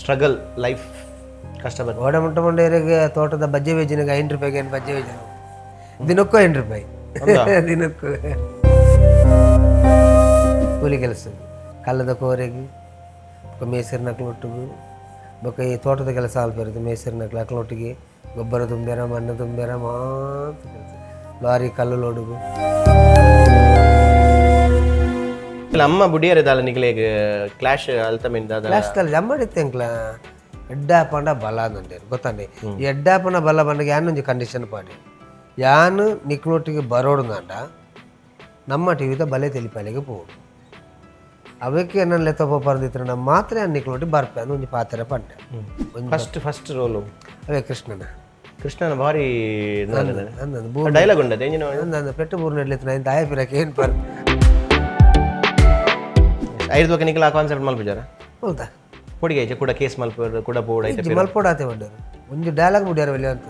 Struggle life ಕಷ್ಟ ಬರ್ತದೆ. ಓಡ ಮುಟ್ಟ ಮಂಡೇರಿಗೆ ತೋಟದ ಬಜ್ಜೆ ವೇಜಿನಾಗ 5 ರೂಪಾಯಿಗೆ ಏನು ಬಜ್ಜೆ ವೇಜಿನ ದಿನಕ್ಕೂ 5 ರೂಪಾಯಿ ದಿನಕ್ಕೂ. ಕೂಲಿ ಕೆಲಸ, ಕಲ್ಲದ ಕೋರೆಗೆ, ಬೊಕ್ಕ ಮೇಸರಿನ ಒಟ್ಟಿಗೆ, ಬೊಕ್ಕ ಈ ತೋಟದ ಕೆಲಸ ಅಲ್ಪ ಮೇಸರಿನ ಅಕ್ಲೊಟ್ಟಿಗೆ ಗೊಬ್ಬರ ತುಂಬ್ಯಾರ, ಮಣ್ಣು ತುಂಬ್ಯಾರ, ಮಾತ್ರ ಕೆಲಸ, ಲಾರಿ ಕಲ್ಲು ಲೋಡುಗು. ಇಲ್ಲ, ಅಮ್ಮ ಬುಡಿಯರ್ ದಾಲ ನಿಗಲೆಗ್ ಕ್ಲಾಶ್ ಅಲ್ತ ಮಿನ್ ದಾದ? ಕ್ಲಾಸ್ದಲ್ಲಿ ಜಮ್ಮಡಿತ್ತು ಎಂಕ್ಲ ಎಡ್ಡಾಪಂಡ ಬಲ ಅಂದಂಡೇರು ಗೊತ್ತಂడి. ಎಡ್ಡಾಪನ ಬಲ ಬಂದಾಗ ಯಾನೊಂಜಿ ಕಂಡೀಷನ್ ಪಾಡಿ, ಯಾನು ನಿಕ್ಲೊಟ್ಟಿಗೆ ಬರೋಡುಂದಾಂಡ ನಮ್ಮ ಟಿವಿದ ಬಲೆ ತೆಲಿಪಾಲಿಗೆ ಪೋಡು, ಅವಕ್ಕೆ ನನ್ನ ಲೆತ್ತ ಪೋಪರ್ದಿತ್ರ ನಮ್ಮ ಮಾತ್ರ ಯಾನ್ ನಿಕ್ಲೊಟ್ಟಿ ಬರ್ಪೆ ಅಂದ್ ಒಂಜಿ ಪಾತ್ರ ಪಂಡೆ ಒಂಜಿ. First first roll? ಅವೇ ಕೃಷ್ಣನ. ಕೃಷ್ಣನ ಭಾರಿ ಅಂದಂದು ಬೂ ಡೈಲಾಗ್ ಉಂಡದ ಎಂಜಿನ? ಅಂದಂದು ಪೆಟ್ಟು ಬೂರ್ನ ಇಡ್ಲಿತ್ತು ನಾ ದಾಯ ಪಿರಕ್ಕೆ ಏನು ಪರ್. ಐದು ಬಕ ನಿಕಲ ಆ ಕಾನ್ಸೆಪ್ಟ್ ಮಲ್ಪುಜಾರ? ಹೌದಾ? పొడిಗೆ ಐಚೆ ಕೂಡ ಕೇಸ್ ಮಲ್ಪ ಕೂಡ ಪೋಡ ಐತೆ. ಮಲ್ಪೋಡ ಆತೆ ಬಂಡೇರು ಒಂಜಿ ಡೈಲಾಗ್ ಮುಡಿಯಾರ ಒಲ್ಲೆ ಅಂತ.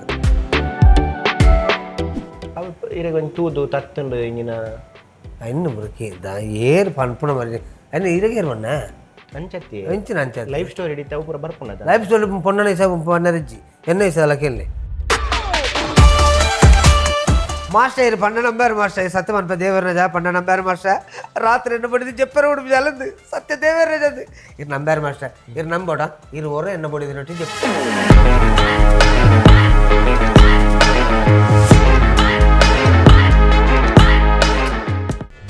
ಅವು ಇರೆಗ್ ಒಂಜಿ ತೂದು ತತ್ತುಂಡು ಇಂಜಿನ? ಇನ್ನು ಬುರಕಿ the ಏರು ಪನ್ಪುಣ ಮರಿ ಅನ್ನ ಇರಗೇರು ಬಣ್ಣ. ಅಂಚತ್ತಿ. ಎಂಚಿನ ಅಂಚ? ಲೈಫ್ ಸ್ಟೋರಿ ಹಿಡಿತ ಅವು ಪೂರ ಬರ್ಪುಂಡದ. ಲೈಫ್ ಸ್ಟೋರಿ ಪೊಣ್ಣನ ಹಿಸಾಬ್ ಪಣ್ಣರಿಜ್ಜಿ ಎನ್ನ ಹಿಸಾಲ ಕೇಳಿ ಮಾಸ್టర్ ಇರು ಪಂಡ ನಂబాರು ಮಾಸ್టర్ ಸತ್ಯ ಮನ್ಪ ದೇವರ ಜಾ ಪಂಡ ನಂబాರು ಮಾಸ್టర్ ರಾತ್ರಿ ಎನ್ನ ಬಡಿದು ಜಪ್ಪರ ಉಡುಪು ಜಲಂದು ಸತ್ಯ ದೇವರ ಜಂದು ಇರು ನಂబాರು ಮಾಸ್ಟರ್ ಇರು ನಂಬೋಡ ಇರು ಹೊರ ಎನ್ನ ಬಡಿದು ನೊಟ್ಟಿ ಜಪ್ಪ.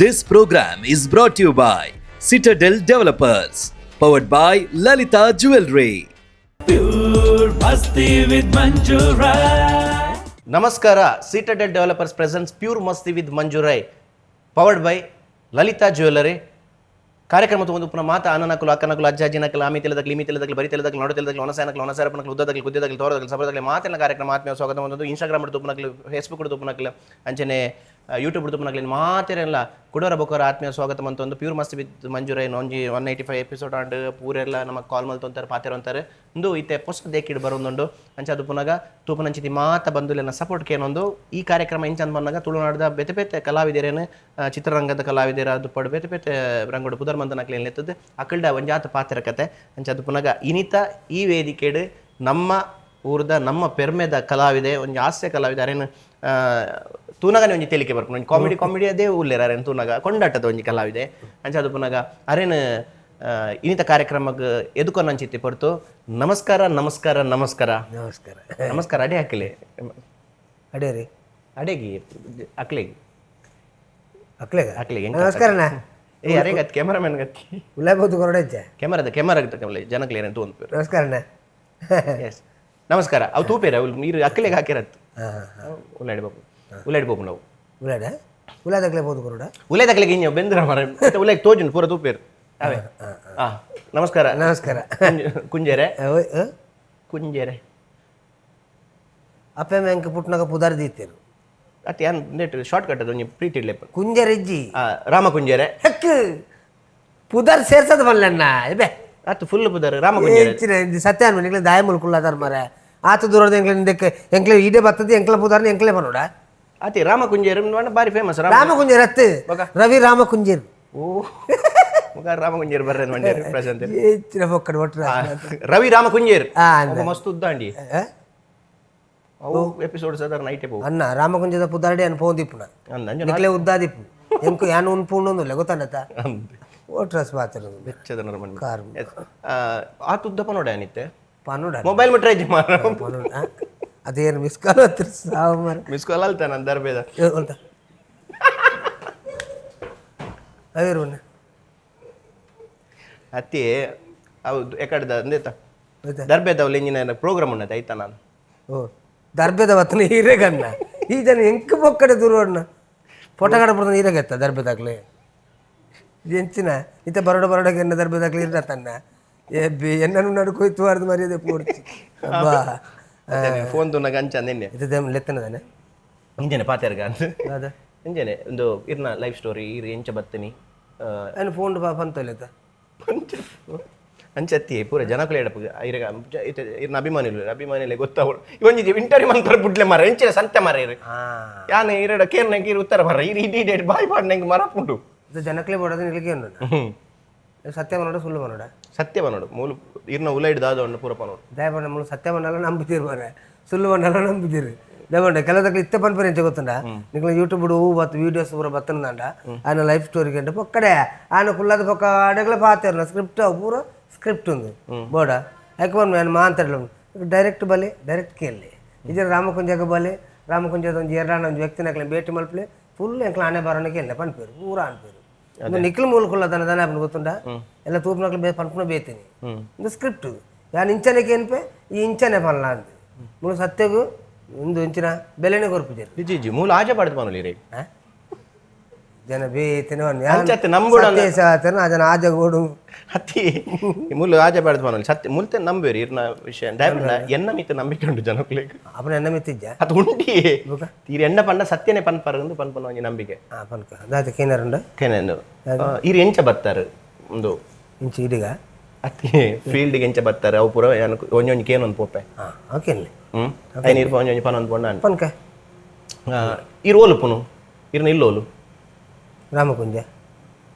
This program is brought to you by Citadel Developers, powered by Lalita Jewelry. ನಮಸ್ಕಾರ. Citadel developers presents pure Masti with Manju Rai, powered by Lalitha jewellery. ಕಾರ್ಯಕ್ರಮ ಒಂದು ಪುನಃ ಮಾತ ಅನನಕುಲು, ಅಕ್ಕನಕುಲು, ಅಜ್ಜ ಅಜ್ಜಿನಕಲು, ಆಮಿ ತೆಲದಕ್ಲು, ಇಮಿ ತೆಲದಕ್ಲು, ಬರಿ ತೆಲದಕ್ಲು, ನಡು ತೆಲದಕ್ಲು, ಒಣಸಾಯನಕಲು, ಒಣಸಾರಪನಕಲು, ಉದ್ದದಕ್ಲು, ಗುದ್ದದಕ್ಲು, ತೋರದಕ್ಲು, ಸಬರದಕ್ಲು ಮಾತಿನ ಕಾರ್ಯಕ್ರಮ ಆತ್ಮೀಯ ಸ್ವಾಗತ. ಒಂದು ಇನ್ಸ್ಟಾಗ್ರಾಮ್ ತುಪ್ಪನಕ್ಲು, ಫೇಸ್ಬುಕ್ ತುಪ್ಪನಕ್ಲು, ಅಂಚನೆ ಯೂಟ್ಯೂಬ್ ತುಪ್ಪನಕ್ಲು ಮಾತಿರೆಲ್ಲ ಕುಡೋರ ಬೊಕೋರ ಆತ್ಮೀಯ ಸ್ವಾಗತ. ಅಂತ ಒಂದು ಪ್ಯೂರ್ ಮಸ್ತಿ ವಿತ್ ಮಂಜು ರೈ ಒಂಜಿ 185 ಎಪಿಸೋಡ್ ಅಂಡ್ ಪೂರೆಲ್ಲ ನಮಗೆ ಕಾಲ್ ಮಲ್ತೊಂತಾರೆ, ಪಾತೆರ ಅಂತಾರೆ. ಒಂದು ಇತ್ತೆ ಪೊಸ ದೇಕಿಡ್ ಬರೋದುಂಡು. ಅಂಚ ಅದು ಪುನಗ ತೂಪನಂಚಿತಿ ಮಾತ ಬಂಧುಲೆನ ಸಪೋರ್ಟ್ ಕೇನೊಂದು ಈ ಕಾರ್ಯಕ್ರಮ ಇಂಚಂದ್ ಬಂದಾಗ ತುಳುನಾಡ್ದ ಬೇತೆ ಬೇತೆ ಕಲಾವಿದರೇನು, ಚಿತ್ರರಂಗದ ಕಲಾವಿದರ ಅದು ಪಡು ಬೇತೆ ಬೇತೆ ರಂಗೋಡು ಪುದರ್ ಮಂದನಕ್ಲೆ ಎತ್ತದ ಅಕಲ್ಡ ಒಂಜಾತ ಪಾತೆರ ಕತೆ. ಅಂಚ ಅದು ಪುನಗ ಇನಿತ ಈ ವೇದಿಕೆಡ್ ನಮ್ಮ ಊರ್ದ ನಮ್ಮ ಪೆರ್ಮೆದ ಕಲಾವಿದೆ, ಒಂಜಿ ಹಾಸ್ಯ ಕಲಾವಿದ, ಅರೇನು ತೂನಗನೆ ಒಂಜಿ ತೇಲಿಕೆ ಬರ್ಪುಂಡು, ಒಂಜಿ ಕಾಮಿಡಿ ಕಾಮಿಡಿ ಅದೇ ಉಲ್ಲೇರ ಅರೇನು ತೂನಗ ಕೊಂಡಾಟದ ಒಂಜಿ ಕಲಾವಿದೆ. ಅಂಚ ಅದು ಪುನಗ ಅರೇನು ಇನಿತ ಕಾರ್ಯಕ್ರಮಕ್ಕೆ ಎದುಕೊನಂಚಿತ್ತಿ ಪಡ್ತು. ನಮಸ್ಕಾರ, ನಮಸ್ಕಾರ, ನಮಸ್ಕಾರ. ನಮಸ್ಕಾರ. ನಮಸ್ಕಾರ ಅಡೆ ಹಾಕಲೆ. ಅಡೇ ರೀ. ಅಡೆಗಿ ಅಕ್ಲೆಗಿ. ಅಕ್ಲೆಗ? ಅಕ್ಲೆಗೆ. ನಮಸ್ಕಾರ. ಏ ಅರೆ ಗತ್ ಕ್ಯಾಮರಾಮನ್ ಗತ್ತಿ. ಉಳ್ಳಾಬೋದು ಕೊರಡೆಜ್ಜ. ಕ್ಯಾಮರಾದ ಕ್ಯಾಮರಾ ಜನಕ್ಲೆ ಏನಂತ ಒಂದು. ನಮಸ್ಕಾರ ಅಣ್ಣ. ಎಸ್, ನಮಸ್ಕಾರ. ಅವು ತೂಪೇರ ಅವು ನೀರು ಅಕ್ಕಲೆಗೆ ಹಾಕಿರತ್ತು. ಹಾಂ. ಉಳ್ಳಾಡಿ ಬಾಪು, ಉಳ್ಳಾಡಿ ಬಾಪು ನಾವು. ಉಳ್ಳಾಡ ಉಳ್ಳಾದಕ್ಲೆ ಬೋದು ಕೊರಡ. ಉಲೇದಕ್ಲೆಗೆ ಇಂಜ ಬೆಂದ್ರ ಮರ ಉಲ್ಲೇಖ ತೋಜುಂಡು ಪೂರ ತೂಪೇರು ಅವೇ. ಹಾ, ನಮಸ್ಕಾರ. ನಮಸ್ಕಾರ. ಕುಂಜೆರೆ. ಓಯ್, ಆ? ಕುಂಜೆರೆ. ಅಪ್ಪೆ ಮ್ಯಾಂಕ್ ಪುಟ್ನಾಗ ಪುದಾರ್ ದೀತೇರು. ಅತ್ತೆ ಯಾನ್ net short cut ಅದು ಒಂಜಿ ಪ್ರೀತಿ ಇಡ್ಲೆಪ್ಪ. ಕುಂಜರಿಜ್ಜಿ. ರಾಮ ಕುಂಜೆರೆ. ಹೆಕ್ ಪುದಾರ್ ಸೇರ್ಸದ ಬಲ್ಲಣ್ಣ ಇಬೆ. ಅತ್ತು ಫುಲ್ ಪುದಾರ್ ರಾಮ ಕುಂಜೆರೆ. ಹೆಚ್ಚಿನ ಇದು ಸತ್ಯ ಅನ್ಮ ಎಂಕ್ಲೆ ದಾಯ ಮುಲ್ಕುಳ್ಳಾದಾರ ಮರ ಆತ ದೂರದ ಎಂಕ್ಲೆ ನಿಂದಕ್ಕೆ ಎಂಕ್ಲೆ ಈಡೆ ಬರ್ತದೆ ಎಂಕ್ಲೆ ಪುದಾರ್ನ ಎಂಕ್ಲೆ ಬನ್ನೋಡ. ಅತಿ ರಾಮ ಕುಂಜೆರೆ ಬಾರಿ ಫೇಮಸ್ ರಾಮ. ರಾಮ ಕುಂಜೇರ್ ಅತ್ತು ರವಿ ರಾಮ ಕುಂಜೇರ್. ಓ ಮುಗ ರಾಮ ಕುಂಜೇರ್ ಬರ್ರೆ ಮಂಡ್ಯ ಪ್ರಶಾಂತ್. ಹೆಚ್ಚಿನ ಪೊಕ್ಕಡೆ ಒಟ್ಟು. ರವಿ ರಾಮ ಕುಂಜೇರ್. ಆ, ಅಂದ. ಮಸ್ತ್ ಉದ್ದಾಂಡಿ ಅವು ಎಪಿಸೋಡ್ ಸದರ್ ನೈಟೆ ಪೋ. ಅನ್ನ ರಾಮಕುಂಜದ ಪುದಾರ್ಡೆ ಅನ್ ಪೋಂದಿಪ್ಪುನ. ಅಂದ ಅಂಜ. ನಿಕ್ಲೆ ಉದ್ದಾದಿಪ್ಪು ಎಂಕು ಯಾನ್ ಉನ್ಪುಂಡೊಂದುಲ್ಲ ಗೊತ್ತಾನತ್ತ. ಅಂದ್. ಓಟ್ರಸ್ ಪಾತ್ರ. ಬೆಚ್ಚದ ನರಮಣಿ. ಕಾರ್. ಆತ ಉದ್ದಪ್ಪ ನೋಡ ಅನಿತ್ತೆ. ಪನ್ನೋಡ. ಮೊಬೈಲ್ ಮುಟ್ರೆ ಮಾರ. ಪನ್ನೋಡ ಅದೇನು ಮಿಸ್ ಕಾಲ್ ಹತ್ತಿರ ಸಾವು ಮಾರ. ಮಿಸ್ ಕಾಲ್ ಅಲ್ತ ನಾನು ದರ್ಬೇದ. ಅಂತ ಅವೇರು. ಅತ್ತಿ ಹೌದು ಎಕಡ್ದ ಅಂದೇತ. ಆಯ್ತಾ? ದರ್ಬೇದ ಅವ್ಲು ಇಂಜಿನ ಪ್ರೋಗ್ರಾಮ್ ಉನ್ನತೆ ಆಯ್ತಾ ನಾನು. ಓ ದರ್ಬೆದ ಬತ್ತನ ಹೀರೆಗನ್ನ ಈ ಜನ ಎಂಕ್ ಬೊಕ್ಕಡೆ ದೂರವಣ್ಣ ಫೋಟೋ ಬರ್ತದೆ ಹೀರೆಗೆತ್ತ ದರ್ಬೆದಾಗ್ಲೆ ಎಂಚಿನ ಇತ್ತ ಬರೋಡ ಬರೋಡಗೆ ಎನ್ನ ದರ್ಬೆದಾಗ್ಲೆ ಇರ್ನ ತನ್ನ ಏ ಬಿ ಎನ್ನನ್ನು ನಡ್ಕೊಯ್ತು ಅರ್ಧ ಮರ್ಯಾದೆ ಪೂರ್ತಿ ಅಬ್ಬಾ. ಫೋನ್ ತುನಗ ಅಂಚ ನಿನ್ನೆ. ಇದು ಲೆತ್ತನದಾನೆ. ಇಂಜನೆ ಪಾತೆರ್ಗ ಅಂತ. ಅದ. ಇಂಜನೆ ಒಂದು ಇರ್ನ ಲೈಫ್ ಸ್ಟೋರಿ ಇರ್ ಎಂಚ ಬತ್ತನಿ. ನಾನು ಫೋನ್ ಪಂತೊಲೆತ್ತ. ಅಂಚತ್ತಿ ಪೂರ ಜನಕುಲೆ ಎಡಪು ಇರಗ ಇರ್ನ ಅಭಿಮಾನಿಲು ಅಭಿಮಾನಿಲೆ ಗೊತ್ತಾವಳು ಒಂಜಿ ಇಂಟರ್ವ್ಯೂ ಮಂತರ ಬುಡ್ಲೆ ಮರ ಎಂಚಿನ ಸಂತೆ ಮರ ಇರು. ಹಾಂ. ಯಾನೆ ಇರಡ ಕೇರ್ನಂಗೆ ಇರು ಉತ್ತರ ಮರ ಇರು ಇಡೀ ಡೇಟ್ ಬಾಯ್ ಪಾಡ್ ನಂಗೆ ಮರಪುಂಡು. ಇದು ಜನಕ್ಲೆ ಬೋಡೋದು ನಿಲ್ಗೆ. ಹ್ಮ್. ಸತ್ಯ ಪನೋಡ ಸುಳ್ಳು ಪನೋಡ? ಸತ್ಯ ಪನೋಡು. ಮೂಲು ಇರ್ನ ಉಲೈಡ್ ದಾದ ಉಂಡು ಪೂರ ಪನೋಡು. ದಯಪಂಡ ಮೂಲು ಸತ್ಯ ಪಂಡಲ ನಂಬುತ್ತೀರು ಮಾರ್ರೆ, ಸುಳ್ಳು ಪಂಡಲ ನಂಬುತ್ತೀರು. ದಯಪಂಡ ಕೆಲದಕ್ಕೆ ಇತ್ತೆ ಪನ್ಪೆರ್ ಎಂಚ ಗೊತ್ತುಂಡ, ನಿಕ್ಲ ಯೂಟ್ಯೂಬ್ ಹೂ ಬತ್ತು ವೀಡಿಯೋಸ್ ಪೂರ ಬತ್ತಂದಾಂಡ ಆಯನ ಲೈಫ್ ಸ್ಟೋರಿ ಕಂಡು ಪೊಕ್ಕಡೆ ಆಯನ ಕುಲ್ಲದ ಪೊಕ್ಕ ಅಡೆಗ್ಲ ಪಾತೆರ್ನ ಸ್ಕ್ರಿಪ್ಟ್ ಅವು ಪೂರ ಸ್ಕ್ರಿಪ್ಟ್ ಉಂದು ಬೋಡ ಐಕ್ ಪನ್ಪೆ ಆಯನ ಮಾಂತರ್ಲ ಡೈರೆಕ್ಟ್ ಬಲೆ ಡೈರೆಕ್ಟ್ ಕೇಳಿ ಇಜರ ರಾಮಕುಂಜಗ ಬಲೆ ರಾಮಕುಂಜದ ಒಂಜಿ ಎರಡಾಣ ಒಂಜಿ ವ್ಯಕ್ತಿನಕ್ಲೆ ಭೇಟಿ ಮಲ್ಪಲೆ ಫುಲ್ ಎಂಕ್ಲ ಆನೆ ಬಾರನ ಕೇಳಲೆ ಪನ್ಪೇರು ಪೂರ ಅನ್ಪೇರು. ನಿಕ್ಲು ಮೂಲ ಕುಲ್ಲದನ ದನ ಆಪುಂಡು ಗೊತ್ತುಂಡ, ಎಲ್ಲ ತೂಪುನಕ್ಲು ಬೇ ಪನ್ಪುನ ಬೇತೀನಿ ಇಂದು ಸ್ಕ್ರಿಪ್ಟ್ ಯಾನ್ ಇಂಚನೆ ಕೇನ್ಪೆ ಈ ಇಂಚನೆ ಪನ್ಲ ಅಂದ್ ಮೂಲು ಸತ್ಯಗು ಇಂದು ಇಂಚಿನ ಬೆಲೆನೆ ಕೊರ್ಪುಜೆರ್. ಇಜ್ಜಿ ಇಜ್ಜಿ, ಮೂಲು ಆಜೆ ಪಾಡ್ದು ಪನೊಲಿ ಇರೆಗ್. ಜನ ಬೇತಿನ ಅಂಚತ್ತೆ ನಂಬುಡು ಆ ಜನ ಆಜ ಗೋಡು. ಅತ್ತಿ ಮೂಲು ಆಜೆ ಪಾಡ್ದು ಪನೊಲಿ ಸತ್ಯ ಮುಲ್ತೆ ನಂಬೇರು ಇರ್ನ ವಿಷಯ. ದಯಪಂಡ ಎನ್ನ ಮಿತ್ತ ನಂಬಿಕೆ ಉಂಡು ಜನಕ್ಲೆಗ್. ಅಪನ ಎನ್ನ ಮಿತ್ತಿಜ್ಜ? ಅದು ಉಂಡಿ ಈರ್ ಎಣ್ಣ ಪಂಡ ಸತ್ಯನೇ ಪನ್ಪರ್ ಅಂದ್ ಪನ್ಪನ ಒಂಜಿ ನಂಬಿಕೆ. ಆ ಪನ್ಕ ದಾದ ಕೇನರುಂಡ? ಕೆನೆಂದು ಈರ್ ಎಂಚ ಬತ್ತಾರೆ ಉಂದು? ಇಂಚಿ ಇಡಿಗ. ಅತ್ತಿ ಫೀಲ್ಡ್ಗೆ ಎಂಚ ಬತ್ತಾರೆ ಅವು ಪೂರ ಯಾನ್ ಒಂಜೊಂಜಿ ಕೇನೊಂದು ಪೋಪೆ. ಹಾ ಓಕೆನ್ಲೆ. ಐನ್ ಇರ್ಪ ಒಂಜೊಂಜಿ ಪನೊಂದು ಪೋಂಡ. ಪನ್ಕ. ಈರ್ ಓಲು ಪುನು ಇರ್ನ ಇಲ್ಲೋಲು? ರಾಮಕುಂಜ.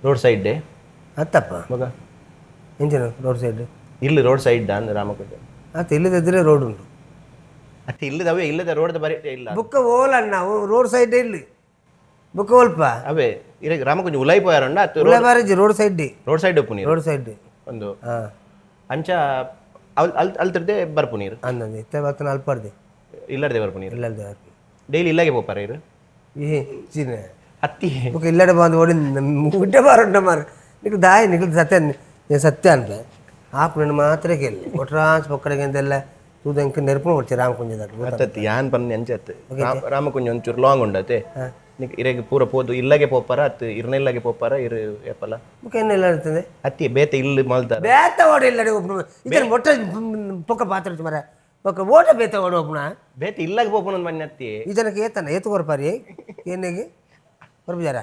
ರೋಡ್ ಸೈಡ್ ಅತ್ತಪ್ಪ. ಮಗ. ಎಂಚಿನ ರೋಡ್ ಸೈಡ್? ಇಲ್ಲಿ ರೋಡ್ ಸೈಡ್ ಅಂದ್ ರಾಮಕುಂಜ. ಅತ್ತ ಇಲ್ಲದಿದ್ರೆ ರೋಡ್ ಉಂಟು. ಅತ್ತೆ ಇಲ್ಲದ ಅವೇ ಇಲ್ಲದ ರೋಡ್ ಬರಿ ಇಲ್ಲ. ಬುಕ್ಕ ಓಲಣ್ಣ ರೋಡ್ ಸೈಡ್ ಇಲ್ಲಿ ಬುಕ್ಕ ಒಲ್ಪ. ಅವೇ ಇರ ರಾಮಕುಂಜ ಉಲೈ ಪೋಯಾರಂಡ ಅತ್ತು? ಉಲ್ಲ ಬಾರಿಜಿ road side. Road side ಉಪ್ಪು ನೀರು. Road side. ಒಂದು ಹಾ. ಅಂಚ ಅಲ್ ಅಲ್ ಅಲ್ತಿರ್ದೆ ಬರ್ಪು ನೀರು. ಅಂದಂದು ಇತ್ತೆ ಬತ್ತನ ಅಲ್ಪರ್ದೆ. ಇಲ್ಲರ್ದೆ ಬರ್ಪು ನೀರು. ಇಲ್ಲಲ್ದೆ. ಡೈಲಿ ಇಲ್ಲಾಗೆ ಪೋಪಾರ ಇರು? ಈ ಚೀನ. ಅತ್ತಿ. ಬುಕ್ಕ ಇಲ್ಲಡೆ ಬಂದು ಓಡಿ ಮುಡ್ಡೆ ಬಾರುಂಡ ಮಾರ ನಿಕ್ಲು ದಾಯಿ ನಿಕ್ಲು ಸತ್ಯ నేను ಸತ್ಯ ಅನ್ಪೆ ಆಪುನ ಮಾತ್ರ ಕೇಳಿ ಒಟ್ರಾಂಚ್ ಪೊಕ್ಕಡೆಗೆ ಅಂತೆಲ್ಲ ತೂದಂಕ ನೆರ್ಪುನ ಕೊಡ್ತೀವಿ ರಾಮಕುಂಜದಾಗ. ಅತ್ತತ್ತಿ ಯಾನ್ ಪನ್ನಿ ಅಂಚತ್ತು ರಾಮಕುಂಜ ಒಂಚೂರು ಲಾಂಗ್ ಉಂಡತೆ ನಿಕ್ ಇರೆಗ್ ಪೂರ ಪೋದು ಇಲ್ಲಗೆ ಪೋಪಾರ ಅತ್ತು ಇರ್ನ ಇಲ್ಲಗೆ ಪೋಪಾರ ಇರು ಏಪಲ? ಬುಕ್ಕ ಎನ್ನೆಲ್ಲ ಇರ್ತದೆ. ಅತ್ತಿ ಬೇತೆ ಇಲ್ಲಿ ಮಲ್ತಾರ. ಬೇತ ಓಡಿ ಇಲ್ಲಡೆ ಒಬ್ಬನು ಇದನ್ನ ಒಟ್ಟ ಪೊಕ್ಕ ಪಾತ್ರ ಮರ ಪೊಕ್ಕ ಓಟ ಬೇತ ಓಡಿ ಒಬ್ಬನ. ಬೇತೆ ಇಲ್ಲಾಗ ಪೋಪುನ ಮನ್ನಿ ಅತ್ತಿ. ಈ ಜನಕ್ಕೆ ಏತನ ಏತು ಕೊರ್ಪಾರಿ ಏನೆಗೆ ಕೊರ್ಪಿಜಾರ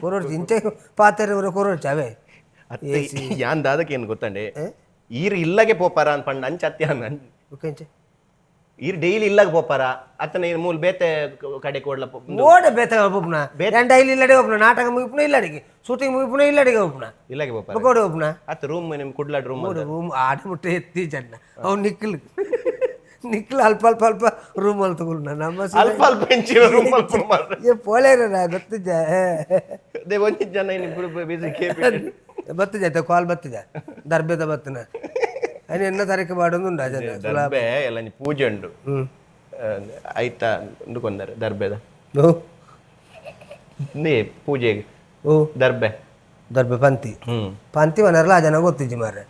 ಕೊರೋಡ್ಚಿ ಇಂಚೆ ಪಾತ್ರೆ ಕೊರೋಡ್ಚಿ ಅವೇ. ಅತ್ತೆ ಯಾನ್ ದಾದಕ್ಕೆ ಏನು ಗೊತ್ತಂಡೆ ಈರ್ ಇಲ್ಲಗೆ ಪೋಪಾರ ಅಂತ ಪಂಡ ಅಂಚ ಅತ್ತಿ ಯಾನ್ ಬುಕ್ಕ ಇಂಚೆ ಈರ್ ಡೈಲಿ ಇಲ್ಲಾಗ ಪೋಪಾರ ಅತ್ತನ ಈರ್ ಮೂಲ ಬೇತೆ ಕಡೆ ಕೊಡ್ಲ ಓಡ ಬೇತ ಒಬ್ಬನ ಡೈಲಿ ಇಲ್ಲಡೆ ಒಬ್ಬನ ನಾಟಕ ಮುಗಿಪುನ ಇಲ್ಲಡಿಗೆ ಶೂಟಿಂಗ್ ಮುಗಿಪುನ ಇಲ್ಲಡಿಗೆ ಒಬ್ಬನ. ಇಲ್ಲಾಗೆ ಪೋಪಾರ. ಬುಕ್ಕ ಓಡಿ ಒಬ್ಬನ. ಅತ್ತ ರೂಮ್ ನಿಮ್ ಕುಡ್ಲಾಡ್ ರೂಮ್? ರೂಮ್ ಆಟ ಮುಟ್ಟೆ ಎತ್ತಿ ಜನ ಅವ್ ನಿಕ್ಲು ನಿಕ್ಲು ಅಲ್ಪ ಅಲ್ಪ ಅಲ್ಪ ರೂಮ್ ಅಲ್ಲಿ ತಗೊಳ್ಳ ನಮ್ಮ ಅಲ್ಪ ಅಲ್ಪ ಇಂಚಿನ ರೂಮ್ ಅಲ್ಪ ಮಾರ್ರೆ. ಏ ಪೋಲೇರ ಗೊತ್ತಿದ್ದ. They ಒಂಜಿ ಜನ ಇನ್ನು ಬಿಸಿ ಕೇಪಿ. ಬತ್ತಿಜ ಕಾಲ್ ಬತ್ತಿಜ ದರ್ಬೇದ ಬತ್ತನ ಅಯ್ಯ ಎನ್ನ ತಾರೀಕು ಮಾಡೋದು ಜನ. ದರ್ಬೆ ಎಲ್ಲ ಒಂಜಿ ಪೂಜೆ ಉಂಡು. ಐತ ಉಂಡುಕೊಂದರೆ ದರ್ಬೆದ ಓ. ನೇ ಪೂಜೆಗೆ. ಓ. ದರ್ಬೆ. ದರ್ಬೆ ಪಂತಿ. ಪಂತಿ ಮನರ್ಲ ಆ ಜನ ಗೊತ್ತಿಜ್ಜಿ ಮಾರ್ರೆ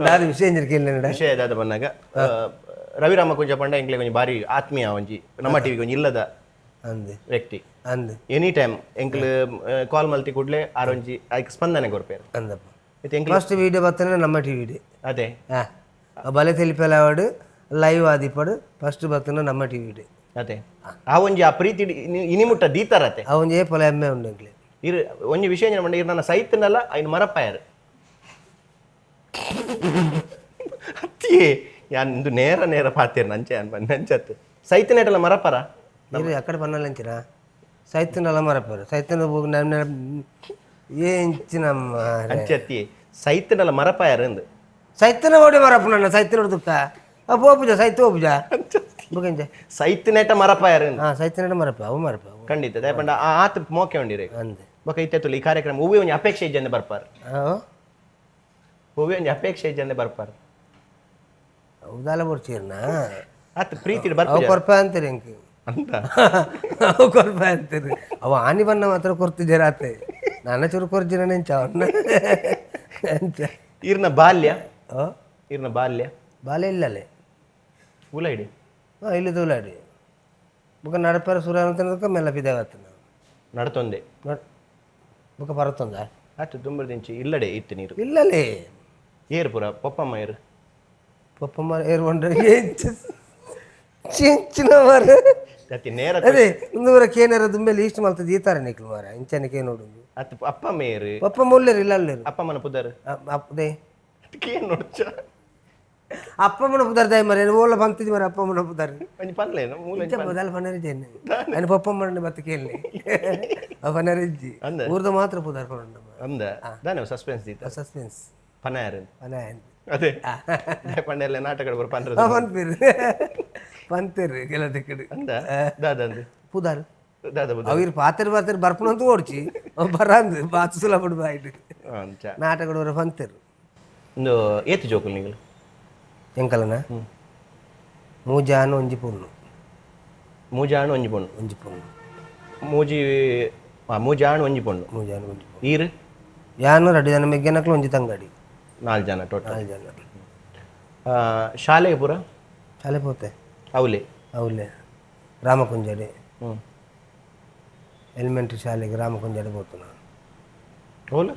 ದಾದ ವಿಷಯ ಕೇಳಿ. ವಿಷಯ ದಾದ ಬಂದಾಗ ರವಿರಾಮ ಕುಂಜ ಪಂಡ ಎಂಕ್ಲೆ ಒಂಜಿ ಬಾರಿ ಆತ್ಮೀಯ ಒಂಜಿ ನಮ್ಮ ಟಿವಿಗೆ ಒಂಜಿ ಇಲ್ಲದ ಅಂದೆ ವ್ಯಕ್ತಿ. ಅಂದೆ. ಎನಿ ಟೈಮ್ ಎಂಕ್ಲು ಕಾಲ್ ಮಲ್ತಿ ಕೂಡ್ಲೆ ಆರೊಂಜಿ ಐಕ್ ಸ್ಪಂದನೆ ಕೊರ್ಪೇರು. ಅಂದಪ್ಪ. ಇತ್ತೆ ಎಂಕ್ಲು ಫಸ್ಟ್ ವೀಡಿಯೋ ಬತ್ತನೆ ನಮ್ಮ ಟಿವಿ. ಅದೇ. ಹಾಂ ಬಲೆ ತಿಳಿಪೆಲ ಲೈವ್ ಆದಿಪ್ಪಡು ಫಸ್ಟ್ ಬತ್ತನ ನಮ್ಮ ಟಿವಿ. ಅದೇ ಆ ಒಂಜಿ ಆ ಪ್ರೀತಿ ಇನಿ ಮುಟ್ಟ ದೀತಾರತೆ. ಆ ಒಂಜಿ ಏಪಲ ಎಮ್ಮೆ ಉಂಡು ಎಂಕ್ಲೆ. ಇರು ಒಂಜಿ ವಿಷಯ ಏನ್ ಪಂಡ ಇರ್ ನನ್ನ ಸೈತನಲ್ಲ ಐನ್ ಮರಪಾಯರು ಅತ್ತಿಯೇ ಯಾನ್ ಇಂದು ನೇರ ನೇರ ಪಾತೇರ್ ನಂಚೆ ಅನ್ ಬಂದ ನಂಚತ್ತು ಸೈತನೇಟಲ ಮರಪರ. మీరు ఎక్కడ పన్నాలంచినా సైతున అలా మరపారు సైతున ఏంచినమ్మా. ಅಂಚತ್ತಿ ಸೈತನಲ್ಲ ಮರಪಾಯರು ಅಂದು. ಸೈತನ ಓಡಿ ಮರಪ್ಪನ ಸೈತನ ದುಕ್ಕ ಪೋಪುಜ ಸೈತು ಓಪುಜ ಬುಕೆಂಚ. ಸೈತನೇಟ ಮರಪಾಯರು ಅಂದು. ಹಾಂ ಸೈತನ ಮರಪ ಅವು ಮರಪ ಅವು. ಖಂಡಿತ ದಯಪಂಡ ಆ ಆತ ಮೋಕೆ ಉಂಡಿರೆ. ಅಂದೆ. ಬೊಕ ಇತ್ತೆ ಈ ಕಾರ್ಯಕ್ರಮ ಹೂವೇ ಒಂಜಿ ಅಪೇಕ್ಷೆ ಇಜ್ಜಂದೆ ಬರ್ಪಾರ್. ಹೂವೇ ಒಂಜಿ ಅಪೇಕ್ಷೆ ಇಜ್ಜಂದೆ ಬರ್ಪಾರ್. ಹೌದಲ್ಲ ಬರ್ತೀರ್ನ. ಆತ ಪ್ರೀತಿ ಅವು ಬರ್ಪ ಕೊರ್ಪ ಅಂತೀರಿ ಎಂಕ್ ಅಂತ. ಅವು ಕೊರ್ಪ ಅಂತೀರಿ ಅವು ಆನಿ ಬಣ್ಣ ಮಾತ್ರ ಕೊರ್ತಿದ್ದೀರ ಆತೆ ನನ್ನ ಚೂರು ಕೊರ್ಜಿನ ನೆಂಚ ಅವನ್ನ ಅಂಚ. ಇರ್ನ ಬಾಲ್ಯ? ಓ. ಇರ್ನ ಬಾಲ್ಯ? ಬಾಲ್ಯ ಇಲ್ಲಲೇ. ಉಲ ಇಡಿ. ಹಾಂ ಇಲ್ಲಿ ತೂಲಾಡಿ ಬುಕ್ಕ ನಡಪರ ಸುರ ಅಂತ ಮೆಲ್ಲ ಪಿದಾಗತ್ತ. ನಡತೊಂದೆ. ನೋಡ್ ಬುಕ್ಕ ಪರತೊಂದ. ಆತು ದುಂಬರ್ದಿಂಚಿ ಇಲ್ಲಡೆ ಇತ್ತು ನೀರು. ಇಲ್ಲಲೇ. ಏರು ಪೂರ ಪೊಪ್ಪಮ್ಮ ಏರು? ಪಪ್ಪಮ್ಮ ಏರು ಒಂಡ್ರೆ ಚಿಂಚಿನ ಮಾರ. ಅತಿ ನೇರ. ಅದೇ ಇಂದೂರ ಕೇನರ ದುಂಬೆಲಿ ಇಷ್ಟು ಮಲ್ತದ ಈ ತರ ನಿಕ್ಲು ಮಾರ ಇಂಚನೆ ಕೇ ನೋಡು. ಅತ್ ಅಪ್ಪಮ್ಮ ಏರು? ಪಪ್ಪ ಮುಲ್ಲೇರು ಇಲ್ಲ ಅಲ್ಲೇರು. ಅಪ್ಪಮ್ಮನ ಪುದರ್? ಅಪ್ಪದೇ. ಅದಕ್ಕೆ ಏನು ನೋಡ್ಚ. ಅಪ್ಪಮ್ಮನ ಪುದರ್ ಮರೆ ಓಲ ಬಂತಿದ್ದಿ ಮರೆ ಅಪ್ಪಮ್ಮನ ಪುದರ್ ಒಂಜಿ ಪನ್ಲೇನು ಮೂಲ. ಬದಲ ಪನರಿ ಜೆನ್ನೆ ఆయన ಪಪ್ಪಮ್ಮನ ಬತ್ತ ಕೇಳಿ ಪನರಿ ಇಜ್ಜಿ. ಅಂದೆ. ಊರ್ದ ಮಾತ್ರ ಪುದರ್ ಪನೊಂಡ. ಅಂದ ದಾನೆ ಸಸ್ಪೆನ್ಸ್ ದೀತ? ಸಸ್ಪೆನ್ಸ್. ಪನಾಯರ್. ಪನ. ಅದೇ ಪಂಡೆಲ್ಲ ನಾಟಕ ಬರ ಪನ್ರ. ಪನ್ಪಿರು ಪಂತೇರು ಕೆಲ ದಿಕ್ಕಡು. ಅಂದ ದಾದಂದು? ಪುದರ್. ದಾದ ಬುದ? ಅವಿರ್ ಪಾತೆರ್ ಪಾತೆರ್ ಬರ್ಪುನಂತ ಓಡ್ಚಿ ಬರಂದು ಬಾತು ಸುಲಭ ಬಾಯ್ಡು. ಅಂಚ. ನಾಟಕಡವರ ಪಂತೇರು. ಒಂದು ಏತು ಜೋಕುಲು ನೀವು? ಎಂಕಲನ ಮೂಜಾನು ಒಂಜಿ ಪೊಣ್ಣು. ಮೂಜಾಣು ಒಂಜಿ ಪೊಣ್ಣು. ಒಂಜಿ ಪೊಣ್ಣು. ಮೂಜಿ ಮೂಜಾಣು ಒಂಜಿ ಪೊಣ್ಣು. ಮೂಜಾನು ಒಂಜಿ ಪೊಣ್ಣು. ಈರು? ಯಾನು ರಡ್ಡು ಜನ ಮೆಗ್ಗೆನಕ್ಲು ಒಂಜಿ ತಂಗಡಿ. ನಾಲ್ಕು ಜನ ಟೋಟಲ್. ನಾಲ್ಕು ಜನ. ಶಾಲೆಗೆ ಪೂರ? ಶಾಲೆ ಪೋತೆ. ಅವಲೆ? ಅವಲೇ ರಾಮಕುಂಜಡಿ. ಎಲಿಮೆಂಟ್ರಿ ಶಾಲೆಗೆ ರಾಮಕುಂಜಡಿ ಪೋತು ನಾನು. ಓಲ?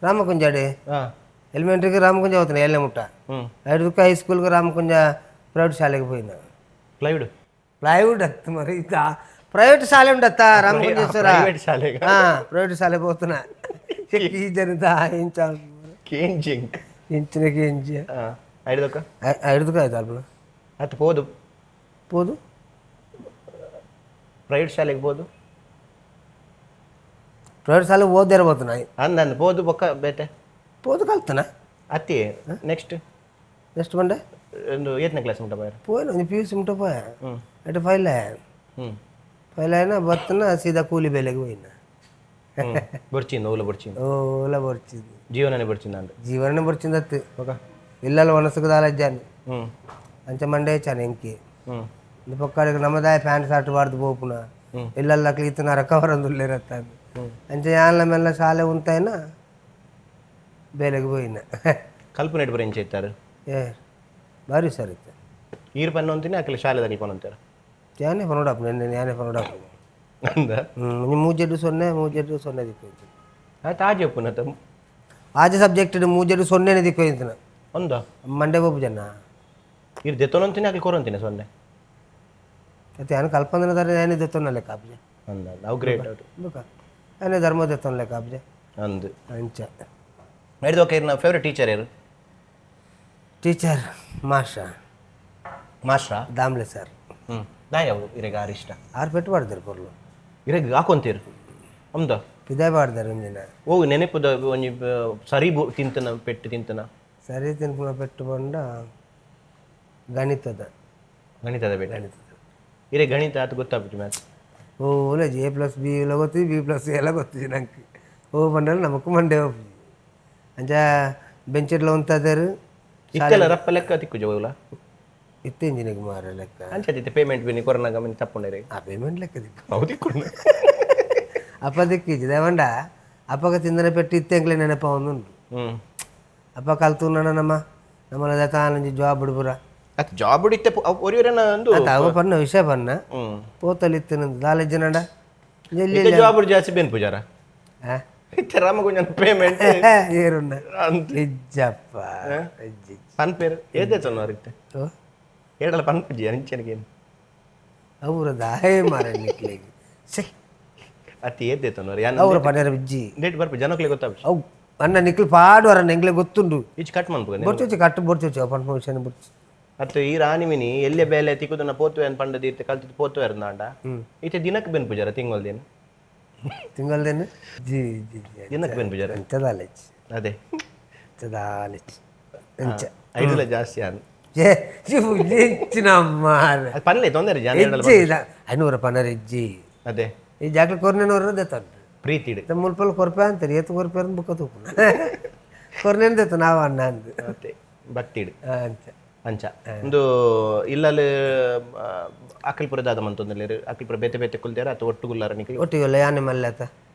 ರಾಮಕುಂಜಡಿ. ಎಲಿಮೆಂಟ್ರಿಗೆ ರಾಮಕುಂಜ ಹೋಗ್ತಾನೆ ಎಲ್ಲೇ ಮುಟ್ಟ. ಐದಕ್ಕೆ ಹೈಸ್ಕೂಲ್ಗೆ ರಾಮಕುಂಜ ಪ್ರೈವೇಟ್ ಶಾಲೆಗೆ ಪೋಯಿನ. ಪ್ಲೈವುಡ್? ಪ್ಲೈವುಡ್ ಅತ್ತು ಮರಿ ಇತ್ತ ಪ್ರೈವೇಟ್ ಶಾಲೆ ಉಂಡತ್ತ ರಾಮಕುಂಜೇಶ್ವರ. ಪ್ರೈವೇಟ್ ಶಾಲೆಗೆ? ಹಾ, ಪ್ರೈವೇಟ್ ಶಾಲೆ ಪೋತನ ಈ ಜನದ ಇಂಚ. ಕೇಂಜಿಂಗ್. ಇಂಚಿನ ಕೇಂಜಿ. ಐದಕ್ಕ? ಐದಕ್ಕೆ ಆಯ್ತು ಅಲ್ಪ. ಅತ್ತು ಪೋದು. ಪೋದು. ಪ್ರೈವೇಟ್ ಶಾಲೆಗೆ ಪೋದು. ಪ್ರೈವೇಟ್ ಶಾಲೆ ಓದಿರ పోతున్నా. ಅಂದ ಅಂದ ಪೋದು ಬೊಕ್ಕ ಬೇಟೆ. ಪೋದು ಕಲ್ತನ. ಅತ್ತಿ ನೆಕ್ಸ್ಟ್? ನೆಕ್ಸ್ಟ್ ಬಂಡೆ. ಒಂದು ಏತ್ನೇ ಕ್ಲಾಸ್ ಮುಟ್ಟ ಬಾಯರ್? పోయిన ಒಂಜಿ P U C ಮುಟ್ಟ ಪೋಯ. ಅಟ್ ಫೈಲ್. ಫೈಲ್ అయినా ಬರ್ತನ ಸೀದಾ ಕೂಲಿ ಬೇಲೆಗೆ ಹೋಯಿನ. ಬೊರ್ಚಿಂದ ಓಲ ಬೊರ್ಚಿಂದ? ಓಲ ಬೊರ್ಚಿಂದು. ಜೀವನನೇ ಬೊರ್ಚಿಂದ ಅಂದ? ಜೀವನನೇ ಬೊರ್ಚಿಂದತ್ತು. ఒక ಇಲ್ಲಲ್ಲ ಒಣಸುకు ದಾಲಜ್ಜಾನು. ಅಂಚ ಮಂಡೆ చాನ ಎಂಕಿ. ಇಂದ ಪೊಕ್ಕಡಿಗೆ ನಮ್ಮದಾಯ ಪ್ಯಾಂಟ್ ಶರ್ಟ್ ಬಾರ್ದು ಪೋಪುನ ಇಲ್ಲಲ್ಲ ಕ್ಲೀತನ ರಕವರ ಉಲ್ಲೇರತ್ತ. ಅಂಚ ಯಾನ್ಲ ಮೆಲ್ಲ ಶಾಲೆ ಉಂತಾಯಿನ ಬೇಲೆಗೆ పోయిన. ಕಲ್ಪನೆ ಬರ ಎಂಚ ಇತ್ತಾರೆ? ಏ ಭಾರಿ ಸರ್ ಇತ್ತು. ಈರು ಪನ್ನ ಅಂತೀನಿ ಅಕಲೆ ಶಾಲೆ ದಾಕಲಿ ಪನ್ನ ಅಂತಾರೆ? ಯಾನೇ ಪನೋಡಪ್ಪ ನೆನ್ನೆ ಯಾನೇ ಪನೋಡಪ್ಪ. ಅಂದ? ಮೂಜೆಡ್ಡು ಸೊನ್ನೆ ಮೂಜೆಡ್ಡು ಸೊನ್ನೆ ದಿಕ್ಕು. ಆಯ್ತು ಆಜೆ ಉಪ್ಪುನ ತಮ್ಮ. ಆಜೆ ಸಬ್ಜೆಕ್ಟ್ ಮೂಜೆಡ್ಡು ಸೊನ್ನೆನೆ ದಿಕ್ಕು ಇಂತನ. ಒಂದ? ಮಂಡೆ ಬಾಬು ಜನ. ಇರು ದೆತ್ತೊನಂತೀನಿ ಅಕಲಿ ಕೊರಂತೀನಿ ಸೊನ್ನೆ. అయితే ఆయన కల్పన ధర ఆయన దెత్తొన్న లెక్క ఆబ్జೆ. ಅಂದ ಅವು ಗ್ರೇಟ್ ಅದು. ಬುಕ್ಕ ఆయన ಧರ್ಮ ದೆತ್ತೊన్న ಲೆಕ್ಕ ಆಬ್ಜೆ. ಅಂದು. ಅಂಚ. ಹಿಡಿದು ಓಕೆ ಇರ್ನ ಫೇವ್ರೆಟ್ ಟೀಚರ್ ಯಾರು? ಟೀಚರ್ ಮಾಸ್ಟ್ರ. ಮಾಸ್ಟ್ರಾ? ದಾಮ್ಲೆ ಸರ್. ನಾ ಯಾವ ಇರೆಗ ಆರು ಇಷ್ಟ? ಆರು ಪೆಟ್ಟು ಪಾಡ್ದಾರೆ ಪೊರ್ಲು. ಇರೆಗ್ ಹಾಕೊಂತೀರು ಅಂದ? ಪಿದಾಯ್ ಪಾಡ್ದಾರೆ ಒಂದಿನ. ಓ ನೆನಪುದ ಒಂಜಿ ಸರಿ ಬು ತಿಂತನ ಪೆಟ್ಟು ತಿಂತನ? ಸರಿ ತಿನ್ಪುನ ಪೆಟ್ಟು ಬಂಡ ಗಣಿತದ. ಗಣಿತದ ಪೆಟ್ಟು. ಇರೆ ಗಣಿತ ಆತ ಗೊತ್ತಾಗ್ಬಿಟ್ಟು ಮ್ಯಾಥ್ಸ್? ಓ ಓಲೆ A plus B ಎಲ್ಲ ಗೊತ್ತು, B plus A ಎಲ್ಲ ಗೊತ್ತು ನಂಗೆ. ಓ ಬಂಡಲ್ ನಮಕ್ ಮಂಡೆ ಅಂಚ ಬೆಂಚಿಡ್ಲ ಉಂತಾದರು. ಇತ್ತೆಲ್ಲ ರಪ್ಪ ಲೆಕ್ಕ ತಿಕ್ಕು ಜೋಲ. ಇತ್ತು ಇಂಜಿನಿಗೆ ಮಾರ ಲೆಕ್ಕ. ಅಂಚೆ ಪೇಮೆಂಟ್ ಬಿನಿ ಕೊರೋನಾ ಗಮನ ತಪ್ಪುಂಡರೆ. ಆ ಪೇಮೆಂಟ್ ಲೆಕ್ಕ ದಿಕ್ಕು. ಹೌದು ದಿಕ್ಕು. ಅಪ್ಪ ದಿಕ್ಕಿಜಿ ದೇವಂಡ ಅಪ್ಪಗ ತಿಂದನೆ ಪೆಟ್ಟು ಇತ್ತೆಂಗ್ಲೆ ನೆನಪ ಒಂದುಂಡು. ಅಪ್ಪ ಕಲ್ತು ನಮ್ಮ ನಮ್ಮಲ್ಲ ತಾನಂಜಿ ಜಾಬ್ ಬಿಡ್ಬುರ. ಅತ್ ಜಾಬ್ ಇತ್ತೆ ಒರಿಯರನ ಒಂದು. ಅತ್ತ ಅವ ಪನ್ನ ವಿಷಯ ಪನ್ನ ಪೋತಲ್ ಇತ್ತಿನ ದಾಲೆಜ್ಜ ನಡ. ಇತ್ತೆ ಜಾಬ್ ಜಾಸ್ತಿ ಬೇನ್ ಪೂಜಾರ. ಇತ್ತೆ ರಾಮಗುಂಜನ ಪೇಮೆಂಟ್. ಏರುನ್ನ. ಅಂತ. ಇಜ್ಜಪ್ಪ ಇಜ್ಜಿ. ಪನ್ಪೇರು ಏದೇ ಚೊನ್ನವರು ಇತ್ತೆ? ಏಡಲ ಪನ್ಪುಜಿ ಅಂಚನಿಗೇನು? ಅವರ ದಾಯೆ ಮಾರ ನಿಕ್ಲೆಗ್ ಸೆ. ಅತಿ ಏದ್ದೆ ತೊನ್ನವರು ಯಾನ್? ಅವರ ಪನ್ನೆರ ಬಿಜ್ಜಿ. ಡೇಟ್ ಬರ್ಪು ಜನಕ್ಲೆ ಗೊತ್ತಾಪು. ಅವು ಅಣ್ಣ ನಿಕ್ಲು ಪಾಡುವರ ಎಂಗ್ಲೆ ಗೊತ್ತುಂಡು. ಈಚ್ ಕಟ್ ಮನ್ಪು. ಬೊರ್ಚೊಚ್ಚಿ ಕಟ್ಟು ಬೊರ್ಚೊಚ್ಚಿ ಪನ್ಪ ವಿಷಯ ಬೊರ್ಚಿ. ಅತ್ತು ಈ ರಾಣಿ ಮಿನಿ ಎಲ್ಲೆ ಬೇಲೆ ತಿಕ್ಕುದನ್ನ ಪೋತುವೆ ಅನ್ ಪಂಡದ ಇತ್ತೆ ಕಲ್ತಿದ್ದು ಪೋತುವೆ ನಾಂಡ ಇತ್ತೆ ದಿನಕ್ಕೆ ಬೆನ್ ಪೂಜಾರ ತಿಂಗಳ್ ದಿನ. ತಿಂಗಳದೇನು G G G. ದಿನಕ್ಕೆ ಬೆನ್ ಪೂಜಾರ. ಅಂಚದಾಲೆಚ್ಚಿ. ಅದೇ. ಅಂಚದಾಲೆಚ್ಚಿ ಅಂಚ. ಐದುಲ ಜಾಸ್ತಿ ಅನ್. ಏ ಮಾರ. ಅದು ಪನ್ಲೆ ತೊಂದರೆ ಜನ ಏಡಲ. ಇಜ್ಜಿ ಐನೂರ ಪನ್ನರ ಇಜ್ಜಿ. ಅದೇ. ಈ ಜಾಗ್ಲ ಕೊರ್ನೆನವ್ರ ದೇತಾನ. ಪ್ರೀತಿ ಇಡು. ಮುಲ್ಪಲ್ ಕೊರ್ಪೆ ಅಂತಾರೆ ಏತು ಕೊರ್ಪೆ ಅಂತ ಬುಕ್ಕ ತೂಪುನ ಕೊರ್ನೇನು ದೇತ ನಾವು ಅಣ್ಣ ಅಂದು. ಅತ್ತೆ ಭಕ್ತಿ ಇಡು. ಅಂಚ. ಅಂಚ ಒಂದು ಇಲ್ಲಲ್ಲಿ ಅಕಲ್ಪುರ ದಾದ ಮಂತೊಂದು ಅಕಲ್ಪುರ ಬೇತೆ ಬೇತೆ ಕುಲ್ದೇರ ಅಥವಾ ಒಟ್ಟು ಗುಲ್ಲಾರ ನಿಕ್ಲಿ? ಒಟ್ಟಿಗೆಲ್ಲ ಯಾನೆ ಮಲ್ಲೆ ಆತ.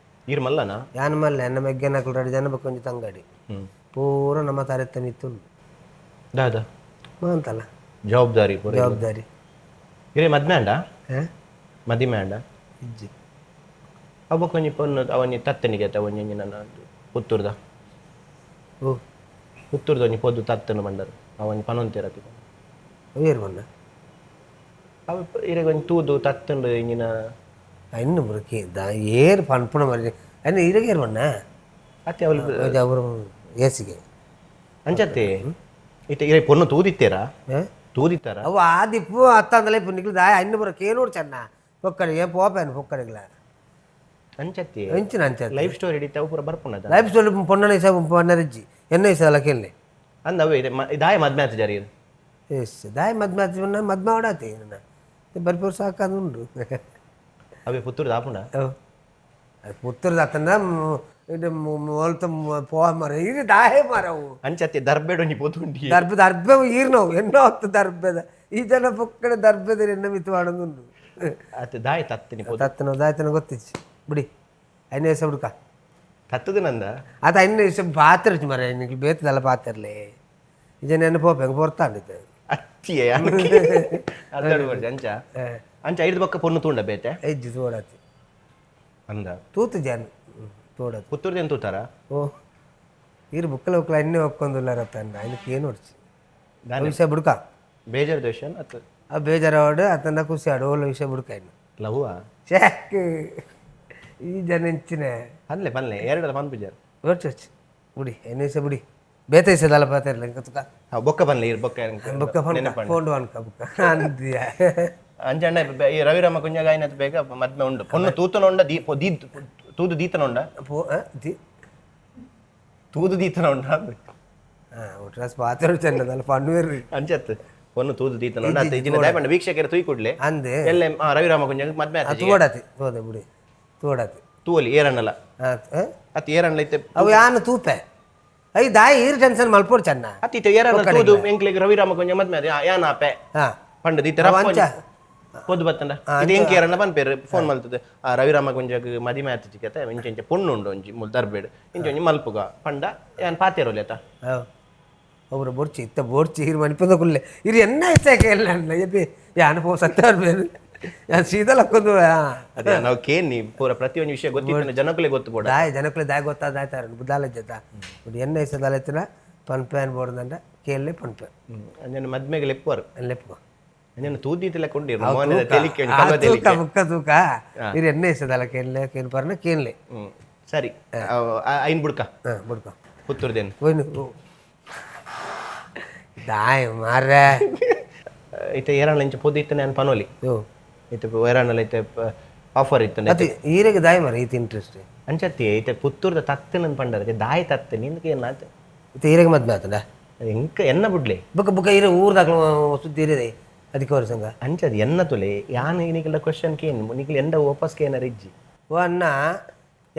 ಈರ್ ಮಲ್ಲನಾ? ಯಾನೆ ಮಲ್ಲೆ ನಮ್ಮ ಮೆಗ್ಗೆನಕಲ್ ಎರಡು ಜನ ಬಕ್ಕೊಂಜಿ ತಂಗಡಿ. ಪೂರ ನಮ್ಮ ತಾರೆತ್ತ ಮಿತ್ತುಂಡು. ದಾದ? ಮಾಂತಲ್ಲ. ಜವಾಬ್ದಾರಿ ಪೂರ. ಜವಾಬ್ದಾರಿ. ಇರೇ ಮದ್ಮೆ ಅಂಡ? ಹಾಂ. ಮದಿಮೆ ಅಂಡ? ಇಜ್ಜಿ. ಅವ ಕೊಂಜಿ ಪೊನ್ನು ಅವನಿ ತತ್ತನಿಗೆ ಆತ ಒಂಜಿ ನನ್ನ ಪುತ್ತೂರ್ದ. ಓ. ಪುತ್ತೂರ್ದ ಒಂಜಿ ಪೊದ್ದು ತತ್ತನು ಬಂಡರು ಅವನಿ ಪನೊಂತಿರತಿ. ಏರು ಬಣ್ಣ. ಅವ ಇರೆಗ್ ಒಂಜಿ ತೂದು ತತ್ತಂಡು ಇಂಜಿನ. ಇನ್ನು ಬರಕ್ಕೆ the ಏರು ಪನ್ಪುಣ ಮರಿ ಅನ್ನ ಇರಗೆ ಏರು ಬಣ್ಣ. ಅತ್ತೆ ಅವಳು. ಅವರು ಏಸಿಗೆ. ಅಂಚತ್ತೆ ಇತ್ತೆ ಇರೆ ಪೊನ್ನು ತೂದಿತ್ತೀರಾ? ತೂದಿತ್ತಾರ? ಅವು ಆದಿಪ್ಪು ಅತ್ತಂದಲೇ ಇಪ್ಪು ನಿಕ್ಲು ದಾಯ ಅನ್ನು ಬರ ಕೇನೋಡು ಚೆನ್ನ ಪೊಕ್ಕಡೆ ಏನ್ ಪೋಪೇನು ಪೊಕ್ಕಡೆಗ್ಲ. ಅಂಚತ್ತಿ. ಎಂಚಿನ ಅಂಚ? ಲೈಫ್ ಸ್ಟೋರಿ ಹಿಡಿತ ಅವು ಪೂರ ಬರ್ಪುಂಡದ. ಲೈಫ್ ಸ್ಟೋರಿ ಪೊನ್ನನ ಇಸ ಪೊನ್ನರಿಜ್ಜಿ ಎನ್ನ ಇಸಲ ಕೇಳಿ. ಅಂದ ಅವೇ ಇದೆ ದಾಯ ಮದ್ಮೆ ಆತ ಜಾರಿ. ಎಸ್, ದಾಯ ಮದ್ಮೆ ಆತ, ಮದ್ಮೆ ಆಡಾತಿ ನನ್ನ ಬರ್ಪೂರ್ ಸಾಕಂದು ಉಂಡು. ಅವೇ ಪುತ್ತೂರು ದಾಪುಂಡ. ಪುತ್ತೂರು ಅತ್ತನ ಇದು ಮೊಲ್ತ ಪೋ ಮರ ಇದು ದಾಹೆ ಮರವು. ಅಂಚತ್ತಿ, ದರ್ಬೆಡ್ ಒಂಜಿ ಪೊತುಂಡಿ. ದರ್ಬೆ ದರ್ಬೆ ಈರ್ನವು ಎನ್ನೋ ಹೊತ್ತು ದರ್ಬೆದ ಈ ಜನ ಪೊಕ್ಕಡೆ ದರ್ಬೆದ ಎನ್ನ ಮಿತ್ತು ಮಾಡೋದುಂಡು. ಅತ್ತ ದಾಯ ತತ್ತಿನಿ ಪೊತು. ತತ್ತನ ದಾಯ್ತನ ಗೊತ್ತಿಚ್ಚಿ ಬಿಡಿ, ಐನೇ ದಿವಸ ಹುಡುಕ. ತತ್ತದ ನಂದ. ಆತ ಐನೇ ದಿವಸ ಪಾತ್ರ ಮರ ನಿಂಗೆ ಬೇತದಲ್ಲ ಪಾತ್ರಲೇ ಈ ಜನ ನೆನಪು ಹೆಂಗೆ ಪೊರ್ತಾಂಡಿದ್ದೆ. ಅತ್ತಿಯೇ ಅದ್ದಾಡು ಬರ್ಜಿ ಅಂಚ ಅಂಚ ಐದು ಬೊಕ್ಕ ಪೊನ್ನು ತೂಂಡ ಬೇತೆ. ಹೆಜ್ಜೆ ತೋಡತಿ. ಅಂದ. ತೂತು ಜಾನ್ ತೋಡತಿ. ಪುತ್ತೂರ್ದು ತೂತಾರ? ಓ, ಈರು ಬುಕ್ಕಲ ಬುಕ್ಕಲ ಅನ್ನೇ ಒಕ್ಕೊಂದುಲ್ಲಾರ ತಂಡ ఆయనకి ಏನು ಹೊಡ್చి ದಾನೆ? ವಿಷಯ ಬುಡ್ಕ. ಬೇಜಾರು ದೋಷ ಅತ್ತ? ಆ ಬೇಜಾರಾಡು ಅತನ ಖುಷಿ ಆಡು ಓಲ ವಿಷಯ ಬುಡ್ಕ ಇನ್ನು. ಲವ್ವಾ? ಚಾಕ್, ಈ ಜನ ಹೆಂಚಿನ. ಅನ್ಲೆ ಪನ್ಲೆ, ಎರಡರ ಪನ್ಪುಜಾರ್. ಹೊಡ್ಚು ಹೊಡ್ಚು ಬುಡಿ, ಎನ್ನ ವಿಷಯ ಬಿಡಿ, ಬೇತ ವಿಷಯದಲ್ಲ ಪಾತಿರಲ್ಲ ಇಂಕ ತುಕ. ಹಾ, ಬೊಕ್ಕ ಪನ್ಲೆ ಇರು ಬೊಕ್ಕ. ಬುಕ್ಕ ಫೋನ್ ಅನ್ಕ ಬುಕ್ಕ ಅಂದಿಯ. ಅಂಚಣ್ಣ, ಈ ರವಿರಾಮ ಕುಂಜಗಾಯಿನತ್ ಬೇಗ ಮದ್ಮೆ ಉಂಡು, ಪೊನ್ನು ತೂತನ ಉಂಡ, ದೀ ದೀ ತೂದು ದೀತನ ಉಂಡ. ಪೋ the. ತೂದು ದೀತನ ಉಂಡ. ಹಾಂ, ಒಟ್ರಾಸ್ ಪಾತ್ರ ಚೆನ್ನದಲ್ಲ ಪನ್ವೇರು. ಅಂಚತ್ ಪೊನ್ನು ತೂದು ದೀತನ ಉಂಡ ಅತ್ತ ಇಜಿನ ದಯಪಂಡ ವೀಕ್ಷಕರ ತೂಯಿ ಕೂಡ್ಲೆ. ಅಂದೆ. ಎಲ್ಲ ರವಿರಾಮ ಕುಂಜಗ್ ಮದ್ಮೆ ಆತ. ತೋಡತಿ ತೋದೆ ಬಿಡಿ ತೋಡತಿ. ತೂವಲಿ ಏರಣ್ಣಲ. ಹಾಂ. ಅತ್ತ ಏರಣ್ಣಲ ಇತ್ತೆ. ಅವು ಯಾನು ತೂಪೆ I ದಾಯಿ ಈರ್ ಟೆನ್ಷನ್ ಮಲ್ಪೋಡು ಚೆನ್ನ. ಅತ್ತ ಇತ್ತೆ ಏರಣ್ಣ ತೂದು ಎಂಕ್ಲೆಗ್ ರವಿರಾಮ ಕುಂಜ ಮದ್ಮೆ ಆತ ಯಾನ ಆಪೆ ಹಾಂ. ಪಂಡದ ಇತ್ತೆ ಅಂಚ. ಪೊದ್ದು ಬತ್ತಂಡ ಇದು ಎಂಕ್ ಏರಣ್ಣ ಪನ್ಪೇರು ಫೋನ್ ಮಲ್ತದೆ, ಆ ರವಿರಾಮ ಕುಂಜಗ್ ಮದಿಮೆ ಆತ ಚಿಕ್ಕತೆ, ಇಂಚ ಇಂಚ ಪೊಣ್ಣು ಉಂಡು ಒಂಜಿ ಮುಲ್ ದರ್ಬೇಡು ಇಂಚ ಒಂಜಿ ಮಲ್ಪುಗ ಪಂಡ ಯಾನ್ ಪಾತೇರೋಲಿ ಆತ. ಒಬ್ರು ಬೊಡ್ಚಿ ಇತ್ತ ಬೋಡ್ಚಿ ಇರು ಮನಿಪಂದ ಕುಲ್ಲೆ ಇರು ಎನ್ನ ಇಷ್ಟ ಇಲ್ಲ ಎಬ್ಬಿ ಯಾನು ಪೋ ಸತ್ಯ ಬೇರು ಯಾನ್ ಸೀದಾ ಲಕ್ಕೊಂದು. ಅದೇ ನಾವು ಕೇನಿ ಪೂರ ಪ್ರತಿಯೊಂದು ವಿಷಯ ಗೊತ್ತಿತ್ತು ಜನಕ್ಕಲೇ ಗೊತ್ತು ಬೋಡ. ದಾಯ ಜನಕ್ಕಲೇ ದಾಯ ಗೊತ್ತಾದಾಯ್ತಾರ ಬುದ್ದಾಲ ಜೊತ ఇప్పుడు ಎನ್ನ ಇಷ್ಟದಾಲೆತ್ತಿನ ಪನ್ಪೆ ಅನ್ಬೋಡ್ದಂಡ ಕೇಳಲೆ ಪನ್ಪೆ. ಅಂಜನ ಮದ್ಮೆಗೆ ಲೆಪ್ಪುವರು. ಲೆಪ್ಪು. ಅಂಜನ ತೂದಿತಿಲ್ಲ ಕೊಂಡಿರು ಮೋನೆದ ತೆಲಿಕೆ ಒಂಜಿ ಕಲ್ವ ತೂಕ ತೆಲಿಕೆ. ಬುಕ್ಕ ತೂಕ ಇರು ಎನ್ನ ಇಷ್ಟದಲ್ಲ ಕೇಳಲೆ ಕೇನ್ ಪರ್ನ ಕೇಳಲೆ. ಸರಿ, ಐನ್ ಬುಡ್ಕ. ಹಾಂ, ಬುಡ್ಕ. ಪುತ್ತೂರ್ದೇನು. ಹೋಯ್ನು ದಾಯ ಮಾರ್ರೆ. ಇತ್ತೆ ಏರಣ್ಣ ಇಂಚ ಪೊದ್ದು ಇತ್ತೆ ನಾನು ಪನೋಲಿ. ಯೋ. ಇತ್ತೆ ಏರಣ್ಣಲ ಇತ್ತೆ ಆಫರ್ ಇತ್ತು. ಅದು ಈರೆಗೆ ದಾಯ ಮಾರ ಈತ ಇಂಟ್ರೆಸ್ಟ್. ಅಂಚತ್ತಿ ಇತ್ತೆ ಪುತ್ತೂರ್ದ ತತ್ತನಂದ್ ಪಂಡರ್ ದಾಯ ತತ್ತೆ ನಿಂದಕ್ಕೆ ಏನಾತ? ಇತ್ತೆ ಈರೆಗೆ ಮದ್ಮೆ ಆತಂಡ. ಎಂಕ ಎನ್ನ ಬುಡ್ಲೆ. ಬುಕ್ಕ ಬುಕ್ಕ ಈರೆ ಊರ್ದಾಗ್ಲ ಸುದ್ದಿ ಇರಿದೆ ಅದಕ್ಕೆ ಅವ್ರ ಸಂಘ. ಅಂಚದ್ ಎನ್ನ ತುಲೆ ಯಾನ್ ನಿಕಲ್ದ ಕ್ವಶನ್ ಕೇನ್ ನಿಕಲ್ ಎಂಡ ವಾಪಸ್ ಕೇನರ್ ಇಜ್ಜಿ. ಓ ಅಣ್ಣ,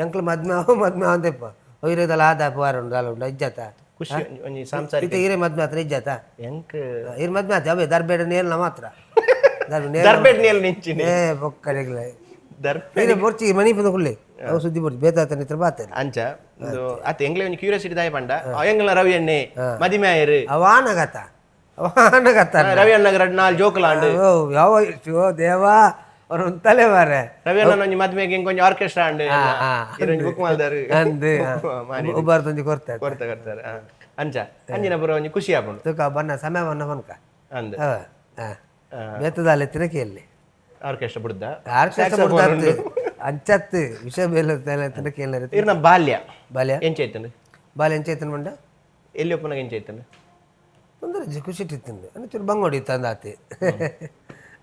ಎಂಕ್ಲ ಮದ್ಮೆ ಅವ ಮದ್ಮೆ ಅಂದೆಪ್ಪ ಐರೇದಲ್ಲ ಆದ ವಾರ ಉಂಡು ಅಲ್ಲ ಉಂಡು ಇಜ್ಜಾತ. ಖುಷಿ ಒಂಜಿ ಒಂಜಿ ಸಾಂಸಾರಿಕ. ಇತ್ತೆ ಈರೆ ಮದ್ಮೆ ಆತನ ಇಜ್ಜಾತ? ಎಂಕ್. ಈರ್ ಮದ್ಮೆ ಆತ ಅವೇ ದರ್ಬೇಡ ನೇಲ್ನ ಮಾತ್ರ ದರ್ಬೆ ನೇಲ್. ದರ್ಬೆಡ್ ನೇಲ್ ನಿಂಚಿನಿ. ಏ ಬೊಕ್ಕಡೆಗ್ಲ. ದರ್ಬೆ. ಈರೆ ಬೊರ್ಚಿ ಮನಿ ಪಂದ ಕುಲ್ಲೆ ಅವು ಸುದ್ದಿ ಬೊರ್ಚಿ ಬೇತಾತ ನಿತ್ರ ಬಾತೇನೆ. ಅಂಚ ಒಂದು ಅತ್ತ ಎಂಗ್ಲೆ ಒಂಜಿ ಕ್ಯೂರಿಯಾಸಿಟಿ ದಾಯ ಪಂಡ ಎಂಗ್ಲ ರವಿ ಅಣ್ಣೆ ಮದಿಮೆ ಆಯರು. ಅವಾನಗತ ಅವಾನಗತ. ರವಿ ಅಣ್ಣಗ್ ರಡ್ ನಾಲ್ ಜೋಕುಲಾಂಡ್. ಓ ಯಾವ ಶಿವ ದೇವಾ ಅವ್ರು ಉಂತಲೇ ಮಾರೆ. ರವಿ ಅಣ್ಣನ ಒಂಜಿ ಮದ್ಮೆಗೆ ಇಂಕೊಂಜಿ ಆರ್ಕೆಸ್ಟ್ರಾ ಅಂಡ್ ಒಂಜಿ ಬುಕ್ ಮಲ್ದಾರು. ಅಂದ್ ಉಬ್ಬಾರ್ದೊಂಜಿ ಕೊರ್ತೆ. ಕೊರ್ತ ಕೊರ್ತಾರೆ. ಅಂಚ ಅಂಜಿನ ಪುರ ಒಂಜಿ ಖುಷಿ ಆಪುಂಡು. ತುಕ ಬನ್ನ ಸಮಯ ಬನ್ನ ಬನ್ಕ. ಅಂದ್. ಬೇತದಾಲ ಎತ್ತಿನ ಕೇಳಿ. ಆರ್ಕೆಸ್ಟ್ರಾ ಬುಡ್ದ. ಆರ್ಕೆಸ್ಟ್ರಾ ಬುಡ್ದಾತ್ ಅಂಚತ್ತು ವಿಷಯ ಬೇಲೆ ಎತ್ತಿನ ಕೇಳಿ. ಇರ್ನ ಬಾಲ್ಯ. ಬಾಲ್ಯ. ಎಂಚ ಐತಂಡು? ಬಾಲ್ಯ ಎಂಚ ಐತನ್ ಮಂಡ. ಎಲ್ಲಿ ಒಪ್ಪನಾಗ ಎಂಚ ಐತಂಡು? ತೊಂದರೆ ಇಜ್ಜಿ, ಖುಷಿ ಇತ್ತಿಂದು ಅಂದ್ರೆ ಚೂರು ಬಂಗೋಡಿ ಇತ್ತ ಅಂದಾತಿ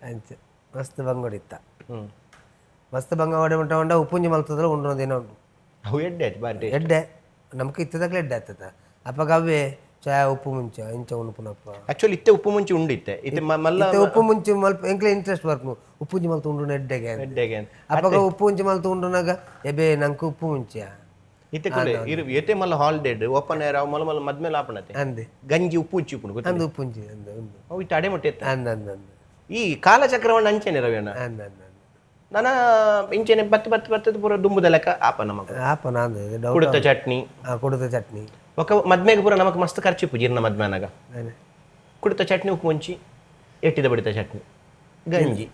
ಅಂಚ ಮಸ್ತ್ ಬಂಗೋಡಿ ಇತ್ತ. ಮಸ್ತ್ ಬಂಗ ಹೊಡೆ ಉಂಟ ಉಂಡ ಉಪ್ಪುಂಜಿ ಮಲ್ತದಲ್ಲ ಉಂಡು ದಿನ ಉಂಡು. ಅವು ಎಡ್ಡೆ ಆಯ್ತು ಬಾರಿ taste. ಎಡ್ಡೆ ನಮ್ಗೆ ಇತ್ತದಾಗಲೇ ಎಡ್ಡೆ ಆಗ್ತದ ಅಪ್ಪಗ ಅವೇ ಚಾಯ್ ಉಪ್ಪು ಮುಂಚೆ ಇಂಚ ಉಣ್ಣುಪುನಪ್ಪ. ಆಕ್ಚುಲಿ ಇತ್ತೆ ಉಪ್ಪು ಮುಂಚೆ ಉಂಡಿತ್ತೆ ಇತ್ತೆ ಮಲ್ಲ. ಇತ್ತೆ ಉಪ್ಪು ಮುಂಚೆ ಮಲ್ಪ ಎಂಕ್ಲೆ ಇಂಟ್ರೆಸ್ಟ್ ವರ್ಕ್ ಉಪ್ಪುಂಜಿ ಮಲ್ತು ಉಂಡು ಎಡ್ಡೆಗೆ ಅಂತ. ಎಡ್ಡೆಗೆ ಅಂತ. ಅಪ್ಪಗ ಉಪ್ಪು ಮುಂಚೆ ಮಲ್ತು ಉಂಡುನಾಗ ಎಬೆ ನಂಗೆ ಉಪ್ಪು ಮುಂಚೆ. ಇತ್ತೆ ಕುಲೆ ಇರು ಏತೆ ಮಲ್ಲ ಹಾಲ್ dead open air ಅವು ಮಲ್ಲ ಮಲ್ಲ ಮದ್ಮೇಲೆ ಆಪಣತೆ. ಅಂದೆ. ಗಂಜಿ ಉಪ್ಪು ಉಚ್ಚಿ ಉಪ್ಪುಂಡು ಗೊತ್ತಿದೆ? ಅಂದು ಉಪ್ಪು ಮುಂಚೆ ಅಂದು ಉಂಡು. ಅವು ಇತ್ತೆ ಅಡೆ ಮುಟ್ಟೆ ಎತ್ತ. ಅಂದ ಅಂದ ಅಂದ. ಈ ಕಾಲಚಕ್ರವನ್ನ ಅಂಚೆನೆ ರವಿಯಣ್ಣ. ಅಂದ ಅಂದ ಅಂದ. ನನ ಇಂಚೆನೆ ಬತ್ತು ಬತ್ತು ಬತ್ತದ ಪೂರ ದುಂಬುದ ಲೆಕ್ಕ ಆಪ ನಮಕ್. ಆಪ ನಾಂದು ಡೌಟ್. ಕುಡುತ ಚಟ್ನಿ. ಆ ಕುಡುತ ಚಟ್ನಿ. ఒక ಮದ್ಮೆಗೆ ಪೂರ ನಮಕ್ ಮಸ್ತ್ ಖರ್ಚು ಇಪ್ಪು ಜೀರ್ಣ ಮದ್ಮೆನಾಗ. ಅದೇ. ಕುಡುತ ಚಟ್ನಿ ಉಪ್ಪು ಮುಂಚಿ ಎಟ್ಟಿದ ಬಡಿತ ಚಟ್ನಿ ಗಂಜಿ.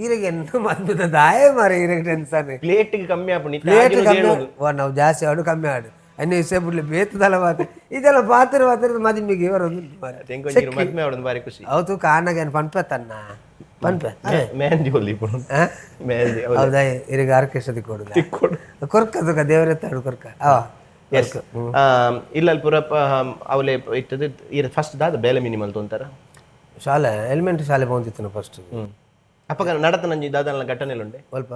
ಈರೆಗೆ ಎನ್ನ ಮದ್ಮೆದ ದಾಯ ಮಾರ ಈರೆಗೆ ಟೆನ್ಷನ್. ಪ್ಲೇಟ್ಗೆ ಕಮ್ಮಿ ಆಪುಂಡು ಇತ್ತೆ. ಪ್ಲೇಟ್ ಆಜಿನ ಕಮ್ಮಿ ಏಳುದು. ವಾ ನಾವು ಜಾಸ್ತಿ ಆಡು ಕಮ್ಮಿ ಆಡು ಅನ್ನ ವಿಷಯ ಬಿಡ್ಲಿ ಬೇತದಲ್ಲ ಮಾತು ಇದೆಲ್ಲ ಪಾತ್ರ ಪಾತ್ರ ಮದಿಮಿಗೆ ಬರೋದು ಮಾರೆ. ತೆಂಕೊಂಜಿರು ಮದ್ಮೆ ಆಡೋದು ಬಾರಿ ಖುಷಿ. ಅವತ್ತು ಕಾನಾಗ ಏನು ಪನ್ಪೆ ತನ್ನ ಪನ್ಪೆ ಅದೇ. ಮೆಹಂದಿ ಹೊಲಿ ಇಪ್ಪುಂಡು. ಆ? ಮೆಹಂದಿ ಹೌದು. ಹೌದಾ, ಇರಿಗೆ ಆರ್ಕೆಸ್ಟ್ರಾ ಕೊಡುದ? ತಿಕ್ಕೊಡು. ಕೊರ್ಕ ತುಕ ದೇವರೇ ತಾಡು ಕೊರ್ಕ ಅವ S, ಇಲ್ಲಲ್ಲಿ ಪೂರ ಅವಲೇ ಇತ್ತದ. ಇರ್ ಫಸ್ಟ್ ದಾದ ಬೇಲೆ ಮಿನಿಮಲ್ ತೊಂತಾರ? ಶಾಲೆ, ಎಲಿಮೆಂಟ್ರಿ ಶಾಲೆ ಪೋಂತಿತ್ತು ಫಸ್ಟ್. ಅಪ್ಪಗ ನಡತ ನಂಜಿ ದಾದನ ಘಟನೆಲುಂಡೆ? ಅಲ್ಪ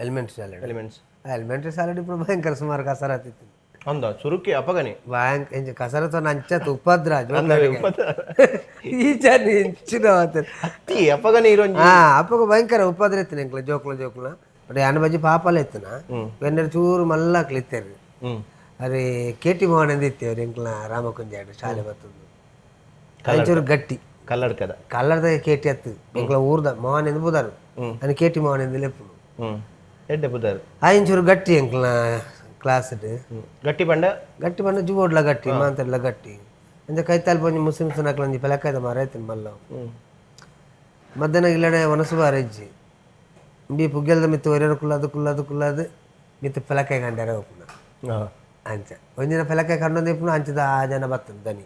ಎಲಿಮೆಂಟ್ರಿ ಶಾಲೆ. ಎಲಿಮೆಂಟ್ಸ್. ಎಲಿಮೆಂಟ್ರಿ ಶಾಲೆ ఇప్పుడు ಭಯಂಕರ ಸುಮಾರು ಕಸರತ್ತಿತ್ತು. ಅಂದ ಸುರುಕಿ ಅಪ್ಪಗನೆ. ಭಯಂಕರ ಎಂಚ ಕಸರತ್ತು ಅಂಚ ಉಪದ್ರ ಈ ಜನ ಇಂಚಿನ. ಅತ್ತಿ ಅಪ್ಪಗನೆ ಇರೋಂಜಿ. ಹಾ, ಅಪ್ಪಗ ಭಯಂಕರ ಉಪದ್ರ ಇತ್ತು ಎಂಕ್ಲ ಜೋಕ್ಲ ಜೋಕ್ಲ. ಬಟ್ ಯಾನ ಬಜ್ಜಿ ಪಾಪಲ ಇತ್ತನ ಬೆನ್ನರ್ ಚೂರು ಮಲ್ಲಾಕ್ಲು ಇತ್ತೇರು. ಅರೆ ಕೆ ಟಿ ಮೋಹನ್ ಎಂದ ಇತ್ತೇವ್ರು ಎಂಕ್ಲ ರಾಮಕುಂಜ ಶಾಲೆ ಬರ್ತದೆ ಕಂಚೂರು ಗಟ್ಟಿ. ಕಲ್ಲಡ್ಕದ? ಕಲ್ಲರ್ದ ಕೆ ಟಿ ಅತ್ತು ಎಂಕ್ಲ ಊರ್ದ ಮೋಹನ್ ಎಂದು ಬುದಾರು అని ಕೆ ಟಿ ಮೋಹನ್ ಎಂದು ಲೆಪ್ಪುನು. ಎಡ್ಡೆ ಬುದಾರು. ಆಯಿಂಚೂರು ಗಟ್ಟಿ ಎಂಕ್ಲ ಕ್ಲಾಸ್. ಗಟ್ಟಿ ಬಂಡ? ಗಟ್ಟಿ ಬಂಡ ಜುಬೋಡ್ಲ ಗಟ್ಟಿ, ಮಾಂತಡ್ಲ ಗಟ್ಟಿ. ಅಂಚ ಕೈತಾಲ್ ಪೊಂಜಿ ಮುಸ್ಲಿಮ್ಸ್ ನಕ್ಲಂಜಿ ಪೆಲಕಾಯ್ದ ಮಾರ ಐತಿನ ಮಲ್ಲ. ಮಧ್ಯಾಹ್ನ ಇಲ್ಲಡೆ ಒನಸು ಬಾರ ಇಜ್ಜಿ. ಬಿ ಪುಗ್ಗೆಲ್ದ ಮಿತ್ತು ಒರಿಯರ ಕುಲ್ಲದು ಕುಲ್ಲದು ಕುಲ್ಲದು ಮಿತ್ತು ಪೆಲಕಾಯಿ ಕಂಡ್ಯಾರ ಹೋಪುನ. ಅಂಚ ಒಂಜಿನ ಪೆಲಕಾಯಿ ಕಂಡೊಂದು ಇಪ್ಪುನ. ಅಂಚದ ಆ ಜನ ಬರ್ತದೆ ದನಿ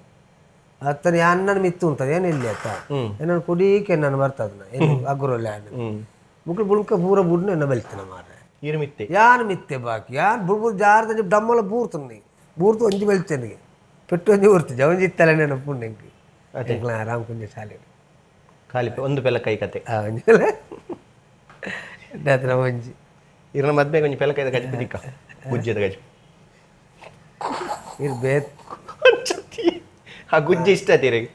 ಅತ್ತನ ಅಣ್ಣನ ಮಿತ್ತು ಉಂಟದ ಏನು ಇಲ್ಲಿ ಅತ್ತ ಏನನ್ನು ಕುಡೀಕೆ ನಾನು ಬರ್ತದ ಏನು ಅಗ್ರೋಲ್ಲ ಮುಕ್ಳು ಬುಳ್ಕ ಪೂರ ಬುಡ್ನು ಎನ್ನ ಬೆಲ್ತಿನ ಮಾರ್ರೆ. ಇರು ಮಿತ್ತೆ? ಯಾನ್ ಮಿತ್ತೆ ಬಾಕಿ ಯಾನ್ ಬುಡ್ಬುಡ್ ಜಾರ್ದ ಡಮ್ಮಲ ಬೂರ್ತುಂಡಿ ಬೂರ್ತು ಒಂಜಿ ಬೆಲ್ತೆನಿಗೆ ಪೆಟ್ಟು ಒಂಜಿ ಊರ್ತು ಜವಂಜಿ ಇತ್ತಲ್ಲ ನೆನಪುಂಡು ಎಂಕ್ ಎಂಕ್ಲ ರಾಮಕುಂಜ ಶಾಲೆ. ಖಾಲಿ ಒಂದು ಪೆಲಕಾಯಿ ಕತೆ. ಆ ಒಂಜಿ ಹತ್ರ ಒಂಜಿ. ಇರನ ಮದ್ಮೆಗೆ ಒಂಜಿ ಪೆಲಕಾಯ್ದ ಗಜ್ಪು ದಿಕ್ಕ ಗುಜ್ಜೆದ ಗಜ್ಪು. ಇರ್ ಬೇತ್. ಆ ಗುಜ್ಜೆ ಇಷ್ಟ ತೀರಿಗೆ?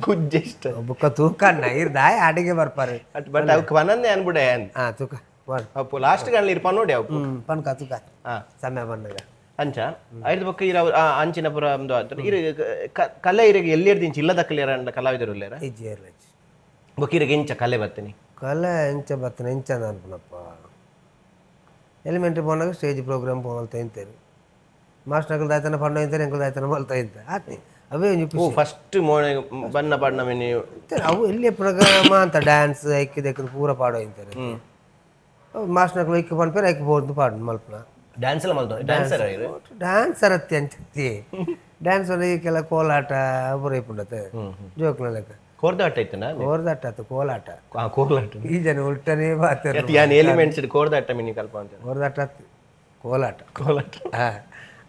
ಗುಜ್ಜೆ ಇಷ್ಟ. ಬುಕ್ಕ ತೂಕಣ್ಣ ಇರ್ ದಾಯ ಅಡಿಗೆ ಬರ್ಪಾರೆ. ಬಟ್ ಅವಕ್ಕೆ ಪನಂದೆ ಅನ್ಬಿಡೆ. ಹಾ, ತೂಕ. ಅಪ್ಪು ಲಾಸ್ಟ್ ಗಂಡ್ಲಿ ಇರ್ ಪನ್ನೋಡಿ ಅಪ್ಪು. ಪನ್ಕ ತೂಕ. ಸಮಯ ಬಂದಾಗ. ಅಂಚ ಐದು ಬೊಕ್ಕ ಇರ ಅಂಚಿನ ಪುರ ಒಂದು ಆತು. ಇರು ಕಲೆ ಇರಿಗೆ ಎಲ್ಲಿರ್ದಿಂಚ ಇಲ್ಲದ ಕಲಿಯರ ಕಲಾವಿದರು ಇಲ್ಲೇರ? ಇಜ್ಜಿ ಇರ್ಲಚ್ಚಿ. ಬೊಕ್ಕ ಇರಿಗೆ ಎಂಚ ಕಲೆ ಬತ್ತೀನಿ? ಕಲೆ ಎಂಚ ಬತ್ತನ ಎಂಚ ಅನ್ಪುನಪ್ಪ. ಎಲಿಮೆಂಟ್ರಿ ಪೋನಾಗ ಸ್ಟೇಜ್ ಪ್ರೋಗ್ರಾಮ್ ಪೋವಲ್ತ ಇಂತೇರು ಮಾಸ್ಟರ್ ಅಂಕಲ್ ದಾಯ್ತನ ಪಂಡ ಇಂತಾರೆ ಅಂಕಲ್ ದಾಯ್ತನ ಮಲ್ತ ಇಂತ ಆತಿ ಅವೇ ಒಂಜಿ ಓ ಖುಷಿ. ಫಸ್ಟ್ ಮೋನೆ ಬಣ್ಣ ಬಣ್ಣ ಮಿನಿ. ಅವು ಎಲ್ಲಿ ಪ್ರೋಗ್ರಾಮ ಅಂತ ಡ್ಯಾನ್ಸ್ ಐಕ್ಯ ದೆಕ್ಕದ ಪೂರ ಪಾಡೋ ಇಂತಾರೆ. ಮಾಸ್ಟರ್ ಅಂಕಲ್ ಐಕ್ಯ ಪನ್ಪೇರು ಐಕ್ಯ ಪೋದು ಪಾಡು ಮಲ್ಪುನ. ಡ್ಯಾನ್ಸ್ ಎಲ್ಲ ಮಲ್ತ ಡ್ಯಾನ್ಸರ್? ಡ್ಯಾನ್ಸರ್ ಅತ್ತಿ ಅಂಚತ್ತಿ. ಡ್ಯಾನ್ಸ್ ಕೆಲ ಕೋಲಾಟ ಪೂರ ಇಪ್ಪುಂಡತೆ ಜೋಕ್ಲ ಲೆಕ್ಕ. ಕೋರ್ದಾಟ ಇತ್ತನ? ಕೋರ್ದಾಟ ಆತು, ಕೋಲಾಟ. ಕೋಲಾಟ. ಈ ಜನ ಉಲ್ಟನೇ ಬಾತಾರೆ. ಯಾನ್ ಎಲಿಮೆಂಟ್ಸ್ ಕೋರ್ದಾಟ ಮಿನಿ ಕಲ್ಪ ಅಂತ. ಕೋರ್ದಾಟ ಆತು, ಕೋಲಾಟ. ಕೋಲಾಟ. ಹಾಂ,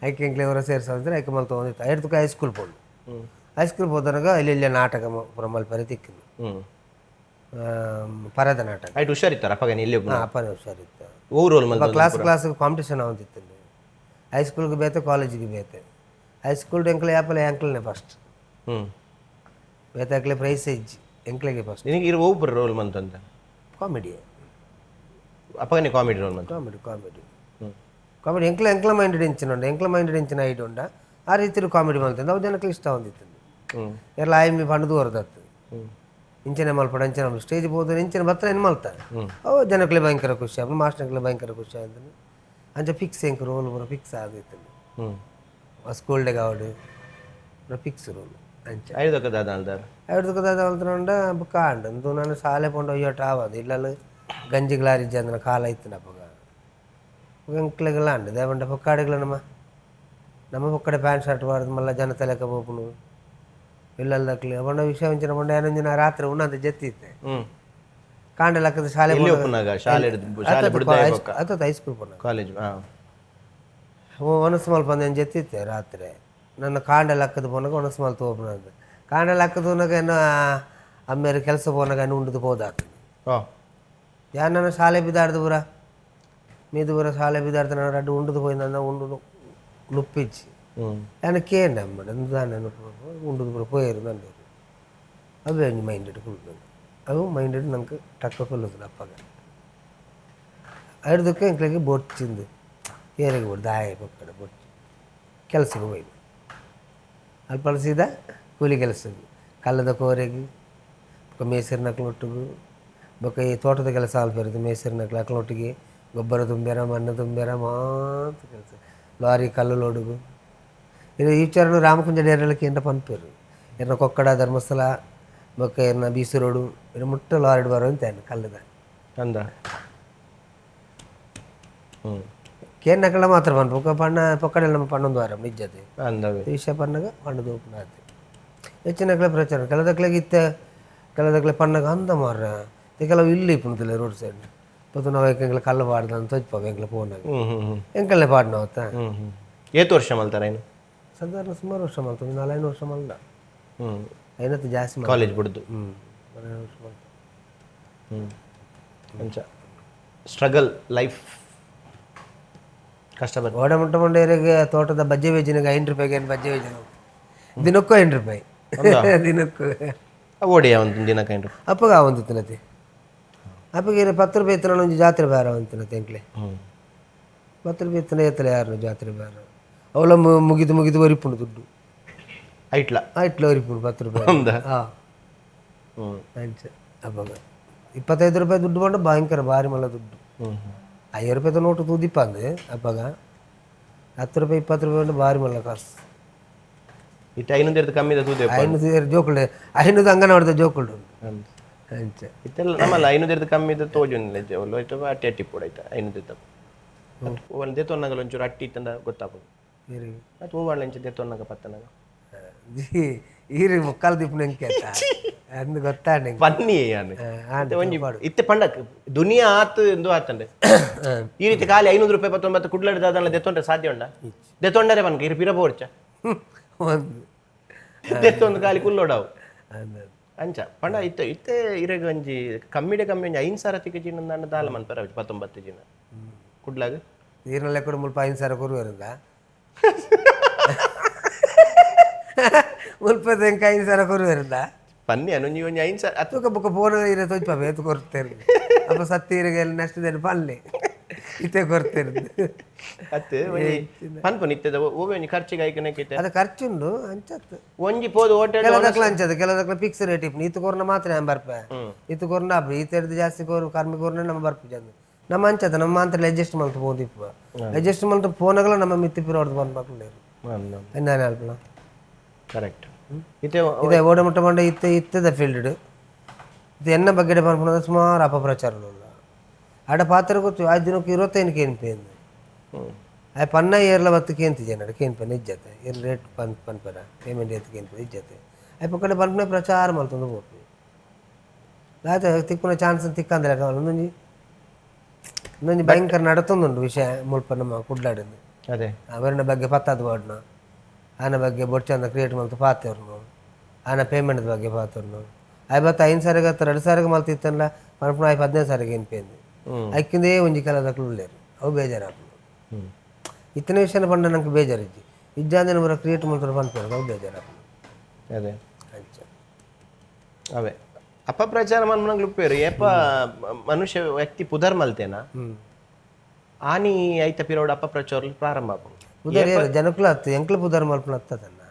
ಐಕೆ ಎಂಕ್ಲೆ ಅವರ ಸೇರ್ಸಂದ್ರೆ ಐಕೆ ಮಲ್ತ ಒಂದಿತ್ತು. ಐಡ್ತಕ್ಕ ಹೈಸ್ಕೂಲ್ ಪೋಂಡು. ಹೈಸ್ಕೂಲ್ ಪೋದನಾಗ ಇಲ್ಲಿ ಇಲ್ಲಿ ನಾಟಕ ಪೂರ ಮಲ್ಪರೆ ತಿಕ್ಕಿದ್ದು. ಪರದ ನಾಟಕ. ಆಯ್ತು, ಹುಷಾರಿತ್ತಾರ ಅಪ್ಪಗನ ಇಲ್ಲಿ? ಹಾಂ, ಅಪ್ಪನೇ ಹುಷಾರಿತ್ತು. ಓ ರೋಲ್ ಮಲ್ತ? Class class competition ಅವಂತಿತ್ತು. ಹೈಸ್ಕೂಲ್ಗೆ ಬೇತೆ, ಕಾಲೇಜಿಗೆ ಬೇತೆ. ಹೈಸ್ಕೂಲ್ ಎಂಕ್ಲೆ ಯಾಪಲ ಎಂಕ್ಲನೆ ಫಸ್ಟ್. ಬೇತೆ ಅಕ್ಲೆ ಪ್ರೈಸ್ ಇಜ್ಜಿ, ಎಂಕ್ಲೆಗೆ ಫಸ್ಟ್. ನಿನಗೆ ಇರು ಒಬ್ಬರು ರೋಲ್ ಮಂತಂತ? ಕಾಮಿಡಿ. ಅಪ್ಪಗನೆ ಕಾಮಿಡಿ ರೋಲ್ ಮಂತ? Comedy comedy comedy. ಎಂಕ್ಲ ಎಂಕ್ಲ minded ಇಂಚಿನ ಉಂಡು, ಎಂಕ್ಲ ಮೈಂಡೆಡ್ ಇಂಚಿನ ಐಡ್ ಉಂಡ. ಆ ರೀತಿ ಕಾಮಿಡಿ ಮಲ್ತಂದು ಅವು ಜನಕ್ಕೆ ಇಷ್ಟ ಹೊಂದಿತ್ತು. ಎಲ್ಲ ಆಯಮ್ಮಿ ಪಂಡದು ಹೊರದತ್ತು ಇಂಚಿನ ಮಲ್ಪಡ ಅಂಚಿನ ಸ್ಟೇಜ್ ಹೋದ್ರೆ ಇಂಚಿನ ಬತ್ರ ಏನು ಮಲ್ತಾರೆ ಅವು ಜನಕ್ಲೆ ಭಯಂಕರ ಖುಷಿ ಆಪ, ಮಾಸ್ಟರ್ಕ್ಲೆ ಭಯಂಕರ ಖುಷಿ ಆಯ್ತು. ಅಂಚ ಫಿಕ್ಸ್ ಎಂಕ್ ರೋಲ್ ಪೂರ ಫಿಕ್ಸ್ ಆದಿತ್ತು. ಸ್ಕೂಲ್ ಡೇಗೆ ಆವಡು ಪೂರ ಫಿಕ್ಸ್ ರೋಲ್ ಅಂಚ. ಐದಕ್ಕ ದಾದ ಅಲ್ದಾರ? ಐದಕ್ಕೆ ದಾದ ಅಲ್ತನಂಡ ಬುಕ್ಕ ಆಂಡ್ ಅಂದು ನಾನು ಶಾಲೆ ಪೋಂಡ ಒಯ್ಯೋಟ ಆವದು ಇಲ್ಲಲ್ಲ ಗಂಜಿಗ್ಲಾರಿಜ್ಜಿ ಅಂದನ ಕಾಲ ಇತ್ತು ಅಪ್ಪಗ. ಎಂಕ್ಲೆಗೆಲ್ಲ ಅಂಡ್ ದೇವಂಡ ಪೊಕ್ಕಾಡಿಗಳ ನಮ್ಮ ನಮ್ಮ ಪೊಕ್ಕಡೆ ಪ್ಯಾಂಟ್ ಶರ್ಟ್ ಬಾರ್ದು ಮಲ್ಲ ಜನ ತಲೆಕ ಪೋಪುನು ಇಲ್ಲಲ್ದಕ್ಲಿ ಅವನ ವಿಷಯ ಒಂಚಿನ ಪಂಡ ಏನೊಂಜಿನ ರಾತ್ರಿ ಉಣ್ಣಂತ ಜತ್ತಿತ್ತೆ. ಕಾಂಡೆ ಲಕ್ಕದ ಶಾಲೆ. ಎಲ್ಲಿ ಒಪ್ಪುನಾಗ ಶಾಲೆ ಹಿಡ್ದು ಶಾಲೆ ಬಿಡ್ದೆ? ಅತ್ತ ಹೈಸ್ಕೂಲ್ ಪೋನಾಗ. ಕಾಲೇಜ್ ಒಣಸು ಮಲ್ಪ ಅಂದ ಜತ್ತಿತ್ತೆ ರಾತ್ರಿ. ನನ್ನ ಕಾಂಡೆ ಲಕ್ಕದ ಪೋನಾಗ ಒಣಸು ಮಲ್ತು ಹೋಪುನಂತ ಕಾಂಡೆ ಲಕ್ಕದ ಏನೋ ಅಮ್ಮೇರು ಕೆಲಸ ಪೋನಾಗ ಏನು ಉಂಡದು ಹೋದಾತ. ಯಾ ನನ್ನ ಶಾಲೆ ಬಿದಾಡ್ದು ಪೂರ ಮೀದು ಪೂರ ಶಾಲೆ ಬಿದಾಡ್ದು ನಾನು ರಡ್ಡು ಉಂಡದು ಪೋయింದ ಉಂಡು ನುಪ್ಪಿಚ್ಚಿ. ನಾನು ಕೇಂಡ ಅಮ್ಮಡ ದಾನೆ ಉಂಡದು ಪೂರ ಪೋಯರು ನಂಡೇರು. ಅವೇ ಒಂಜಿ ಮೈಂಡೆಡ್ ಕುಲ್ದು ಅವು ಮೈಂಡೆಡ್ ನಂಗೆ ಟಕ್ಕ ಕುಲ್ಲುದು ಅಪ್ಪಗ. ಐಡ್ದಕ್ಕೆ ಎಂಕ್ಲೆಗೆ ಬೊಚ್ಚಿಂದು ಏರಿಗೆ ಬೋಡು ದಾಯ ಪಕ್ಕಡ ಬೊಚ್ಚು ಕೆಲಸಕ್ಕೆ ಹೋಯ್ದು ಅಲ್ಪ ಸೀದಾ ಕೂಲಿ ಕೆಲಸಕ್ಕೆ ಕಲ್ಲದ ಕೋರೆಗೆ ಬೊಕ್ಕ ಮೇಸರಿನ ಒಟ್ಟಿಗೆ ಬೊಕ್ಕ ಈ ತೋಟದ ಕೆಲಸ ಅಲ್ಪ ಇರುತ್ತೆ. ಮೇಸರಿನ ಅಕ್ಲೊಟ್ಟಿಗೆ ಗೊಬ್ಬರ ತುಂಬ್ಯಾರ ಮಣ್ಣು ತುಂಬ್ಯಾರ ಮಾತ ಕೆಲಸ ಲಾರಿ ಕಲ್ಲು ಲೋಡುಗು. ಇದು ಈ ವಿಚಾರನು ರಾಮಕುಂಜ ಡೇರಳಕ್ಕೆ ಎಂಟ ಪನ್ಪೇರು ಎನ್ನ ಕೊಕ್ಕಡ ಧರ್ಮಸ್ಥಳ ಬೊಕ್ಕ ಎನ್ನ ಬೀಸು ರೋಡು ಇನ್ನು ಮುಟ್ಟ ಲಾರಿ ಬರೋ ಅಂತ ಕಲ್ಲದ. ಅಂದ ಕೇನ್ನಕಳ ಮಾತ್ರ ಪನ್ಪ ಬೊಕ್ಕ ಪಣ್ಣ ಪೊಕ್ಕಡೆಲ್ಲ ನಮ್ಮ ಪಣ್ಣೊಂದು ವಾರ ನಿಜ್ಜತೆ. ಅಂದವೆ. ವಿಷಯ ಪಣ್ಣಗ ಪಣ್ಣದು ಓಪನ್ ಆಯ್ತು ಹೆಚ್ಚಿನಕ್ಲೆ ಪ್ರಚಾರ ಕೆಲದಕ್ಲೆಗೆ ಇತ್ತ ಕೆಲದಕ್ಲೆ ಪಣ್ಣಗ ಅಂದ ಮಾರ್ರ ಕೆಲವು ಇಲ್ಲಿ ಇಪ್ಪುಂತಿಲ್ಲ ರೋಡ್ ಸೈಡ್ ಪತ್ತು ನಾವು ಎಂಕ್ಲೆ ಕಲ್ಲು ಪಾಡ್ದ ಅಂತ ತೋಜ್ಪಾವ ಎಂಕ್ಲೆ ಫೋನಾಗ. ಹ್ಮ್ ಹ್ಮ್ ಹ್ಮ್ ಎಂಕಲ್ಲೆ ಪಾಡ್ನ ಅವತ್ತ. ಹ್ಮ್ ಹ್ಮ್ ಏತ್ ವರ್ಷ ಮಲ್ತಾರ ಏನು? ಸಾಧಾರಣ ಸುಮಾರು ವರ್ಷ ಮಲ್ತು, ಒಂದು 4-5 ವರ್ಷ ಮಲ್ದ. ಐನತ್ತು ಜಾಸ್ತಿ ಮಲ್ದ. ಕಾಲೇಜ್ ಬಿಡ್ದು. 4-5 ವರ್ಷ ಮಲ್ತ. ಅಂಚ ಸ್ಟ್ರಗಲ್ ಲೈಫ್ ಕಷ್ಟ ಬರ್ತದೆ. ಓಡ ಮುಟ್ಟ ಮಂಡೇರಿಗೆ ತೋಟದ ಬಜ್ಜೆ ವೇಜಿನಾಗ 5 ರೂಪಾಯಿಗೆ ಏನು ಬಜ್ಜೆ ವೇಜಿನ ದಿನಕ್ಕೂ 5 ರೂಪಾಯಿ ದಿನಕ್ಕೂ. ಓಡಿಯ ಒಂದು ದಿನ ಕೈಂಡ್ರು. ಅಪ್ಪಗ ಒಂದು ತಿನ್ನತಿ ಅಪ್ಪಗೆ 10 ರೂಪಾಯಿ ಇತ್ತು ಒಂಜಿ ಜಾತ್ರೆ ಬೇರೆ ಒಂದು ತಿನ್ನತಿ ಎಂಕ್ಲೆ. 10 ರೂಪಾಯಿ ಇತ್ತನ ಏತ್ತಲೆ ಯಾರು ಜಾತ್ರೆ ಬೇರೆ ಅವಳ ಮುಗಿದು ಮುಗಿದು ಒರಿಪುಂಡು ದುಡ್ಡು. ಐಟ್ಲ. ಇಟ್ಲ ಒರಿಪುಂಡು 10 ರೂಪಾಯಿ. ಹೌದಾ? ಹಾಂ. ಅಂಚ ಅಪ್ಪಗ 25 ರೂಪಾಯಿ ದುಡ್ಡು ಬಂಡ ಭಯಂಕರ ಭಾರಿ ಮಲ್ಲ ದುಡ್ಡು. 5 ರೂಪಾಯಿದ ನೋಟು ತೂದಿಪ್ಪ ಅಂದೆ ಅಪ್ಪಗ 10 ರೂಪಾಯಿ 20 ರೂಪಾಯಿ ಬಂಡ ಭಾರಿ ಮಲ್ಲ ಕಾಸು. ಇತ್ತೆ ಐನೊಂದು ಇರ್ದು ಕಮ್ಮಿ ತೂದೆ. 500 ಜೋಕುಳು 500 ಅಂಗನವಾಡಿದ ಜೋಕುಳು ಅಂಚ. ಇತ್ತೆಲ್ಲ ನಮ್ಮಲ್ಲ 500 ಇರ್ದು ಕಮ್ಮಿ ತೋಜೊಂದಿಲ್ಲ ಒಲ್ಲು ಆಯ್ತು ಅಟ್ಟಿ ಅಟ್ಟಿ ಪೋಡ ಆಯ್ತಾ 500 ಇತ್ತ ಒಂದು ದೇತೊನ್ನಾಗಲ ಒಂಚೂರು ಅಟ್ಟಿ ಇತ್ತಂದ ಗೊತ್ತಾಪುಂಡು. ಅದು ಹೂವಾಳ ಇಂಚ ದೇತೊನ್ನಾಗ ಪತ್ತನಾಗ. ಈರಿ ಮುಕ್ಕಾಲು ದಿಪ್ಪು ಎಂಕೆ ಅಂದ್ ಗೊತ್ತಾಂಡೆ. ಪನ್ನಿ ಯಾನು ಒಂಜಿ ಇತ್ತೆ ಪಂಡ ದುನಿಯಾ ಆತು ಎಂದು ಆತಂಡೆ ಈ ರೀತಿ ಖಾಲಿ 500 ರೂಪಾಯಿ 19 ಕುಡ್ಲಡ್ ದಾದಲ್ಲ ದೆತ್ತೊಂಡ್ರೆ ಸಾಧ್ಯ ಉಂಡ ದೆತ್ತೊಂಡರೆ ಬನ್ಕ ಇರು ಪಿರ ಬೋರ್ಚ ಒಂದು ದೆತ್ತೊಂದು ಖಾಲಿ ಕುಲ್ಲೋಡವು. ಅಂದ್ ಅಂಚ ಪಂಡ ಇತ್ತೆ ಇತ್ತೆ ಇರೆಗ್ ಒಂಜಿ ಕಮ್ಮಿಡೆ ಕಮ್ಮಿ ಒಂಜಿ 5 ಸಾವಿರ ತಿಕ್ಕ ಜಿನ ದಾಲ ಮನ್ಪರ 19 ಜಿನ ಕುಡ್ಲಾಗ. ಈರ್ನಲ್ಲೇ ಕೂಡ ಮುಲ್ಪ 5,000 ಕೊರುವರಿಂದ ಮುಲ್ಪದ ಎಂಕ 5,000 ಕೊರುವರಿಂದ. ಪನ್ನಿ ಅನು ಒಂಜಿ 5,000 ಅತ್ತು. ತೂಕ ಬೊಕ್ಕ ಫೋನ್ ಇರ ತೋಜ್ಪ ಬೇತು ಕೊರ್ತೇನೆ ಅಪ್ಪ ಸತ್ತಿ ಇರಗೆ ನಷ್ಟದೇನು ಪಲ್ಲೆ ಇತ್ತೆ ಕೊರ್ತೇನೆ. ಅತ್ತು ಒಂಜಿ ಪನ್ಪುನ ಇತ್ತೆದ ಓವೆ ಒಂಜಿ ಖರ್ಚಿಗೆ ಐಕನಕ್ಕಿತ್ತೆ. ಅದು ಖರ್ಚುಂಡು ಅಂಚತ್ತು. ಒಂಜಿ ಪೋದು ಹೋಟೆಲ್. ಕೆಲದಕ್ಲ ಅಂಚದು ಕೆಲದಕ್ಲ ಫಿಕ್ಸ್ ರೇಟ್ ಇಪ್ಪು ಈತು ಕೊರ್ನ ಮಾತ್ರ ನಾನು ಬರ್ಪೆ ಈತು ಕೊರ್ನ ಅಪ್ಪ ಈತ ಹಿಡ್ದು ಜಾಸ್ತಿ ಕೋರು ಕಮ್ಮಿ ಕೋರ್ನ ನಮ್ಮ ಬರ್ಪು ಜನ ನಮ್ಮ ಅಂಚದ ನಮ್ಮ ಮಾತ್ರ ಅಡ್ಜಸ್ಟ್ ಮಲ್ತು ಪೋದು ಇಪ್ಪು ಅಡ್ಜಸ್ಟ್ ಮಲ್ತು ಫೋನಾಗಲ ನಮ್ಮ ಮಿತ್ತಿ ಪಿರ ಹೊಡೆದು ಬಂದು ಮಕ್ಕಳು ನಾನು ಅಲ್ಪನ. ಕರೆಕ್ಟ್ ಇತ್ತೆ. ಇದೆ ಓಡ ಮುಟ್ಟ ಬಂಡ ಇತ್ತೆ ಇತ್ತದ ಫೀಲ್ಡ್ ಇದು ಎನ್ನ ಬಗ್ಗೆ ಪನ್ಪುನದ ಸುಮಾರು ಅಪಪ್ರಚಾರ ಉಲ್ಲ ಆಡ ಪಾತ್ರ ಗೊತ್ತು ಆ ದಿನಕ್ಕೆ 25 ಕೇನ್ಪೆ ಆ ಪನ್ನ ಏರ್ಲ ಬತ್ತು ಕೇಂತಿ ಜನರು ಕೇನ್ಪೆ ನಿಜ್ಜತೆ ಏರ್ ರೇಟ್ ಪನ್ ಪನ್ಪರ ಪೇಮೆಂಟ್ ಏತ್ ಕೇನ್ಪೆ ನಿಜ್ಜತೆ ಅಯ್ಪ ಕಡೆ ಪನ್ಪನೆ ಪ್ರಚಾರ ಮಲ್ತೊಂದು ಪೋಪಿ ದಾತ ತಿಕ್ಕುನ ಚಾನ್ಸ್ ತಿಕ್ಕಂದ್ರೆ ಒಂದೊಂಜಿ ಒಂದೊಂಜಿ ಭಯಂಕರ ನಡತೊಂದುಂಡು ವಿಷಯ ಮುಲ್ಪ ನಮ್ಮ ಕುಡ್ಲಾಡಿಂದು. ಅದೇ. ಅವರನ್ನ ಬಗ್ಗೆ ಪತ್ತಾದ ವಾರ್ಡ್ನ ಆನ ಬಗ್ಗೆ ಬೊಡ್ಚಂದ ಕ್ರಿಯೇಟ್ ಮಲ್ತು ಪಾತೆರ್ನು ಆನ ಪೇಮೆಂಟ್ ಬಗ್ಗೆ ಪಾತೆರ್ನು ಐವತ್ತು 5 ಸಾವಿರಗೆ ಹತ್ತು 2 ಸಾವಿರಗೆ ಮಲ್ತಿತ್ತಲ್ಲ ಪನ್ಪುನ ಐದು 15 ಸಾವಿರಗೆ ಏನ್ಪೇಂದು ಐಕ್ಕಿಂದೇ ಒಂಜಿ ಕೆಲದಕ್ಲು ಉಳ್ಳೇರು ಅವು ಬೇಜಾರಾಪುಂಡು. ಇತ್ತನೇ ವಿಷಯನ ಪಂಡ ನಂಗೆ ಬೇಜಾರಿಜ್ಜಿ ಇಜ್ಜಾಂದಿನ ಪೂರ ಕ್ರಿಯೇಟ್ ಮಲ್ತಾರೆ ಪನ್ಪೇರು ಅವು ಬೇಜಾರಾಪುಂಡು. ಅದೇ. ಅಂಚ. ಅವೇ ಅಪಪ್ರಚಾರ ಮನ್ಮನಗ್ಲು ಉಪ್ಪೇರು ಏಪ ಮನುಷ್ಯ ವ್ಯಕ್ತಿ ಪುದರ್ ಮಲ್ತೇನಾ ಆನಿ ಐತ ಪಿರೋಡ್ ಅಪಪ್ರಚಾರ ಪ್ರಾರಂಭ ಆಪುಂಡು. ಪುದರ್ ಏರು ಜನಕ್ಕಲು ಹತ್ತು ಎಂಕ್ಲು ಪುದರ್ ಮಲ್ಪುನ ಹತ್ತದನ್ನ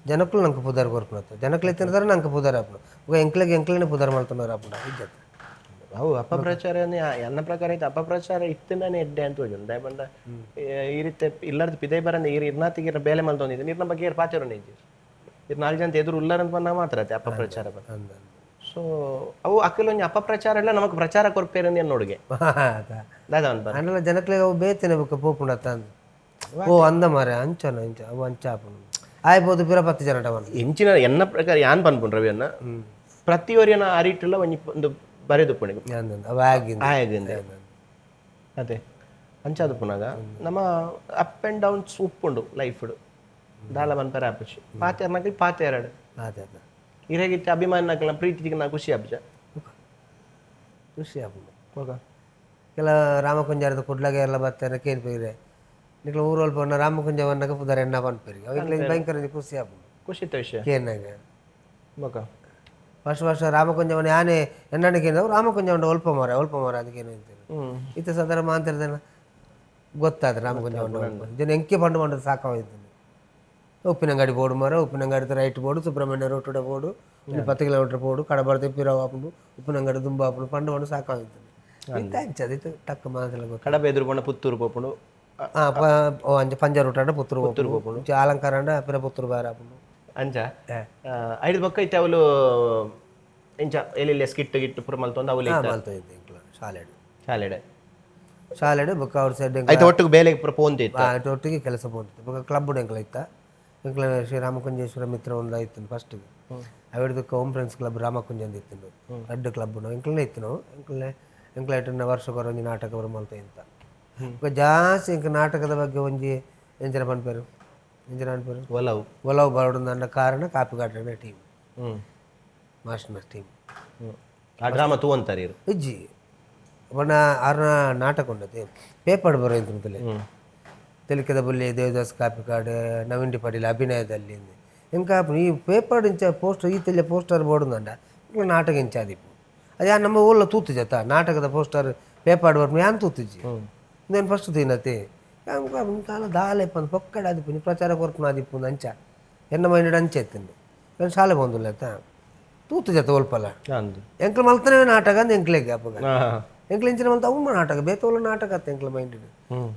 ಜನಕ್ಕಲು ನಂಗೆ ಪುದರ್ ಕೊರ್ಪುನತ್ತು ಜನಕ್ಕಲು ಎತ್ತಿನ ನಂಗೆ ಪುದರ್ ಆಪುಂಡು ఒక ಎಂಕ್ಲೆಗ್ ಎಂಕ್ಲೆನೆ ಪುದರ್ ಮಲ್ತುన్నారు ಆಪುಂಡು ಇಜ್ಜತ್ತು. ಅವು ಅಪಪ್ರಚಾರ ಅನ್ನ ಪ್ರಕಾರ ಐತೆ ಅಪಪ್ರಚಾರ ಇತ್ತನೇ ಎಡ್ಡೆ ಅಂತ ಹೋಗಿ ದಯಪಂಡ ಈ ರೀತಿ ಇಲ್ಲಾರ್ದು ಪಿದೈ ಬರಂದ ಈ ಇರ್ನಾತಿಗೆ ಬೇಲೆ ಮಲ್ತೊಂದಿದ್ದೆ ನೀರ್ನ ಬಗ್ಗೆ ಏರ್ ಪಾತೆರೋಣ ಇದ್ದೀರಿ ಇರ್ ನಾಲ್ಕು ಜನ ಎದುರು ಉಲ್ಲಾರಂತ ಬಂದಾಗ ಮಾತ್ರ ಅತ್ತೆ ಅಪಪ್ರಚಾರ ಬಂದ. ಅಂದ. ಸೊ ಅವು ಅಕ್ಕಲೊಂಜಿ ಅಪಪ್ರಚಾರ ಎಲ್ಲ ನಮಕ್ ಪ್ರಚಾರ ಕೊರ್ಪೇರಂದು ನೋಡುಗೆ ದಾದ ಅನ್ಪ. ಅಂಡಲ ಜನಕ್ಲೆಗ್ ಅವು ಬೇತನೆ ಬೊಕ್ಕ ಪೋಪುಂಡತ್ತ ಅಂದ್ ಓ ಅಂದ ಮಾರೆ ಅಂಚನ ಅಂಚ ಅವು ಅಂಚ ಆಪುಂಡು ಆಯ್ಬೋದು ಪಿರ 10 ಜನ ಟವನ್. ಎಂಚಿನ ಎನ್ನ ಪ್ರಕಾರ ಯಾನ್ ಪನ್ಪುಂಡು ರವಿಯನ್ನ ಪ್ರತಿಯೊರಿಯನ ಅರಿಟುಲ ಒಂಜಿ ಒಂದು ಬರೆದು ಪುಣಿಗೆ. ಅಂದಂದು ಅವು ಆಗಿಂದ. ಆಯಗಿಂದ ಅದೇ ಅಂಚಾದ ಪುನಗ ನಮ್ಮ up and downs ಉಪ್ಪುಂಡು ಲೈಫ್ ದಾಲ ಪನ್ಪರ ಆಪುಜಿ ಪಾತೆರ್ನಕಲ್ ಪಾತೆರಡು. ಅದೇ ಅದೇ. ಇರೆಗಿತ್ತ ಅಭಿಮಾನಕಲ್ನ ಪ್ರೀತಿಗೆ ನಾ ಖುಷಿ ಆಪುಜ. ಖುಷಿ ಆಪುಂಡು. ಹೋಗ. ಕೆಲ ರಾಮಕುಂಜಾರದ ಕುಡ್ಲಗೆ ಎಲ್ಲ ಬರ್ತಾರೆ ಕೇನ್ಪೇರೆ ನಿಕ್ಲ ಊರೋಲ್ ಪೋಣ ರಾಮಕುಂಜ ವನ್ನಗ ಪುದರ್ ಎಣ್ಣ ಪನ್ಪೇರಿ ಅವು ಇಕ್ಲೆ ಭಯಂಕರ ಒಂಜಿ ಖುಷಿ ಆಪುಂಡು. ಖುಷಿತ ವಿಷಯ. ಕೇನಾಗ. ಬೊಕ ವರ್ಷ ವರ್ಷ ರಾಮಕುಂಜವನ ಯಾನೆ ಎಣ್ಣೆ ಕೇಂದ್ರ ರಾಮಕುಂಜ ಉಂಡು ಒಲ್ಪ ಮರ ಒಲ್ಪ ಮರ ಅದಕ್ಕೇನು ಅಂತಾರೆ ಇತ್ತ ಸದರ ಮಾಂತರದನ ಗೊತ್ತಾದ ರಾಮಕುಂಜ ಉಂಡು ಒಲ್ಪ ಜನ ಎಂಕೆ ಪಂಡು ಪಂಡು ಸಾಕಾಗಿದ್ದಾನೆ ಉಪ್ಪಿನಂಗಡಿ ಬೋರ್ಡು ಮರ ಉಪ್ಪಿನಂಗಡಿ ರೈಟ್ ಬೋರ್ಡು ಸುಬ್ರಹ್ಮಣ್ಯ ರೋಟುಡ ಬೋರ್ಡು ಒಂದು 10 ಕಿಲೋಮೀಟರ್ ಬೋರ್ಡು ಕಡಬರ್ದೆ ಪಿರಾವ್ ಆಪುಂಡು ಉಪ್ಪಿನಂಗಡಿ ದುಂಬ ಆಪುಂಡು ಪಂಡು ಪಂಡು ಸಾಕಾಗಿದ್ದಾನೆ ಇತ್ತ ಅಂಚದ ಇತ್ತು ಟಕ್ ಮಾಂತಲ ಗೊತ್ತು. ಕಡಬ ಎದುರು ಪೋಂಡ ಪುತ್ತೂರು ಪೋಪುಂಡು. ಓ ಅಂಚ ಪಂಜ ರೂಟ್ ಅಂಡ ಪುತ್ತೂರು ಪೋಪುಂಡು ಅಲಂಕಾರ ಅಂಡ ಪಿರ ಪುತ್ತೂರು ಬಾರ ಆಪುಂಡು. ಅಂಚ ಐದು ಬೊಕ್ಕ ಇತ್ತೆ ಅವಲು ಇಂಚ ಎಲ್ಲೆಲ್ಲ ಸ್ಕಿಟ್ ಗಿಟ್ಟು ಪೂರ ಮಲ್ತೊಂದು ಅವಲು ಇತ್ತ. ಮಲ್ತ ಇದ್ದೆ ಇಂಕ್ಲ ಶಾಲೆಡ್. ಶಾಲೆಡೆ. ಶಾಲೆಡ್ ಬೊಕ್ಕ ಅವ್ರ ಸೈಡ್. ಐತ ಒಟ್ಟಿಗೆ ಬೇಲೆ ಪೂರ ಪೋಂತ ಇತ್ತ. ಒಟ್ಟಿಗೆ ಕೆಲಸ ಪೋಂತಿತ್ತು ಬೊಕ್ಕ ಕ್ಲಬ್ ಎಂಕ್ಲ ಇತ್ತ ಎಂಕ್ಲ ಶ್ರೀ ರಾಮಕುಂಜೇಶ್ವರ ಮಿತ್ರ ಒಂದು ಇತ್ತು ಫಸ್ಟಿಗೆ ಅವಿಡ್ದಕ್ಕೆ home friends club Ramakunja ಅಂತ ಇತ್ತು ರಡ್ಡ್ ಕ್ಲಬ್ ಎಂಕ್ಲನೇ ಇತ್ತು ನಾವು ಎಂಕ್ಲನೆ ಎಂಕ್ಲ ಇಟ್ಟಿನ ವರ್ಷಕ್ಕೊರ ಒಂಜಿ ನಾಟಕ ಬರ ಮಲ್ತ ಇಂತ ಬೊಕ್ಕ ಜಾಸ್ತಿ ಎಂಕ್ ನಾಟಕದ ಬಗ್ಗೆ ಒಂಜಿ ಎಂಚಿನ ಪನ್ಪೇರು, ಎಂಚಿನ ಪನ್ಪೇರು? ಒಲವು. ಒಲವು ಬರೋಡು ಕಾರಣ ಕಾಪಿಕಾಡ್ ಟೀಮ್, ಮಾಸ್ಟರ್ನ ಟೀಮ್. ಆ ಡ್ರಾಮಾ ತೂ ಅಂತಾರೆ ಇರು? ಇಜ್ಜಿ, ಬಣ್ಣ ಆರ್ನ ನಾಟಕ ಉಂಡತೆ, ಪೇಪರ್ ಬರೋ ಇಂತಲೇ ತೆಲಿಕೆದ ಬುಲ್ಲಿ ದೇವದಾಸ್ ಕಾಪಿಕಾಡ್ ನವೀನ್ ಡಿ ಪಾಟೀಲ್ ಅಭಿನಯದಲ್ಲಿ. ఇంకా ಈ ಪೇಪರ್ ಇಂಚ ಪೋಸ್ಟರ್, ಈ ತೆಲಿಯ ಪೋಸ್ಟರ್ ಬೋರ್ಡ್ ನಾಟಕ ಇಂಚ ಆದಿಪ್ಪು. ಅದು ಯಾನ್ ನಮ್ಮ ಊರ್ಲ ತೂತುಜ ಅತ್ತ, ನಾಟಕದ ಪೋಸ್ಟರ್ ಪೇಪರ್ ಬರ್ಪುನ ಯಾನ್ ತೂತುಜಿ. నేను ಫಸ್ಟ್ ತಿನ್ನತೆ ಕಾಲ ದಾಲೆ ಪಂದ್ ಪೊಕ್ಕಡೆ ಆದಿಪ್ಪು, ಪ್ರಚಾರ ಕೊರ್ಪುನ ಆದಿಪ್ಪು ಅಂಚ ಎನ್ನ ಮೈಂಡ್ ಅಂಚ ಎತ್ತುಂಡು. ನಾನು ಶಾಲೆ ಬಂದುಲ್ಲ ಅತ್ತ, ತೂತುಜ ಒಲ್ಪಲ. ಅಂದು. ಎಂಕ್ಲ ಮಲ್ತನೇ ನಾಟಕ ಅಂದ್ ಎಂಕ್ಲೆಗ್ ಅಪ್ಪಗ. ಎಂಕ್ಲ ಇಂಚಿನ ಮಲ್ತ ಅವು ನಾಟಕ ಬೇತೋಲ ನಾಟಕ ಅತ್ತ ಎಂಕ್ಲ ಮೈಂಡ್.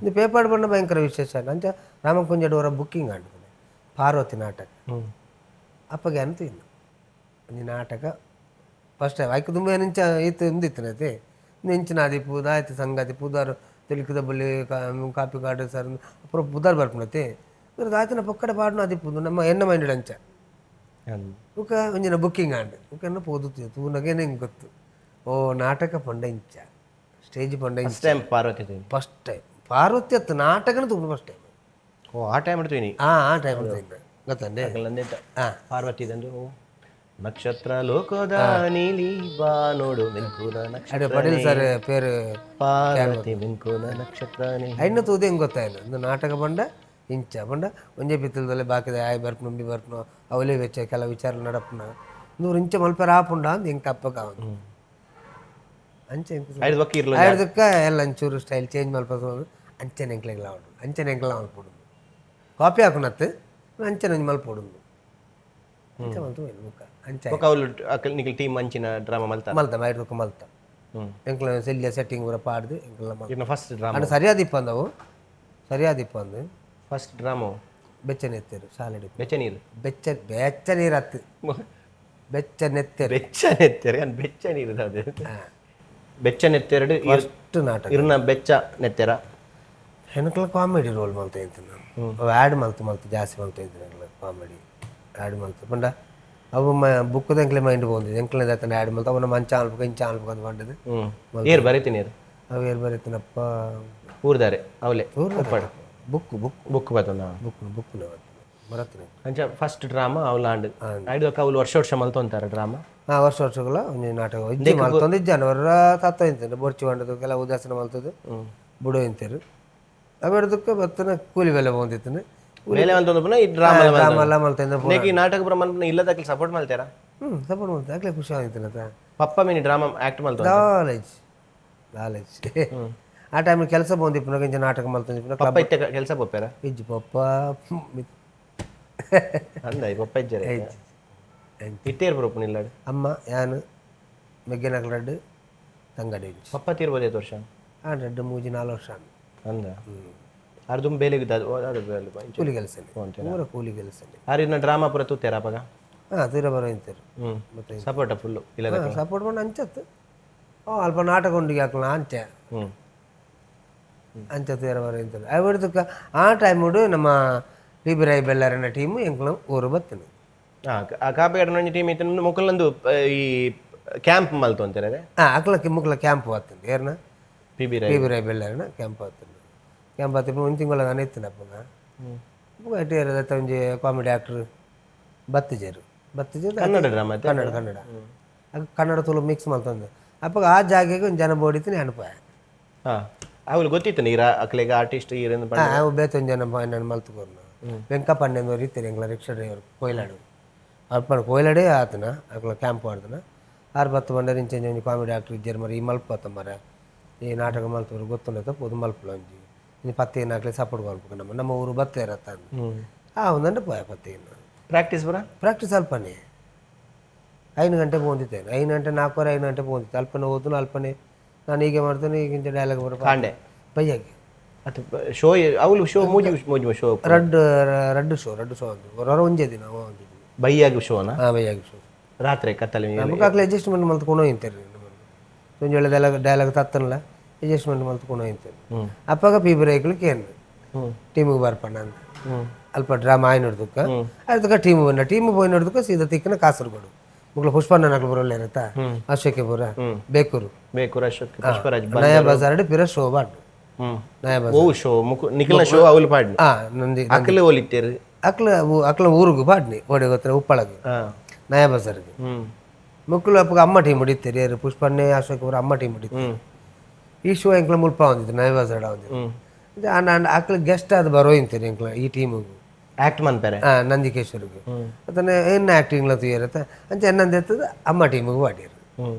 ಇದು ಪೇಪರ್ ಬಣ್ಣ ಭಯಂಕರ ವಿಶೇಷ. ಅಂಚ ರಾಮಕುಂಜಡ್ ಅವರ ಬುಕ್ಕಿಂಗ್ ಆಂಡ್ ಪಾರ್ವತಿ ನಾಟಕ. ಅಪ್ಪಗೆ ಅಂತ ಇನ್ನು ಒಂಜಿ ನಾಟಕ ಫಸ್ಟ್ ಟೈಮ್ ಐಕ್ ದುಂಬು ಇಂಚ ಈತ್ ಉಂದಿತ್ತಿನತೆ ಇಂಚಿನ ಆದಿಪ್ಪು ದಾಯ್ತು ಸಂಗತಿ ಪುದಾರ್ ತೆಲಿಕದ ಬಲ್ಲಿ ಕಾಪಿ ಕಾಡು ಸರ್ ಅப்புறம் ಪುದಾರ್ ಬರ್ಪುನತೆ ದಾಯ್ತನ ಪೊಕ್ಕಡೆ ಪಾಡುನ ಆದಿಪ್ಪು ನಮ್ಮ ಎನ್ನ ಮೈಂಡ್ ಅಂಚ. ಬೊಕ ಒಂಜಿನ ಬುಕ್ಕಿಂಗ್ ಆಂಡ್ ಬೊಕ ಎನ್ನ ಪೋದು ತೂನಗೇನೆ ಎಂಕ್ ಗೊತ್ತು, ಓ ನಾಟಕ ಪಂಡ ಇಂಚ, ಸ್ಟೇಜ್ ಪಂಡ ಇಂಚ. First time Parvati? First time Parvati ಅತ್ತು ನಾಟಕನ ತೂಪುನ ಫಸ್ಟ್ ಟೈಮ್. ಓ, ಆ ಟೈಮ್ ಇಡ್ತೀನಿ. ಆ ಆ ಟೈಮ್ ಗೊತ್ತಂಡೆ. ಪಾರ್ವತಿ ದಂದು ನಕ್ಷತ್ರ ಲೋಕದ ನೀಲಿ ಬಾ ನೋಡು ಮಿಂಕುನ ಅಡೆ ಪಟೇಲ್ ಸರ್ ಪೇರು. ಪಾರ್ವತಿ ಮಿಂಕುನ ನಕ್ಷತ್ರನೇ. ಐನ ತೂದೆ ಹೆಂಗೆ ಗೊತ್ತಾಯಿಲ್ಲ ಒಂದು ನಾಟಕ ಪಂಡ ಇಂಚ ಪಂಡ ಒಂಜೆ ಪಿತ್ತಲದಲ್ಲೇ ಬಾಕಿದ ಆಯ್ ಬರ್ಪುನ ಒಂಬಿ ಬರ್ಪುನ ಅವಲೇ ವೆಚ್ಚ ಕೆಲ ವಿಚಾರ ನಡಪುನ ನೂರು ಇಂಚ ಮಲ್ಪೆರ ಆಪುಂಡ ಅಂದ್ ಎಂಕ್ ಅಪ್ಪಗ ಅಂಚೆ. ಐದು ಬೊಕ್ಕ ಇರ್ಲ. ಐದಕ್ಕ ಎಲ್ಲ ಒಂಚೂರು ಸ್ಟೈಲ್ ಚೇಂಜ್ ಮಲ್ಪ ಅಂಚನೆ ಎಂಕ್ಲೆಗ್ಲ ಉಂಡು, ಅಂಚನೆ ಎಂಕ್ಲ ಮಲ್ಪೊಡು, ಕಾಪಿ ಹಾಕುನತ್ತು ಅಂಚನೆ ಒಂಜಿ ಮಲ್ಪೊಡು, ಅಂಚ ಮಲ್ತು ಬೊಕ್ಕ ಅಂಚ. ಬೊಕ್ಕ ಅವ್ಲು ಅಕಲ್ ನಿಕಲ್ ಟೀಮ್ ಅಂಚಿನ ಡ್ರಾಮಾ ಮಲ್ತ? ಮಲ್ತ ಐದಕ್ಕ ಮಲ್ತ ಎಂಕ್ಲ ಸೆಲ್ಯ ಸೆಟ್ಟಿಂಗ್ ಪೂರ ಪಾಡ್ದು ಎಂಕ್ಲ ಮಲ್ತ. ಇರ್ನ ಫಸ್ಟ್ ಡ್ರಾಮಾ? ಅಂಡ ಸರಿಯಾದ ಇಪ್ಪಂದವು, ಸರಿಯಾದ ಇಪ್ಪಂದು. First drama? ಬೆಚ್ಚನೆ ಎತ್ತೇರು ಸಾಲಡಿ. ಬೆಚ್ಚ ನೀರು? ಬೆಚ್ಚ ಬೆಚ್ಚ ನೀರು ಹತ್ತು, ಬೆಚ್ಚ ನೆತ್ತೆರು. ಬೆಚ್ಚ ನೆತ್ತೆರೆ ಅನ್ ಬೆಚ್ಚ ನೀರು ಅದು ಬೆಚ್ಚ ನೆತ್ತೆರಡು. ಫಸ್ಟ್ ನಾಟಕ. ಇರ್ನ ಬೆಚ್ಚ ನೆತ್ತೆರ? ಹೆಣ್ಕಳ ಕಾಮಿಡಿ ರೋಲ್ ಮಲ್ತ ಇತ್ತು, ಅವು ಆ್ಯಡ್ ಮಲ್ತು ಮಲ್ತು ಜಾಸ್ತಿ ಮಲ್ತ ಇತ್ತು ಕಾಮಿಡಿ ಆ್ಯಡ್ ಮಲ್ತು ಪಂಡ ಅವು ಮ ಬುಕ್ಕದ ಎಂಕ್ಲೆ ಮೈಂಡ್ ಪೋಂದಿದ್ದು ಎಂಕ್ಲೆ ದಾತನ ಆ್ಯಡ್ ಮಲ್ತು ಅವನ ಮಂಚ ಅನ್ಪಕ ಇಂಚ ಅನ್ಪಕ ಅಂತ ಪಂಡದು. ಏರ್ ಬರೀತೀನಿ ಏರ್? ಅವು ಏರ್ ಬರೀತೀನಪ್ಪ? ಊರ್ದಾರೆ ಅವಲೆ? Book book. Book ಬತ್ತನ? Book book ಬರತ್ತಿನ. ಅಂಚ ಫಸ್ಟ್ ಡ್ರಾಮಾ ಅವ್ಲ ಆಂಡ್ ಐದು ಅವ್ಲು ವರ್ಷ ವರ್ಷ ಮಲ್ತೊಂತಾರ ಡ್ರಾಮಾ? ಹಾಂ, ವರ್ಷ ವರ್ಷಗಳ ಒಂಜಿ ನಾಟಕ ಇಜ್ಜಿ ಮಲ್ತೊಂದು ಇಜ್ಜಾನ ವರ್ರ ತತ್ತ ಇಂತೇನೆ ಬೊರ್ಚಿ ಬಂಡದು ಕೆಲವು ಉದಾಸೀನ ಮಲ್ತದು ಬುಡೋ ಇಂತೇರು ಅವೆಡ್ದಕ್ಕೆ ಬತ್ತನ ಕೂಲಿ ಬೆಲೆ ಬಂದಿತ್ತನೆ. ಬೇಲೆ ಮಲ್ತೊಂದು ಪುನಃ ಈ ಡ್ರಾಮಾ? ಡ್ರಾಮಾ ಎಲ್ಲ ಮಲ್ತಂದ. ಈ ನಾಟಕ ಪೂರ ಮಲ್ಪುನ ಇಲ್ಲದಕ್ಕೆ ಸಪೋರ್ಟ್ ಮಲ್ತೇರಾ? ಹ್ಞೂ, ಸಪೋರ್ಟ್ ಮಾಡ್ತಾರೆ, ಆಗ್ಲೇ ಖುಷಿ ಆಗಿತ್ತಲ್ಲ. ಪಪ್ಪ mini drama act ಮಲ್ತೊಂದು? College college ಆ ಟೈಮಿಗೆ ಕೆಲಸ ಬಂದಿಪ್ಪು ಇಂಚ ನಾಟಕ ಮಲ್ತೊಂದು. ಪಪ್ಪ ಇತ್ತೆ ಕೆಲಸ ಪೋಪೇರ? ಇಜ್ಜಿ ಪಪ್ಪ. ಅಂದ ಪಪ್ಪ ಇಜ್ಜರೆ? ಇತ್ತೇರ್ ಬರೋಪುನ ಇಲ್ಲಾಡು? ಅಮ್ಮ ಯಾನು ಮೆಗ್ಗೆನಕಲ್ ರಡ್ಡು ತಂಗಡಿ ಇಂಚ್. ಪಪ್ಪ ತೀರ್ಬೋದು ಐದು ವರ್ಷ? ಆ ರಡ್ಡು ಮೂಜಿ ನಾಲ್ಕು ವರ್ಷ. ಅಂದ ಅರ್ದುಂ ಬೇಲೆಗೆ ಅದು ಬೇಲೆ. ಕೂಲಿ ಕೆಲಸ, ಪೂರ ಕೂಲಿ ಕೆಲಸ. ಆರಿನ ಡ್ರಾಮಾ ಪೂರ ತೂತೇರ ಅಪಗ? ಹಾಂ, ತೀರ ಬರೋ ಇಂತೇರು. ಮತ್ತೆ ಸಪೋರ್ಟ್ ಫುಲ್ಲು ಇಲ್ಲ? ಸಪೋರ್ಟ್ ಮಾಡಿ ಅಂಚತ್ತು ಓ ಅಲ್ಪ ನಾಟಕ ಉಂಡಿಗೆ ಹಾಕಲ ಅಂಚೆ ಅಂಚ ತೀರ ಬರೋ ಇಂತೇರು. ಅವಿಡ್ದಕ್ಕೆ ಆ ಟೈಮ್ ನಮ್ಮ ಟಿ ಬಿ ರೈ ಬೆಳ್ಳಾರನ ಟೀಮು ಎಂಕ್ಲ ಊರು ಬತ್ತನು. ಆ ಕಾಪಿಗಾಡ ಒಂಜಿ ಟೀಮ್ ಇತ್ತು ಮೊಕಲೊಂದು ಈ ಕ್ಯಾಂಪ್ ಮಲ್ತು ಅಂತಾರೆ. ಹಾಂ, ಅಕ್ಲ ಮುಕ್ಲ ಕ್ಯಾಂಪ್ ಬತ್ತಂದು ಏರ್ನ? P B Rai. P B Rai ಬೆಳ್ಳಾರನ camp ಬತ್ತಂದು. Camp ಬತ್ತಿಪ್ಪ ಒಂದು ತಿಂಗಳ ನಾನು ಇತ್ತಿನ ಅಪ್ಪಗ ಇಟ್ಟು ಒಂಜಿ ಕಾಮಿಡಿ ಆ್ಯಕ್ಟ್ರ್ ಬತ್ತಿಜೇರು ಬತ್ತಿಜೇರು. ಕನ್ನಡ ಡ್ರಾಮಾ? ಕನ್ನಡ ಕನ್ನಡ ಅದು ಕನ್ನಡ ತುಳು ಮಿಕ್ಸ್ ಮಲ್ತಂದು ಅಪ್ಪಗ ಆ ಜಾಗೆಗೆ ಒಂದು ಜನ ಬೋಡಿತ್ತು ನೆನಪ. ಹಾಂ, ಅವ್ಲು ಗೊತ್ತಿತ್ತು ನೀರ ಅಕ್ಲೆಗ ಆರ್ಟಿಸ್ಟ್ ಈರೆಂದು? ಅವು ಬೇತೊಂದು ಜನ ನಾನು ಮಲ್ತುಕೊರ್ನ ವೆಂಕಪ್ಪ ಅಣ್ಣಂದವ್ರು ಇತ್ತಾರೆ ಎಂಗ್ಲ ರಿಕ್ಷಾ ಡ್ರೈವರ್ ಕೊಯ್ಲಾಡು ಅಪ್ಪನ ಕೊಯ್ಲಾಡೇ ಆತನ ಅಕ್ಲ ಕ್ಯಾಂಪ್ ಆಡ್ದನ ಆರು ಬತ್ತು ಬಂಡರ್ ಇಂಚ ಒಂಜಿ ಕಾಮಿಡಿ ಆಕ್ಟರ್ ಇಜ್ಜೆರ್ ಮರ ಈ ಮಲ್ಪ ಮರ ಈ ನಾಟಕ ಮಲ್ತವ್ರು ಗೊತ್ತುಂಡತ ಪೋದು ಮಲ್ಪುಲ ಒಂಜಿ ಒಂಜಿ ಪತ್ತೆ ನಾಕ್ಲೆ ಸಪೋರ್ಟ್ ಮಲ್ಪು ನಮ್ಮ ನಮ್ಮ ಊರು ಬತ್ತೆ ಇರತ್ತ ಆ ಒಂದಂಡ ಪೋಯ ಪತ್ತೆ. ಪ್ರಾಕ್ಟೀಸ್ ಬರ? ಪ್ರಾಕ್ಟೀಸ್ ಅಲ್ಪನೆ 5 ಗಂಟೆ ಪೋಂದಿತ್ತೇನೆ, 5 ಗಂಟೆ 4:30 5 ಗಂಟೆ ಪೋಂದಿತ್ತು. ಅಲ್ಪನೆ ಓದುನು ಅಲ್ಪನೆ ನಾನು ಹೀಗೆ ಮಾಡ್ತೇನೆ ಈಗಿಂಚ ಡೈಲಾಗ್ ಬರೋ ಕಾಂಡೆ? ಬಯ್ಯಾಗೆ. ಅದು ಶೋ ಅವ್ಲು ಶೋ ಮೂಜಿ ಮೂಜಿ ಶೋ? ರಡ್ಡು ರಡ್ಡು ಶೋ, ರಡ್ಡು ಶೋ ಒಂದು ಹೊರ ಒಂಜೇ ದಿನ ಒಂದು. ಬೈಯಾಗಿ ಶೋನಾ? ಹಾಂ, ಬಯ್ಯಾಗಿ ಶೋ. ರಾತ್ರಿ ಕತ್ತಲೆ? ನಮಗೆ ಆಗ್ಲೇ ಅಡ್ಜಸ್ಟ್ಮೆಂಟ್ ಮಲ್ತ್ಕೊಂಡು ಹೋಗ್ತಾರೆ, ಒಂಜಿ ವೇಳೆ ಡೈಲಾಗ್ ಡೈಲಾಗ್ ತತ್ತನಲ್ಲ ಅಡ್ಜಸ್ಟ್ಮೆಂಟ್ ಮಲ್ತ್ಕೊಂಡು ಹೋಗ್ತಾರೆ. ಅಪ್ಪಾಗ ಪಿ ಬಿ ರೈಕ್ಲು ಕೇನ್ ಟೀಮಿಗೆ ಬರ್ಪಣ್ಣ ಅಂತ ಅಲ್ಪ ಡ್ರಾಮಾ ಆಯ್ನಡ್ದಕ್ಕ ಅದಕ್ಕೆ ಟೀಮ್ ಬಂದ ಟೀಮ್ ಪೋಯಿನಡ್ದಕ್ಕ ಸೀದಾ ತಿಕ್ಕನ ಕಾಸರಗೋಡು ಮುಗ್ಲ ಪುಷ್ಪಣ್ಣ ನಕಲು ಬರೋಲ್ಲ ಇರತ್ತಾ ಅಶೋಕೆ ಪೂರ ಬೇಕೂರು. ಬೇಕೂರು ಅಶೋಕ್ ಪುಷ್ಪರಾಜ್. ನಯಾ ಬಜಾರ್ ಪಿರ ಶೋಭಾ. ನಯ. ಓ ಶೋ ಮುಕು ನಿಖಿಲ್ನ ಶೋ ಅವಲು ಪಾಡ್ನಿ? ಆ ನಂದಿ. ಅಕಲೆ ಓಲಿತ್ತೇರು? ಅಕ್ಲ ಅಕ್ಲ ಊರುಗು ಪಾಡ್ನಿ, ಓಡೆ ಗೊತ್ತ, ಉಪ್ಪಳಗು, ನಯ ಬಜಾರ್ಗೆ. ಮುಕ್ಕುಲು ಅಪ್ಪಗ ಅಮ್ಮ ಟೀಮ್ ಹೊಡಿತೀರಿ ಯಾರು, ಪುಷ್ಪಣ್ಣೆ, ಅಶೋಕ್ ಅವರು ಅಮ್ಮ ಟೀಮ್ ಹೊಡಿತೀರಿ. ಈ ಶೋ ಎಂಕ್ಲ ಮುಲ್ಪ ಒಂದಿತ್ತು, ನಯ ಬಜಾರ್ ಒಂದಿತ್ತು. ಅಂಡ್ ಅಕ್ಲ ಗೆಸ್ಟ್ ಅದು ಬರೋ ಇಂತೀರಿ ಎಂಕ್ಲ ಈ ಟೀಮಿಗೆ. ಆಕ್ಟ್ ಮನ್ಪೆರೆ? ಆ ನಂದಿಕೇಶ್ವರಿಗೆ ಅತನೆ ಎನ್ನ ಆಕ್ಟಿಂಗ್ಲ ತೂಯರತ್ತ ಅಂಚ ಎನ್ನಂದ ಎತ್ತದ ಅಮ್ಮ ಟೀಮಿಗೆ ವಾಡಿರು.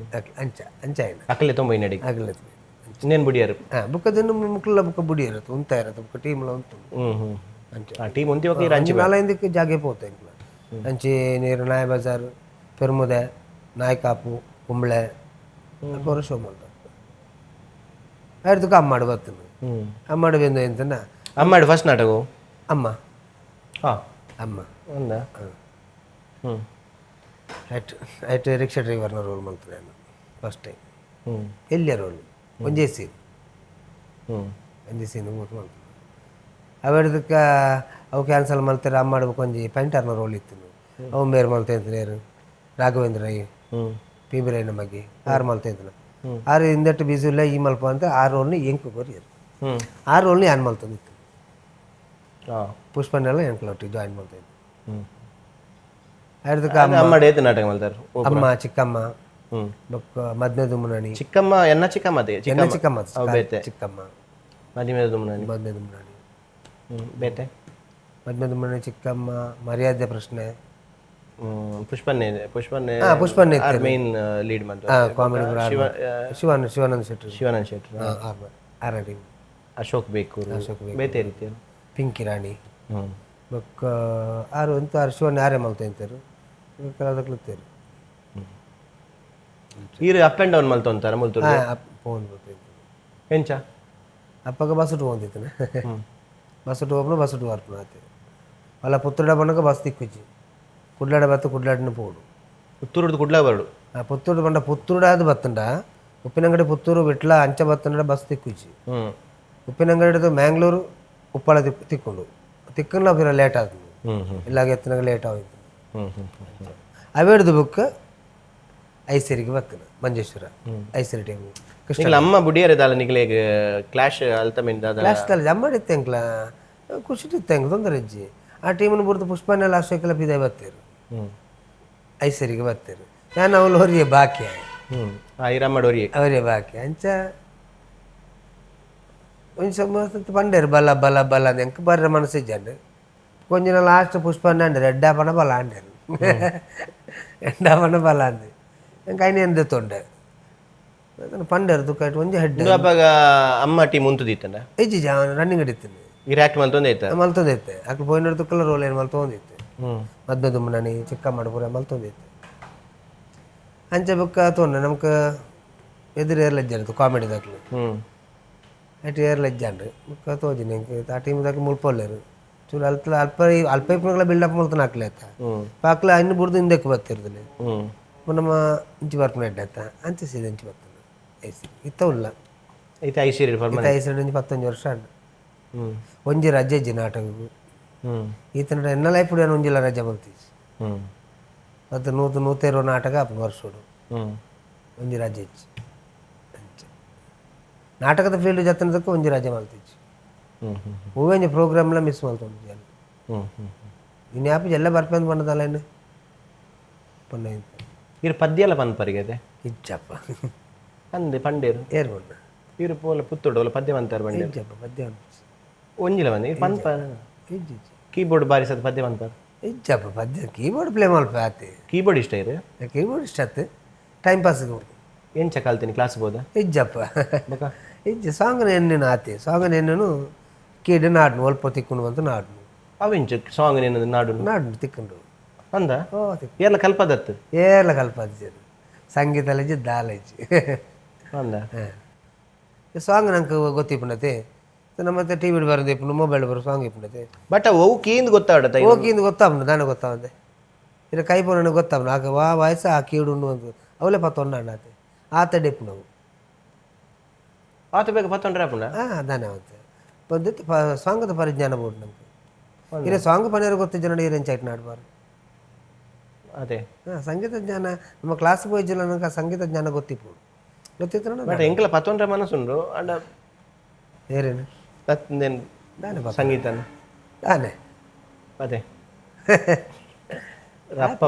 ಅಂಚ ಅಂಚ ಆಯ್ನ. ಅಕಲೆ ತೊಂಬೈ ನಡಿ. ಅಗಲ. ಇನ್ನೇನು ಬುಡಿಯಾರು? ಹಾಂ, ಬುಕ್ಕದಿನ್ನು ಮುಕ್ಕಲ ಬುಕ್ಕ ಬುಡಿ ಇರತ್ತೆ, ಉಂತ ಇರತ್ತೆ, ಬುಕ್ಕ ಟೀಮ್ಲ ಉಂಟು. ಹ್ಮ್ ಹ್ಮ್ ಅಂಚ. ಆ ಟೀಮ್ ಒಂತಿ ఒక ಅಂಚೆ ನಾಲೈದಕ್ಕೆ ಜಾಗೆ ಪೋತೆ ಎಂಕ್ಲ. ಅಂಚೆ ನೀರು ನಾಯ ಬಜಾರ್, ಪೆರ್ಮುದೆ, ನಾಯ್ಕಾಪು, ಕುಂಬ್ಳೆ ಅಲ್ಪ ಶೋ ಮಾಡ್ತಾರೆ. ಆಯ್ತು, ಅಮ್ಮಾಡು ಬರ್ತದೆ. ಅಮ್ಮಾಡು ಬೆಂದು ಎಂತನ. ಅಮ್ಮಾಡು ಫಸ್ಟ್ ನಾಟಕ? ಅಮ್ಮ. ಅಮ್ಮ. ಒಂದ. ಆಯ್ತು ಆಯ್ತು, ರಿಕ್ಷಾ ಡ್ರೈವರ್ನ ರೋಲ್ ಮಾಡ್ತಾರೆ ನಾನು ಫಸ್ಟ್ ಟೈಮ್. ಎಲ್ಲಿಯ ರೋಲ್, ಒಂಜೇ ಸೀನ್. ಒಂಜೇ ಸೀನ್ ಮೂತ್ ಮಾಡ್ತಾರೆ. ಅವೆಡ್ದಕ್ಕೆ ಅವು ಕ್ಯಾನ್ಸಲ್ ಮಾಡ್ತಾರೆ. ಅಮ್ಮ ಮಾಡ್ಬೇಕು, ಒಂಜಿ ಪೈಂಟರ್ನ ರೋಲ್ ಇತ್ತು. ಅವು ಮೇರ್ ಮಲ್ತೆ ಅಂತಾರೆ, ರಾಘವೇಂದ್ರ ರೈ, ಪಿ ಬಿ ರೈನ ಮಗಿ ಆರು ಮಲ್ತೆ ಅಂತಾನೆ. ಆರು ಹಿಂದಟ್ಟು ಬಿಸಿ ಇಲ್ಲ, ಈ ಮಲ್ಪ ಅಂತ ಆ ರೋಲ್ని ಎಂಕು ಕೊರಿಯರು. ಆ ರೋಲ್ని ಯಾನ್ ಮಲ್ತಂದಿತ್ತು. ಪುಷ್ಪನೆಲ್ಲ ಎಂಕ್ಲೊಟ್ಟಿಗೆ ಜಾಯಿನ್ ಮಾಡ್ತಾ ಇದ್ದು. ಆಯ್ತಕ್ಕ. ಅಮ್ಮ ಡೇತ್ ನಾಟಕ ಮಲ್ತಾರ? ಅಮ್ಮ, ಚಿಕ್ಕಮ್ಮ, ಬೊಕ್ಕ ಮದ್ನೆ ದುಮ್ಮನಾಣಿ. ಚಿಕ್ಕಮ್ಮ, ಎನ್ನ ಚಿಕ್ಕಮ್ಮ ಅದೇ? ಎನ್ನ ಚಿಕ್ಕಮ್ಮ. ಬೇತೆ. ಚಿಕ್ಕಮ್ಮ. ಮದಿಮೆ ದುಮ್ಮನಾಣಿ. ಮದ್ನೆ ದುಮ್ಮನಾಣಿ. ಬೇತೆ? ಮದ್ನೆ ದುಮ್ಮನಾಣಿ, ಚಿಕ್ಕಮ್ಮ, ಮರ್ಯಾದೆ ಪ್ರಶ್ನೆ. ಪುಷ್ಪನ್ನೇ, ಪುಷ್ಪನ್ನೇ. ಪುಷ್ಪನ್ನೇ. R main lead ಮಾಡ್ತಾರೆ. ಕಾಮಿಡಿ. ಶಿವ. ಶಿವಾನಂದ ಶೆಟ್ಟಿ. ಶಿವಾನಂದ ಶೆಟ್ಟಿ. ಆರ್ ಟೀಮ್. ಅಶೋಕ್ ಬೇಕೂರು. ಅಶೋಕ್. ಬೇತೆ ರೀತಿಯ. ಪಿಂಕಿ ರಾಣಿ. ಬೊಕ್ಕ ಆರು ಎಂತ, ಆರು ಶಿವನ್ ಯಾರೇ ಮಲ್ತ ಇಂತಾರು ಕೆಲವು. ಈರು up and down ಮಲ್ತೊಂತಾರ ಮುಲ್ತುರು? Phone ಬರ್ತೈತೆ. ಎಂಚ? ಅಪ್ಪಗ ಬಸ್ ಹೋಗ್ತಿದ್ದಾನೆ. ಬಸ್ ಹೋಗ್ನು, ಬಸ್ ಬರ್ಪುನ ಆತೆ. ಅಲ್ಲ, ಪುತ್ತೂಡ ಬಣ್ಣಗ ಬಸ್ ತಿಕ್ಕುಜಿ. ಕುಡ್ಲಾಡ ಬತ್ತ, ಕುಡ್ಲಾಡಿನ ಪೋಡು. ಪುತ್ತೂರುಡ್ದು ಕುಡ್ಲ ಬರಡು? ಆ ಪುತ್ತೂರು ಬಂಡ, ಪುತ್ತೂರು ಅದು ಬತ್ತಂಡ, ಉಪ್ಪಿನಂಗಡಿ, ಪುತ್ತೂರು, ವಿಟ್ಲ ಅಂಚ ಬತ್ತಂಡ ಬಸ್ ತಿಕ್ಕುಜಿ. ಉಪ್ಪಿನಂಗಡಿದು ಮ್ಯಾಂಗ್ಳೂರು, ಉಪ್ಪಾಳ ತಿಕ್ಕೊಂಡು ತಿಕ್ಕಲ್ಲ, ಪಿರ ಲೇಟ್ ಆಯ್ತು. ಹ್ಮ್ ಹ್ಮ್ ಇಲ್ಲಾಗ ಎತ್ತನಾಗ ಲೇಟ್ ಆಯ್ತು. ಹ್ಮ್ ಹ್ಮ್ ಹ್ಮ್ ಅವೇಡ್ದು ಬುಕ್ ಐಸರಿಗೆ ಬತ್ತನ, ಮಂಜೇಶ್ವರ ಐಸರಿ ಟೈಮ್ ಕೃಷ್ಣ. ನಿಖಿಲ್ ಅಮ್ಮ ಬುಡಿಯರೆ ದಾಲ ನಿಖಿಲೇಗ್ ಕ್ಲಾಶ್ ಅಲ್ತ ಮಿನ್ ದಾದ? ಕ್ಲಾಸ್ ಕಾಲೇಜ್ ಅಮ್ಮ ಇತ್ತು ಎಂಕ್ಲ, ಖುಷಿ ಇತ್ತು ಎಂಕ್, ತೊಂದರೆ ಇಜ್ಜಿ. ಆ ಟೀಮ್ನ ಬುಡ್ದು ಪುಷ್ಪನೆಲ್ಲ ಅಶೋಕೆಲ್ಲ ಪಿದಾಯ್ ಬತ್ತೀರು. ಐಸರಿಗೆ ಬತ್ತೀರು. ನಾನು ಅವಳು ಹೊರಿಯ ಬಾಕಿ. ಹ್ಮ್ ಆ ಇರಮ್ಮ ಡೋರಿ. ಅವರೇ ಬಾಕಿ. ಅಂಚ ಒಂಜಿ ಸಮ ಪಂಡೇರು ಬಲ ಬಲ ಬಲ ಅಂದ್ ಎಂಕ್ ಬರ್ರೆ ಮನಸ್ಸು ಇಜ್ಜಂಡ್. ಕೊಂಜಿನ ಲಾಸ್ಟ್ ಪುಷ್ಪಣ್ಣ ಅಂಡೇರು, ಎಡ್ಡಾಪಣ ಬಲ ಅಂಡೇರು, ಎಡ್ಡಾಪಣ ಬಲ ಅಂದು ಎಂಕ್ ಐನ ಎಂದ ತೊಂಡೆ ಪಂಡೇರು ದುಃಖ ಒಂಜಿ ಹೆಡ್. ಇಂದು ಅಪ್ಪಗ ಅಮ್ಮ ಟೀಮ್ ಉಂತುದಿತ್ತಂಡ? ಇಜ್ಜಿ, ರನ್ನಿಂಗ್ ಹಿಡಿತೀನಿ. ಈ ಆಕ್ಟ್ ಮಲ್ತೊಂದೇ ಇತ್ತ? ಮಲ್ತೊಂದಿತ್ತೆ. ಅಕ್ಲು ಪೋಯಿನ ತುಕ್ಕಲ ರೋಲ್ ಏನು ಮಲ್ತೊಂದಿತ್ತೆ. ಮದ್ದ ದುಮ್ಮನಣಿ, ಚಿಕ್ಕಮ್ಮ ಪೂರ ಮಲ್ತೊಂದಿತ್ತೆ. ಅಂಚ ಬೊಕ್ಕ ತೋಂಡ ನಮ್ಕ ಎದುರು ಏರ್ಲಜ್ಜ ಕಾಮಿಡಿ ದಾಕ್ಲು. ಅಟ್ ಏರ್ಲಜ್ಜಾಂಡ್ ಬೊಕ್ಕ ತೋಜಿನ ಎಂಕ್ ಆ ಟೀಮ್ ದಾಕ ಮುಲ್ಪೊಲ್ಲೇರು ಚೂರು ಅಲ್ಪ ಅಲ್ಪ ಅಲ್ಪ ಇಪ್ಪುನಗಳ ಬಿಲ್ಡಪ್ ಮಲ್ತನ ಹಾಕ್ಲೆ ಆತ. ಪಾಕ್ಲ ಇನ್ನು ಬುಡ್ದು ಹಿಂದಕ್ಕೆ ಬತ್ತಿರ್ದಿಲ್ಲ. ನಮ್ಮ ಇಂಚಿ ಬರ್ಪುನ ಎಡ್ಡೆ ಆತ. ಅಂಚ ಸೀದ ಇಂಚಿ ಬರ್ತದೆ ಐಸಿ ಇತ್ತ ಉಲ್ಲ. ಐತೆ ಐಶ್ವರ್ಯ. ಇತ್ತ ಐಸರಿ ಒಂಜಿ 19 ವರ್ಷ ಆಂಡ್. ಒಂಜಿ ರಜೆ ಇಜ್ಜಿ ನಾಟಕಗ್. ಈತನ ಎನ್ನ ಲೈಫ್ ಒಂಜಿಲ ರಜೆ ಮಲ್ತಿಜಿ. ಮತ್ತು ನೂತು ನೂತೇರು ನಾಟಕ ಆಪುಂಡು ವರ್ಷೋಡು. ಒಂಜಿ ರಜೆ ಇಜ್ಜಿ. ಅಂಚ ನಾಟಕದ ಫೀಲ್ಡ್ ಜತ್ತನದಕ್ಕೆ ಒಂಜಿ ರಜೆ ಮಲ್ತಿಜಿ. ಹ್ಮ್ ಹ್ಮ್ ಹೂವೆಂಜಿ ಪ್ರೋಗ್ರಾಮ್ಲ ಮಿಸ್ ಮಲ್ತೊಂದು. ಹ್ಮ್ ಹ್ಮ್ ಇನ್ನು ಯಾಪು ಎಲ್ಲ ಬರ್ಪೆಂದು ಪಂಡದಲ್ಲ ಇನ್ನು ಪಂಡ. ಇರು ಪದ್ಯ ಎಲ್ಲ ಪನ್ಪರಿಗೆ ಅದೇ? ಇಜ್ಜಪ್ಪ. ಅಂದೆ ಪಂಡೇರು. ಏರ್ ಪಂಡ? ಇರು ಪೋಲ ಪುತ್ತೂಡು ಒಲ ಪದ್ಯ ಮಂತಾರ ಬಂಡೇರು. ಇಜ್ಜಪ್ಪ, ಪದ್ಯ. ಒಂಜಿಲ ಬಂದೆ ಇರು ಪನ್ಪ. ಇಜ್ಜಿ ಇಜ್ಜಿ. ಕೀಬೋರ್ಡ್ ಬಾರಿಸದ ಪದ್ಯ ಪನ್ಪಾರ? ಇಜ್ಜಪ್ಪ, ಪದ್ಯ ಕೀಬೋರ್ಡ್ ಪ್ಲೇ ಮಲ್ಪ ಆತೆ. ಕೀಬೋರ್ಡ್ ಇಷ್ಟ ಇರು? ಕೀಬೋರ್ಡ್ ಇಷ್ಟ ಆತು, ಟೈಮ್ ಪಾಸ್ಗೆ. ಎಂಚ ಕಲ್ತೀನಿ, ಕ್ಲಾಸ್ ಬೋದ? ಇಜ್ಜಪ್ಪ. ಬೊಕ? ಇಜ್ಜಿ, ಸಾಂಗ್ ಎನ್ನೇನು ಆತೆ, ಸಾಂಗ್ ಎನ್ನೇನು ಕೀಡು ನಾಡ್ನು ಒಲ್ಪ ತಿಕ್ಕೊಂಡು ಬಂತು ನಾಡ್ನು. ಅವೆಂಚ ಸಾಂಗ್ ನೇನದು ನಾಡು? ನಾಡ್ನು ತಿಕ್ಕೊಂಡು. ಅಂದ? ಓ ತಿಕ್. ಏರ್ಲ ಕಲ್ಪದತ್ತು? ಏರ್ಲ ಕಲ್ಪದ, ಸಂಗೀತ ಇಜ್ಜಿ, ದಾಲ ಇಜ್ಜಿ. ಅಂದ? ಹಾಂ, ಸಾಂಗ್ ನಂಗೆ ಗೊತ್ತಿಪ್ಪುಂಡತೆ. ನಮ್ಮ ಟಿ ವಿ ಬರೋದು ಇಪ್ಪುಂಡು, ಮೊಬೈಲ್ ಬರೋ ಸಾಂಗ್ ಇಪ್ಪುಂಡತೆ. ಬಟ್ ಅವು ಕೀಂದ್ ಗೊತ್ತಾಡತ? ಓಕಿಂದು ಗೊತ್ತಾಪುಂಡು, ದಾನೆ ಗೊತ್ತಾವಂದೆ. ಇಲ್ಲ ಕೈ ಪೋನ ಗೊತ್ತಾಪುಂಡು. ಆಗ ವಾ ವಾಯ್ಸ್ ಆ ಕೀಡು ಉಂಡು ಅಂತ ಅವಲೇ ಪತ್ತೊಂಡ ಆತೆ ಆತ ಡೆಪ್ಪುನವು. ಆತ ಬೇಗ ಪತ್ತೊಂಡ್ರೆ ಆಪುಂಡ? ಹಾಂ, ದಾನೆ ಅವಂತೆ ಬಂದಿತ್ತು. ಸಾಂಗದ ಪರಿಜ್ಞಾನ ಬೋರ್ಡ್ ನಮ್ಗೆ ಇಲ್ಲ. ಸಾಂಗ್ ಪನೇರು ಗೊತ್ತಿದ್ದ ನೋಡಿ ಏನೇನು ಚಾಟ್ ನಾಡ್ಬಾರ್ದು. ಅದೇ. ಹಾಂ, ಸಂಗೀತ ಜ್ಞಾನ ನಮ್ಮ ಕ್ಲಾಸ್ ಹೋಯ್ಜಿಲ್ಲ. ನಂಗೆ ಆ ಸಂಗೀತ ಜ್ಞಾನ ಗೊತ್ತಿಪ್ಪು, ಗೊತ್ತಿತ್ತು. ಬಟ್ ಎಂಕಲ ಪತ್ತೊಂಡ್ರೆ ಮನಸ್ಸುಂಡು ಅಂಡ. ಏರೇನು? ಅತ್ತಂದೇನು? ದಾನೆ? ಸಂಗೀತನ. ದಾನೆ? ಅದೇ ಅಪ್ಪ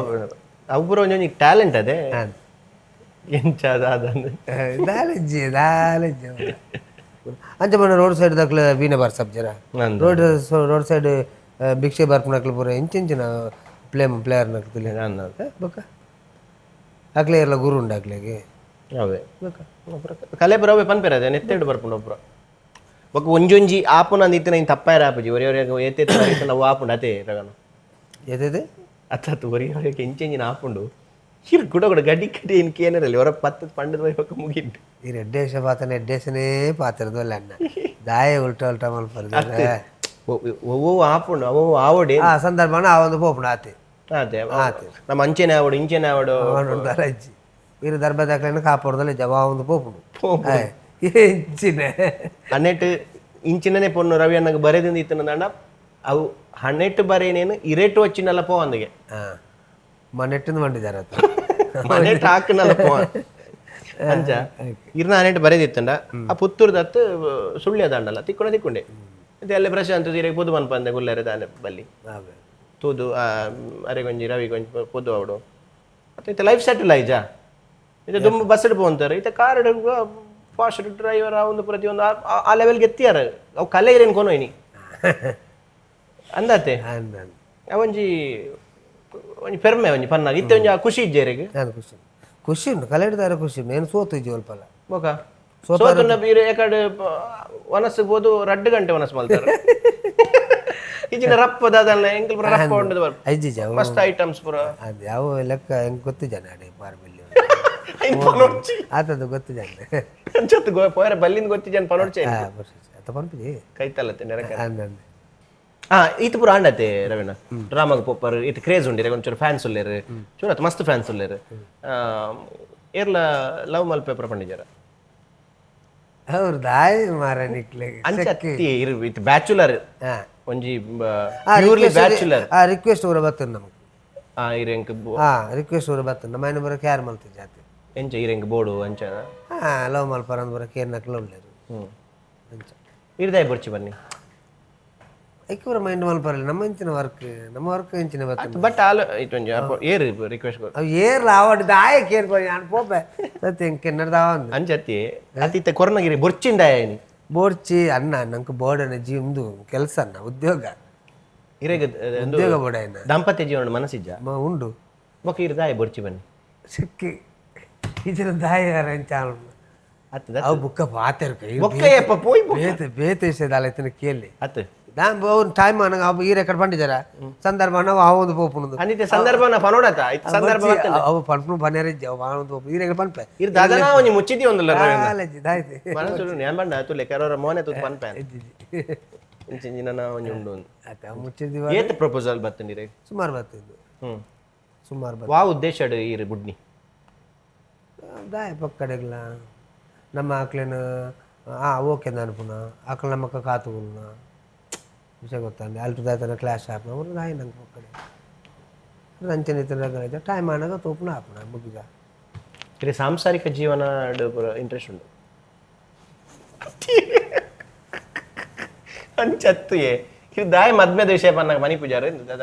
ಅವ್ರ ಒಂಜೊಂಜಿ ಟ್ಯಾಲೆಂಟ್ ಅದೇ. ಎಂಚ ಅದ? ದಾಲೆಜ್ಜಿ ದಾಲೆಜ್ಜಿ. ಅಂಚ ಮನ ರೋಡ್ ಸೈಡ್ ದಕ್ಲ ವೀಣೆ ಬಾರ್ಸಪ್ ಜರ. ಅಂದ್. Road road side ಭಿಕ್ಷೆ ಬರ್ಪುನಕ್ಲು ಪೂರ ಇಂಚಿಂಚಿನ ಪ್ಲೇಯರ್ ನಕ್ಲು. ಅಂದ್. ಬೊಕ್ಕ ಅಕ್ಲೆ ಎಲ್ಲ ಗುರು ಉಂಡು ಅಕ್ಲೆಗೆ. ಅವೇ. ಬೊಕ್ಕ ಕಲೆ ಪುರ ಅವೇ ಪನ್ಪೇರ ಅದೇ ನೆತ್ತೆಡು ಬರ್ಪುಂಡು ಒಬ್ರು. ಬೊಕ್ಕ ಒಂಜೊಂಜಿ ಆಪುನ ಅಂದಿತ್ತಿನ ಇನ್ ತಪ್ಪಾಯರ ಆಪುಜಿ. ಒರಿ ಒರಿ ಏತೇತ್ ಅವು ಆಪುಂಡು ಅದೇ ರಗನು. ಏತೈತೆ? ಅತ್ತತ್ತು, ಒರಿ ಒರಿ ಎಂಚೆಂಜಿನ ಆಪುಂಡು. ಹಿರ್ ಗುಡ ಗುಡ ಗಡಿ ಗಡಿ ಇನ್ ಕೇನರಲ್ಲಿ ಹೊರ ಪತ್ತದ ಪಂಡದ ಬೊಕ್ಕ ಮುಗಿಂಡು. ಈ ರೆಡ್ಡೇಶ ಪಾತನ ಎಡ್ಡೇಶನೇ ಪಾತ್ರದಲ್ಲ ಅಣ್ಣ, ದಾಯ ಉಲ್ಟಾ ಉಲ್ಟಾ ಮಲ್ಪರ್ದು. ಒವ್ವು ಆಪುಂಡು ಅವು ಆವಡೆ. ಆ ಸಂದರ್ಭನ ಆ ಒಂದು ಪೋಪುಂಡು ಆತೆ. ಅದೇ, ನಮ್ಮ ಅಂಚೆನೆ ಆವಡು, ಇಂಚೆನೆ ಆವಡು. ಅವನು ಅಜ್ಜಿ ಇರು ದರ್ಬದಾಕ್ಲೇನ ಕಾಪಾಡ್ದಲ್ಲ ಜವಾ ಒಂದು ಪೋಪುಂಡು ಎಂಚಿನ. ಹನ್ನೆಟ್ಟು ಇಂಚಿನನೇ ಪೊಣ್ಣು ರವಿ ಅಣ್ಣಗೆ ಬರೆದಿಂದ ಇತ್ತನಂದ ಅವು ಹನ್ನೆಟ್ಟು ಬರೇನೇನು ಇರೇಟು వచ్చిನಲ್ಲ ಪೋ ಅಂದಿಗೆ. ಹಾ, ಮನೆಟ್ಟಿಂದ ಮಾಡಿದ್ದಾರೆ ಆತ. ಮನೆಟ್ ಹಾಕನಲ್ಲ ಪೋ ಅಂಚ ಇರ್ನ ಹನ್ನೆಟ್ಟು ಬರೆದಿತ್ತಂಡ. ಆ ಪುತ್ತೂರ್ದತ್ತು ಸುಳ್ಯ ದಾಂಡಲ್ಲ ತಿಕ್ಕೊಂಡ ತಿಕ್ಕೊಂಡೆ ಮತ್ತೆ ಅಲ್ಲೇ ಪ್ರಶಾಂತ್ ಇರೆಗ್ ಪೊದು ಮನ್ಪಂದೆ ಗುಲ್ಲೆರೆ ದಾನೆ ಬಲ್ಲಿ. ಅವೇ. ತೂದು ಅರೆ ಗೊಂಜಿ ರವಿ ಗೊಂಜಿ ಪೊದು ಅವಡು. ಮತ್ತೆ ಇತ್ತೆ ಲೈಫ್ ಸೆಟಲ್ ಆಯ್ಜಾ. ಇದು ದುಂಬು ಬಸ್ ಪೋಂತಾರೆ, ಇತ್ತೆ car fast driver ಆ ಒಂದು ಪ್ರತಿಯೊಂದು ಆ ಲೆವೆಲ್ಗೆ ಎತ್ತಿಯಾರ. ಅವು ಕಲೆ ಇರೇನು ಕೊನೋ ಇನಿ ಅಂದಾತೆ. ಅಂದ್ ಅಂದ್. ಒಂಜಿ ಒಂಜಿ ಪೆರ್ಮೆ ಒಂಜಿ ಪನ್ನಾಗ ಇತ್ತೆ ಒಂಜಿ ಆ ಖುಷಿ ಇಜ್ಜೆರೆಗ್. ನಾನು ಖುಷಿ ಖುಷಿ ಉಂಟು, ಕಲೆ ಹಿಡಿದಾರೆ ಖುಷಿ ಉಂಟು. ಏನು ಸೋತು ಇಜ್ಜಿ ಅಲ್ಪಲ್ಲ. ಬೊಕ ಸೋತುನ ಬೀರೆ ಏಕಡೆ ವನಸ್ಸು ಬೋದು ರಡ್ಡು ಗಂಟೆ ವನಸ್ಸು ಮಲ್ತಾರೆ. ಇಜಿನ ರಪ್ಪ ದಾದಲ್ಲ ಎಂಕಲ್ ಪೂರ ರಪ್ಪ ಉಂಡದು. ಐಜಿ ಜಾವ. ಮಸ್ತ್ ಐಟಮ್ಸ್ ಪೂರ. ಅದು ಯಾವ ಲೆಕ್ಕ ಹೆಂಗೆ ಗೊತ್ತು ಜನ ಅಡೆ ಪಾರ್ಬಲ್ಲಿ. ಐನ್ ಪನೊಡ್ಚಿ. ಆತದ್ದು ಗೊತ್ತು ಜನ. ಅಂಚತ್ತು ಗೋ ಪೋಯರ ಬಲ್ಲಿಂದ ಗೊತ್ತಿ ಜನ ಪನೊಡ್ಚಿ. ಹಾ, ಬರ್ಸಿ ಆತ ಪನ್ಪಿಜಿ. ಕೈತಲ್ಲತ್ತೆ ನೆರಕ. ಅಂದ್ ಅಂದ್. ಆ ಈತ ಪೂರ ಆಂಡತೆ ರವೀಣ ಡ್ರಾಮಾಗ್ ಪೋಪರ್. ಇತ್ ಕ್ರೇಜ್ ಉಂಡಿರೆ, ಒಂಚೂರು ಫ್ಯಾನ್ಸ್ ಉಲ್ಲೇರು, ಚೂರು ಅತ್ ಮಸ್ತ್ ಫ್ಯಾನ್ಸ್ ಉಲ್ಲೇರು. ಏರ್ಲ ಲವ್ ಮಲ್ಪೆ ಪಂಡಿಜಾರ? ಅವ್ರು ದಾಯಿ ಮಾರ ನಿಕ್ಲೆ. ಅಂಚ ಅತ್ತಿ ಇರು ಇತ್ ಬ್ಯಾಚುಲರ್. ಒಂಜಿ ಪ್ಯೂರ್ಲಿ ಬ್ಯಾಚುಲರ್. ಆ ರಿಕ್ವೆಸ್ಟ್ ಊರ ಬರ್ತದೆ ನಮಗೆ. ಆ ಇರೆಂಕ್ ಹಾ, ರಿಕ್ವೆಸ್ಟ್ ಊರ ಬರ್ತದೆ ನಮ್ಮ ಮನೆ ಬರೋಕೆ. ಯಾರು ಮಲ್ತಿ ಜಾತಿ. ಎಂಚ ಇರೆಂಕ್ ಬೋಡು ಅಂಚ? ಹಾ, ಲವ್ ಮಲ್ಪರ ಅಂದ್ ಬರೋಕೆ ಏನ್ ಉಳ್ಳೇರು. ಅಂಚ. ಇರ್ದಾಯ್ ಬೊರ್ಚಿ ಬನ್ನಿ. ಐಕ್ ಪೂರ ಮೈಂಡ್ ಮಲ್ಪರಲ್ಲ. ನಮ್ಮ ಇಂಚಿನ ವರ್ಕ್, ನಮ್ಮ ವರ್ಕ್ ಇಂಚಿನ ಬರ್ತದೆ. ಬಟ್ ಆಲ್ ಇತ್ ಒಂಜಿ ಏರ್ ರಿಕ್ವೆಸ್ಟ್ ಅವು ಏರ್ಲ ಆವಡ್ ದಾಯ ಕೇರ್ ನಾನು ಪೋಪೆ ಸತ್ಯ ಎಂಕ್ ಕೆನ್ನರ್ದಾವ ಅಂದ್. ಅಂಚತ್ತಿ ಅತಿತ್ತೆ ಕೊರ್ನಗಿರಿ ಬೊರ್ಚಿಂದಾಯ ನೀ. ಬೋರ್ಚಿ ಅನ್ನ ನಂಗೆ ಬೋರ್ಡನ ಜೀವನದು ಕೆಲಸ ಅನ್ನ ಉದ್ಯೋಗ. ಇರೆಗ್ ಉದ್ಯೋಗ ಬೋರ್ಡ್. ದಾಂಪತ್ಯ ಜೀವನ ಮನಸ್ಸಿಜ್ಜ? ಉಂಡು. ಬೊಕ ಇರ್ದಾಯ ಬೊರ್ಚಿ ಬನ್ನಿ? ಸಿಕ್ಕಿ ಇದ್ರ ದಾಯ ಎಂಚ. ಅತ್ತದ. ಅವು ಬುಕ್ಕ ಪಾತೆರ್ಕ. ಬೊಕ್ಕ ಏಪ ಪೋಯ್ ಬೊಕ್ಕ. ಬೇತೆ ಬೇತೆ ವಿಷಯದ ಇತ್ತನ ಕೇಳಿ. ಅತ್. ದಾನ್ ಅವ್ನು ಟೈಮ್ ಅನಗ ಅವು ಈ ರೆಕಾರ್ಡ್ ಪಂಡಿದಾರ ಸಂದರ್ಭ ನಾವು ಆ ಒಂದು ಪೋಪುನದು. ಅಂದಿತ್ತೆ ಸಂದರ್ಭ ಪನೋಡತ ಇತ್ ಸಂದರ್ಭ ಬರ್ತದೆ. ಅವು ಪನ್ಪು ಪನ್ನೇರೆ ಅವು ಆ ಒಂದು ಪೋಪು ಈ ರೆಕಾರ್ಡ್ ಪನ್ಪೆ. ಇರ್ ದಾದನಾ ಒಂಜಿ ಮುಚ್ಚಿದಿ ಒಂದುಲ್ಲ. ಕಾಲೇಜ್ ದಾಯ್ತು. ಮನಸ್ಸು ഞാൻ ಪಂಡ ತುಲೆ ಕೆಲವರ ಮೋನೆ ತೂತು ಪನ್ಪೆ ಇಂಚಿನ ನಾ ಒಂಜಿ ಉಂಡು ಅಂದ್. ಆತ ಮುಚ್ಚಿದ್ದೀವ. ಏತ್ ಪ್ರಪೋಸಲ್ ಬತ್ತಂಡಿರೆ? ಸುಮಾರು ಬರ್ತಿದ್ದು. ಸುಮಾರು ಬರ್ತದೆ. ವಾ ಉದ್ದೇಶ ಈರ್ ಬುಡ್ನಿ? ದಾಯ ಪಕ್ಕಡೆಗ್ಲ ನಮ್ಮ ಆಕ್ಲೇನು ಆ ಓಕೆ ನಾನು ಪುನಃ ಆಕಳ ನಮ್ಮಕ್ಕ ಕಾತುಗುಲ್ನ ವಿಷಯ ಗೊತ್ತಂడి ಅಲ್ಟು ದಾಯ್ತನ ಕ್ಲಾಶ್ ಆಪನ ಅವರು ದಾಯ ನಂಗೆ ಪಕ್ಕಡೆ ಅಂಚನೆ ಇತ್ತಿನ ಟೈಮ್ ಆನಾಗ ತೋಪುನ ಆಪುನ ಮುಗಿದ. ಇರೆ ಸಾಂಸಾರಿಕ ಜೀವನ ಇಂಟ್ರೆಸ್ಟ್ ಉಂಡು ಅಂಚತ್ತುಯೇ. ಇದು ದಾಯ ಮದ್ಮೆದ ವಿಷಯ ಪನ್ನಾಗ ಮನಿ ಪೂಜಾರ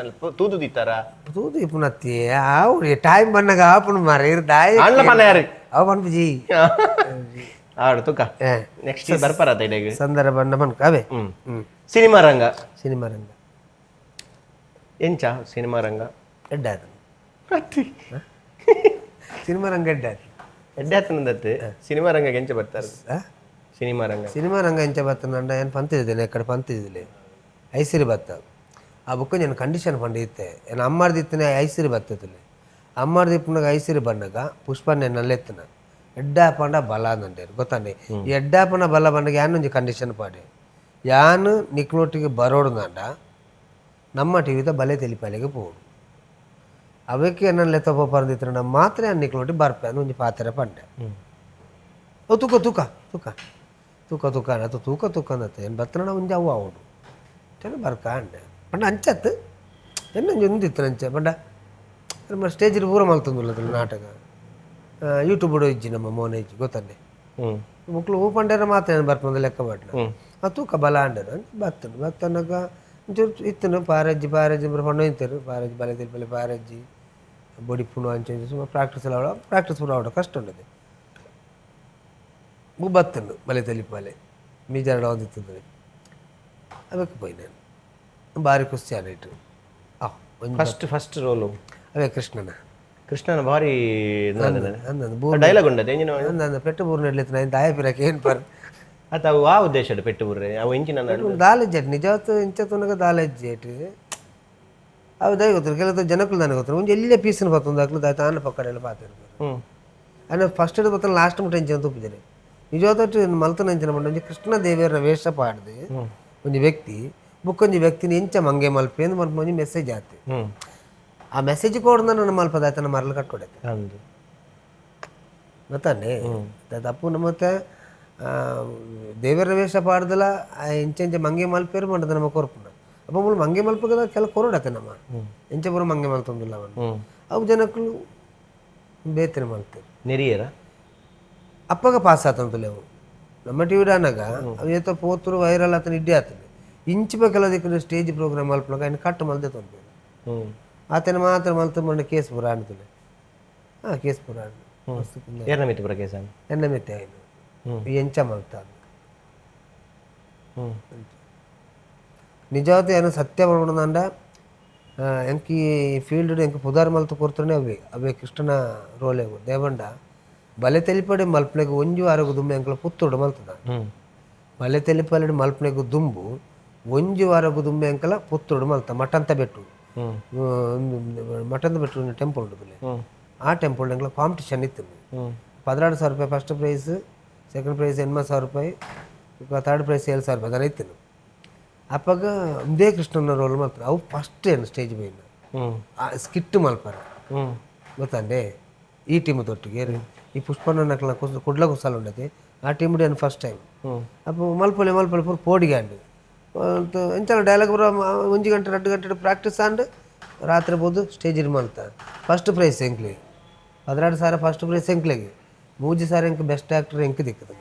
ತೂದು ದಿತ್ತಾರ? ತೂದು ಇಪ್ಪುನತ್ತಿ ಆವು ಟೈಮ್ ಬನ್ನಾಗ ಆಪುನ ಮಾರ ಇರ್ ದಾಯ. ಆಂಡ್ಲ ಪನ್ನ ಯಾರು? ಅವು ಪನ್ಪುಜಿ. ಆಡು ತುಕ ನೆಕ್ಸ್ಟ್ ಬರ್ಪಾರ ಇಡೆಗ್. ಸಂದರ್ಭ ಬಣ್ಣ ಪನ್ಕ ಅವೇ. ಸಿನಿಮಾ ರಂಗ. ಸಿನಿಮಾ ರಂಗ. ಎಂಚ ಸಿನಿಮಾ ರಂಗ? ಎಡ್ಡೆ ಆತು. ಸಿನಿಮಾ ರಂಗ ಎಡ್ಡೆ ಆತು. ಎಡ್ಡೆ ಆತನದತ್ತೆ. ಸಿನಿಮಾ ರಂಗಕ್ಕೆ ಎಂಚ ಬರ್ತಾರೆ? ಸಿನಿಮಾ ರಂಗ. ಸಿನಿಮಾ ರಂಗ ಎಂಚ ಬತ್ತಂಡ ಏನು ಪಂತಿದ್ದೇನೆ ಎಕ್ಕಡ ಪಂತಿದ್ದಿಲ್ಲ ಐಸಿರಿ ಬತ್ತ. ಆ ಬುಕ್ నేను ಕಂಡೀಷನ್ ಪಂಡ ಇತ್ತೆ ಏನು ಅಮ್ಮಾರ್ದಿತ್ತನೆ ಐಸಿರಿ ಬತ್ತತಿಲ್ಲ. ಅಮ್ಮಾರ್ದಿ ಇಪ್ಪುನಾಗ ಐಸಿರಿ ಬಣ್ಣಗ ಪುಷ್ಪ నేను ನಲ್ಲೆತ್ತನ ಎಡ್ಡಾಪಂಡ ಬಲ ಅಂದಂಡೇರು ಗೊತ್ತಂడి. ಈ ಎಡ್ಡಾಪನ ಬಲ ಬಂಡಗ ಯಾನೊಂಜಿ ಕಂಡೀಷನ್ ಪಾಡೆ ಯಾನ್ ನಿಕ್ನೊಟ್ಟಿಗೆ ಬರೋಡುಂದಾಂಡ ನಮ್ಮ ಟಿವಿದ ಬಲೆ ತೆಲಿಪಾಲಿಗೆ ಪೋಡು ಅವಕ್ಕೆ ನನ್ನ ಲೆತ್ತ ಪರಂದಿತ್ರ ನಮ್ಮ ಮಾತ್ರ ನಿಕ್ನೊಟ್ಟಿ ಬರ್ಪೆ ಅಂದ್ ಒಂಜಿ ಪಾತೆರ ಪಂಡೆ. ಓ ತೂಕ ತೂಕ ತೂಕ ತೂಕ ತೂಕ ಅದು ತೂಕ ತೂಕ ಅಂದತ್ತೆ ಏನು ಬತ್ತನ ಒಂಜಿ ಅವು ಆವಡು ಚೆನ್ನ ಬರ್ಕ ಅಂಡೆ ಪಂಡ ಅಂಚತ್ತು ಎನ್ನೊಂಜಿ ಉಂದಿತ್ತು ಅಂಚ ಪಂಡ ನಮ್ಮ ಸ್ಟೇಜ್ ಪೂರ ಮಲ್ತೊಂದುಲ್ಲ ನಾಟಕ ಯೂಟ್ಯೂಬ್ ಇಜ್ಜಿ ನಮ್ಮ ಮೋನೆ ಇಜ್ಜಿ ಗೊತ್ತಂಡೆ. ಮಕ್ಕಳು ಹೂ ಪಂಡೇರ ಮಾತ್ರ ಏನು ಬರ್ಪಂದ ಲೆಕ್ಕ ಪಟ್ನ. ಆ ತೂಕ ಬಲ ಅಂಡನು ಬತ್ತನು ಬತ್ತನಗ ಒಂಚೂರು ಇತ್ತನು ಪಾರಜ್ಜಿ ಪಾರಜ್ಜಿ ಪೂರ ಪಂಡ ಇತ್ತರು ಪಾರಜ್ಜಿ ಬಲೆ ತಿಲ್ಪಲೆ ಪಾರಜ್ಜಿ ಬೊಡಿಪುನು ಅಂಚ ಇಂಚ ಸುಮಾರು ಪ್ರಾಕ್ಟೀಸ್ ಎಲ್ಲ ಪ್ರಾಕ್ಟೀಸ್ ಪೂರ ಆವಡ ಕಷ್ಟ ಉಂಡದೆ. ಬತ್ತನು ಬಲೆ ತೆಲಿಪಾಲೆ ಮೀಜಾರಡ ಒಂದಿತ್ತಂದ್ರೆ ಅವಕ್ಕೆ ಪೋಯಿ ನಾನು ಭಾರಿ ಖುಷಿ ಆಡಿಟ್ಟು ಆ ಒಂಜಿ. First first roll? ಅವೇ ಕೃಷ್ಣನ. ಕೃಷ್ಣನ ಭಾರಿ ಅಂದಂದು ಡೈಲಾಗ್ ಉಂಡದೆ ಎಂಜಿನ? ಅಂದಂದು ಪೆಟ್ಟು ಬೂರ್ನ ಇಡ್ಲಿತ್ತು ನಾನು ದಾಯ ಪಿರಕ್ಕೆ ಏನು ಪರ್. ಅತ್ತ ಅವು ಆ ಉದ್ದೇಶ ಪೆಟ್ಟು ಬುರ್ರೆ ಅವು ಎಂಚಿನ? ದಾಲೆಜ್ಜೆಟ್ ನಿಜವತ್ತು ಇಂಚ ತುನಗ ದಾಲೆಜ್ಜೆಟ್ ಅವು ದಯ ಗೊತ್ತಿಲ್ಲ ಕೆಲವು ಜನಕ್ಕಳು ನನಗೆ ಗೊತ್ತಿಲ್ಲ ಒಂಜಿ ಎಲ್ಲೇ ಪೀಸನ್ ಬತ್ತೊಂದು ಅಕ್ಲು ದಾಯ ತಾನ ಪಕ್ಕಡೆಲ್ಲ ಪಾತಿರ್ತಾರೆ. ఆయన ಫಸ್ಟ್ ಬತ್ತನ ಲಾಸ್ಟ್ ಮುಟ್ಟ ಎಂಚಿನ ತೂಪಿದ್ದಾರೆ ನಿಜವಾದ ಮಲ್ತನ ಎಂಚಿನ ಮಂಡ ಒಂಜಿ ಕೃಷ್ಣ ದೇವಿಯರ ವೇಷ ಪಾಡ್ದು ಒಂಜಿ ವ್ಯಕ್ತಿ ಬುಕ್ಕೊಂಜಿ ವ್ಯಕ್ತಿನ ಎಂಚ ಮಂಗೆ ಮಲ್ಪೆ ಅಂದ್ ಮಲ್ಪ ಒಂಜಿ ಮೆಸೇಜ್ ಆತು. ಆ ಮೆಸೇಜ್ ಕೊಡ್ದ ನನ್ನ ಮಲ್ಪದ ಆತನ ಮರಲು ಕಟ್ಕೊಡೈತೆ. ಅಂದು. ಗೊತ್ತಾನೆ ತಪ್ಪು ನಮ್ಮ ಮತ್ತೆ ದೇವರ ವೇಷ ಪಾಡ್ದಲ ಆ ಎಂಚ ಎಂಚ ಮಂಗೆ ಮಲ್ಪೇರು ಮಂಡದ ನಮ್ಮ ಕೊರ್ಪುನ ಅಪ್ಪ ಮೂಲ ಮಂಗೆ ಮಲ್ಪಗದ ಕೆಲ ಕೊರಡತೆ ನಮ್ಮ ಎಂಚ ಪೂರ ಮಂಗೆ ಮಲ್ತೊಂದಿಲ್ಲ ಅವನು. ಅವು ಜನಕ್ಕಳು ಬೇತನೆ ಮಲ್ತೇವೆ. ನೆರಿಯರ? ಅಪ್ಪಗ ಪಾಸ್ ಆತಂತಲೇವು ನಮ್ಮ ಟಿವಿ ಅನ್ನಾಗ ಅವು ಏತ ಪೋತುರು ವೈರಲ್ ಆತನ ಇಡ್ಡಿ ಆತನ ಇಂಚಿ ಬೇಕೆಲ್ಲ ದಿಕ್ಕಿನ ಸ್ಟೇಜ್ ಪ್ರೋಗ್ರಾಮ್ ಮಲ್ಪನಾಗ ఆయన ಕಟ್ಟು ಮಲ್ದೆ ತೊಂದರೆ. ಆತನ ಮಾತ್ರ ಮಲ್ತ ಮೊನ್ನೆ ಕೇಸ್ ಪೂರ ಆಡ್ತಲೆ ಹಾಂ ಕೇಸ್ ಪೂರ ಆಡ್ದು ಏರ್ನ ಮಿತ್ತು ಪುರ ಕೇಸ? ಎನ್ನ ಮೆತ್ತೆ ಆಯ್ತು ಎಂಚ ಮಲ್ತ. ನಿಜವಾದ ಏನು ಸತ್ಯ ಪಂಡ ಎಂಕ್ ಈ ಫೀಲ್ಡ್ ಎಂಕ್ ಪುದಾರ್ ಮಲ್ತ ಕೊರ್ತನೆ ಅವೇ ಅವೇ ಕೃಷ್ಣನ ರೋಲೆ ದೇವಂಡ ಬಲೆ ತೆಲಿಪಡೆ ಮಲ್ಪನೆಗ್ ಒಂಜಿ ವಾರಗು ದುಂಬು ಎಂಕ್ಲ ಪುತ್ತೂರ್ಡು ಮಲ್ತದ. ಬಲೆ ತೆಲಿಪಲೆ ಮಲ್ಪನೆಗ್ ದುಂಬು ಒಂಜಿ ವಾರಗು ದುಂಬು ಎಂಕಲ ಪುತ್ತೂರ್ಡು ಮಲ್ತ ಮಠಂತ ಬೆಟ್ಟು. ಮಠಂತ ಬೆಟ್ಟು ಟೆಂಪಲ್ ಉಂಟು ಬಲೆ. ಆ ಟೆಂಪಲ್ ಎಂಕ್ಲ ಕಾಂಪಿಟಿಷನ್ ಇತ್ತು. 16,000 ರೂಪಾಯಿ first prize, second prize 80,000 ರೂಪಾಯಿ, ಥರ್ಡ್ ಪ್ರೈಸ್ 7,000 ರೂಪಾಯಿ ಅದನ್ನ ಇತ್ತು. ಅಪ್ಪಗ ಒಂದೇ ಕೃಷ್ಣನ ರೋಲ್ ಮಾತ್ರ ಅವು ಫಸ್ಟ್ ಏನು ಸ್ಟೇಜ್ ಬೈನ ಆ ಸ್ಕಿಟ್ ಮಲ್ಪರ. ಗೊತ್ತಂಡೆ ಈ ಟೀಮ್ ತೊಟ್ಟಿಗೆ ಈ ಪುಷ್ಪನ ನಕಲ ಕುಡ್ಲ ಕುಸಾಲ ఉండదు ಆ ಟೀಮ್ ಏನು ಫಸ್ಟ್ ಟೈಮ್. ಅಪ್ಪ ಮಲ್ಪಲೆ ಮಲ್ಪಲೆ ಪೂರ ಪೋಡಿಗೆ ಅಂಡು ಎಂಚಲ ಡೈಲಾಗ್ ಪೂರ ಒಂಜಿ ಗಂಟೆ 2 ಗಂಟೆ ಪ್ರಾಕ್ಟೀಸ್ ಆಂಡ್ ರಾತ್ರಿ ಬೋದು ಸ್ಟೇಜ್ ಮಲ್ತ ಫಸ್ಟ್ ಪ್ರೈಸ್ ಎಂಕ್ಲಿ 16,000 ಫಸ್ಟ್ ಪ್ರೈಸ್ ಎಂಕ್ಲೆಗೆ 3,000 ಎಂಕ್ ಬೆಸ್ಟ್ ಆಕ್ಟರ್ ಎಂಕ್ ದಿಕ್ಕದ.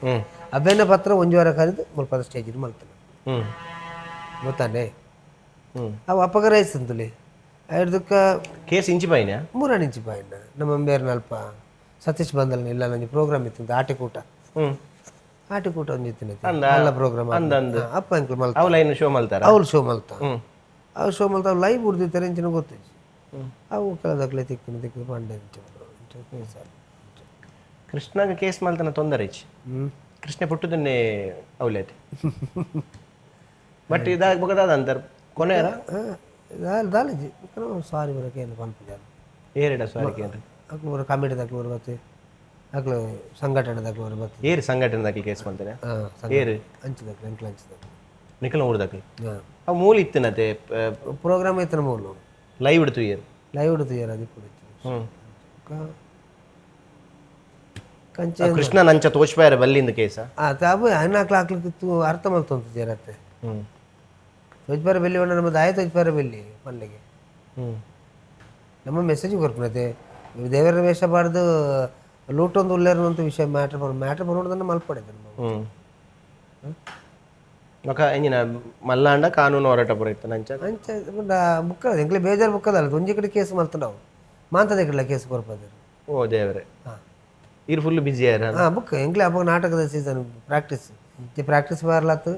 ಅವೇನ ಪತ್ರ ಒಂಜಿ ವಾರ ಕರೆದು ಮುಲ್ಪದ ಸ್ಟೇಜ್ ಮಲ್ತನ. ಗೊತ್ತಾನೆ ಅವು ಅಪ್ಪಗ ರೈಸ್ ಅಂತಲಿ ಐದಕ್ಕ. ಕೇಸ್ ಇಂಚಿ ಪೈನ? ಮೂರನೇ ಇಂಚಿ ಪಾಯಿನ ನಮ್ಮ ಬೇರ್ನಲ್ಪ ಸತೀಶ್ ಬಂದಲ್ ಇಲ್ಲ ನಂಜಿ ಪ್ರೋಗ್ರಾಮ್ ಇತ್ತು ಆಟಿಕೂಟ. ಆಟಿಕೂಟ ಒಂಜಿ ಇತ್ತು ಅಲ್ಲ ಪ್ರೋಗ್ರಾಮ್ ಅಪ್ಪ ಅಂಕಲ್ ಮಲ್ತ. ಅವು ಲೈನ್ ಶೋ ಮಲ್ತಾರ? ಅವ್ರು ಶೋ ಮಲ್ತ, ಅವು ಶೋ ಮಲ್ತ ಅವು ಲೈವ್ ಉಡ್ದಿತ್ತಾರೆ ಇಂಚಿನ ಗೊತ್ತಿಜ್ಜಿ ಅವು ಕೆಲದಕ್ಲೆ ತಿಕ್ಕಿನ ತಿಕ್ಕಿನ ಪಂಡೆ ಇಂಚ. ಕೃಷ್ಣಗ ಕೇಸ್ ಮಲ್ತನ ತೊಂದರೆ ಇಚ್ಚಿ. ಕೃಷ್ಣ ಪುಟ್ಟದನ್ನೇ ಅವಲೇತಿ ಬಟ್ ಇದಾಗ ಬೊಕದಾದ ಅಂತಾರೆ ಕೊನೆಯರ. ದಾಲಜಿ ಸಾರಿ ಬರಕ್ಕೆ ಏನು ಪನ್ಪುಜಾರ. ಏರಿಡ ಸಾರಿ ಕೇಂದ್ರ? ಅಕ್ಲು ಬರ ಕಮಿಟಿ ದಾಕ್ಲು ಬರ ಬತ್ತಿ ಅಕ್ಲು ಸಂಘಟನೆ ದಾಕ್ಲು ಬರ ಬತ್ತಿ. ಏರು ಸಂಘಟನೆ ದಾಖಲೆ ಕೇಸ್ ಮಲ್ತನೆ? ಏರು? ಅಂಚಿದಾಕ್ಲು ಎಂಕ್ಲ ಅಂಚಿದಾಕ್ಲು. ನಿಖಲ ಊರು ದಾಖಲೆ ಅವು ಮೂಲ ಇತ್ತಿನತೆ? ಪ್ರೋಗ್ರಾಮ್ ಐತನ ಮೂಲು. ಲೈವ್ ಇಡ್ತು ಏರು? ಲೈವ್ ಇಡ್ತು ಏರು ಅದು ಕೂಡ. ಕಂಚೆ ಕೃಷ್ಣ ನಂಚ ತೋಚ್ಪಾಯರ ಬಲ್ಲಿಂದ ಕೇಸ? ಆ ತಾಬು ಹಣ್ಣಾಕ್ಲು ಹಾಕ್ಲಿಕ್ಕೆ ಅರ್ಥ ಮಲ್ತೊಂತು ಜರತ್ತೆ. ತೋಜ್ಪಾರ ಬೆಲ್ಲಿ ಒಣ ನಮ್ಮ ದಾಯ ತೋಜ್ಪಾರ ಬೆಲ್ಲಿ ಪಲ್ಲೆಗೆ. ನಮ್ಮ ಮೆಸೇಜ್ ಕೊರ್ಪುನತೆ ದೇವರ ವೇಷ ಬಾರ್ದು ಲೂಟೊಂದು ಉಲ್ಲೇರು ವಿಷಯ ಮ್ಯಾಟ್ರ್ ಬರೋ ಮ್ಯಾಟ್ರ್ ಬರೋದನ್ನು ಮಲ್ಪಡೆದ. ಬೊಕ ಎಂಜಿನ ಮಲ್ಲಾಂಡ ಕಾನೂನು ಹೋರಾಟ ಪೂರ ಇತ್ತು ನಂಚ? ಅಂಚ ಬುಕ್ಕ ಎಂಕ್ಲೆ ಬೇಜಾರು ಬುಕ್ಕದಲ್ಲ ಒಂಜಿ ಕಡೆ ಕೇಸ್ ಮಲ್ತಂಡವು ಮಾಂತದ ಕಡೆ ಕೇಸ್ ಕೊರ್ಪದರು. ಓ ದೇವರೇ, ಇರ್ ಫುಲ್ ಬಿಜಿ ಆಯ್ರ. ಹಾಂ ಬುಕ್ ಎಂಕ್ಲೆ ಅಪ್ಪ ನಾಟಕದ season practice practice ಬಾರ್ಲಾತು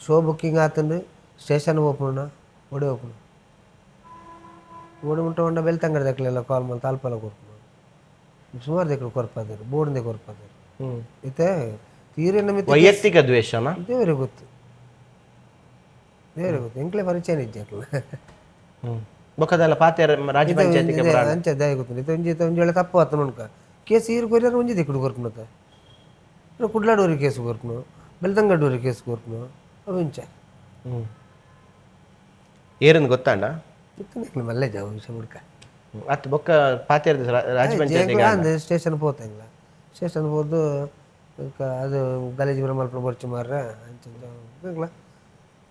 show booking ಆತಂದು station open ಓಡಿ ಓಪನ್ ಓಡಿ ಮುಟ್ಟ ಉಂಡ ಬೆಲ್ ತಂಗಡ ದಕ್ಲೆಲ್ಲ ಕಾಲ್ ಮಲ್ತ ಅಲ್ಪಲ ಕೊರ್ಪುನ ಸುಮಾರು ದಕ್ಕಲು ಕೊರ್ಪದರು ಬೋರ್ಡ್ದೆ ಕೊರ್ಪದರು ಇತ್ತೆ ತೀರೆ ಮಿತ್ತ. ವೈಯಕ್ತಿಕ ದ್ವೇಷನ? ದೇವರಿಗೆ ಗೊತ್ತು, ದೇವರಿಗೆ ಗೊತ್ತು ಎಂಕ್ಲೆ ಪರಿಚಯ ಇಜ್ಜಿ ಅಕ್ಲ. ಬೊಕದಲ್ಲ ಪಾತೆ ರಾಜ್ಯ ಪಂಚಾಯತಿ? ಅಂಚ ದಯ ಗೊತ್ತು ಇತ್ತೆ ಒಂಜಿ ಒಂಜಿ ವೇಳೆ ತಪ್ಪು ಆತ ನೋಡ್ಕ ಕೇಸ್ ಈರು ಕೊರಿಯರ್ ಒಂಜಿ ದಿಕ್ಕಡು ಕೊರ್ಪುನತ ಕುಡ್ಲಾಡೂರಿ ಕೇಸ್ ಕೊರ್ಪುನು ಬೆಳ್ತಂಗಡೂರಿ ಕೇಸ್ ಕೊರ್ಪುನು ಅವು ಇಂಚ. ಏರನ್ ಗೊತ್ತಾಂಡ? ಇತ್ತು ಮಲ್ಲೆ ಜಾವ ವಿಷಯ ಹುಡ್ಕ. ಅತ್ ಬೊಕ್ಕ ಪಾತೆ ರಾಜ್ಯ ಪಂಚಾಯತಿ? ಅಂದೆ ಸ್ಟೇಷನ್ ಪೋತಂಗ್ಲ ಸ್ಟೇಷನ್ ಪೋದು ಅದು ಗಲೀಜು ಬರ ಮಲ್ಪ ಬೊರ್ಚು ಮಾರ್ರೆ ಅಂಚ ಎಂಕ್ಲ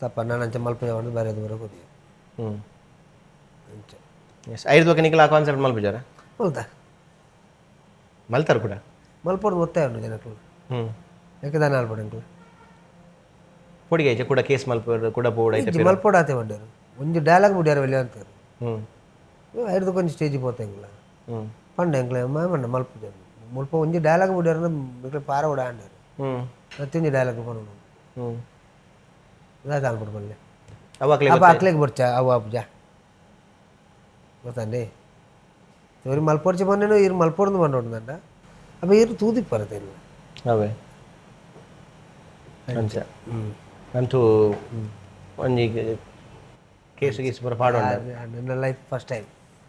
ತಪ್ಪ ನಾನು ಅಂಚ ಮಲ್ಪ ಯಾವಡು ಬೇರೆ ಬರ ಕೊರಿ. ಅಂಚ. ಎಸ್ ಐದು ಬೊಕ್ಕ ನಿಖಲ ಆ ಕಾನ್ಸೆಪ್ಟ್ ಮಲ್ಪುಜಾರ? ಹೌದಾ? ಮಲ್ತಾರ ಕೂಡ. ಮಲ್ಪೊಡು ಒತ್ತಾಯ ಉಂಟು ಜನಕ್ಕಳು. ಯಾಕೆ ದಾನ ಆಲ್ಪಡು ಎಂಕ್ಲ. ಪೊಡಿಗೆ ಐಚೆ ಕೂಡ ಕೇಸ್ ಮಲ್ಪ ಕೂಡ ಪೋಡ ಐತೆ. ಮಲ್ಪೋಡು ಆತೆ ಬಂಡೇರು, ಒಂಜಿ ಡೈಲಾಗ್ ಬುಡಿಯಾರ వెళ్ళి ಅಂತಾರೆ. ಐದು ಕೊಂಚ ಸ್ಟೇಜ್ ಪೋತೆ ಎಂಗ್ಲ. ಪಂಡ ಎಂಕ್ಲೆ ಮಾಮಣ್ಣ ಮಲ್ಪುಜ ಮುಲ್ಪ, ಒಂಜಿ ಡೈಲಾಗ್ ಬುಡಿಯಾರ ಎಂಕ್ಲೆ ಪಾರ ಉಡ ಅಂಡೇರು. ಪ್ರತಿಯೊಂಜಿ ಡೈಲಾಗ್ ಪನೋಡು. ದಾದ ಅನ್ಬಿಟ್ಟು ಬಲ್ಲೆ. ಅವಾಗ್ಲೇ. ಅಪ್ಪ ಅಕ್ಲೆಗ್ ಬೊಡ್ಚ ಅವು ಅಬ್ಜ ಗೊತ್ತಂడి. ಇವ್ರು ಮಲ್ಪೊಡ್ಚಿ ಬಂದೇನು, ಇವ್ರು ಮಲ್ಪೊಡ್ದು ಬಂದೋಡ್ದಂಡ. ಅಪ್ಪ ಇವ್ರು ತೂದಿಪ್ಪರತೆ ಇಲ್ಲ. ಅವೇ ಅಂಚ ಅಂತೂ ಒಂಜಿ ಕೇಸು ಗೀಸು ಪೂರ ಪಾಡೋಣ. ನನ್ನ life first time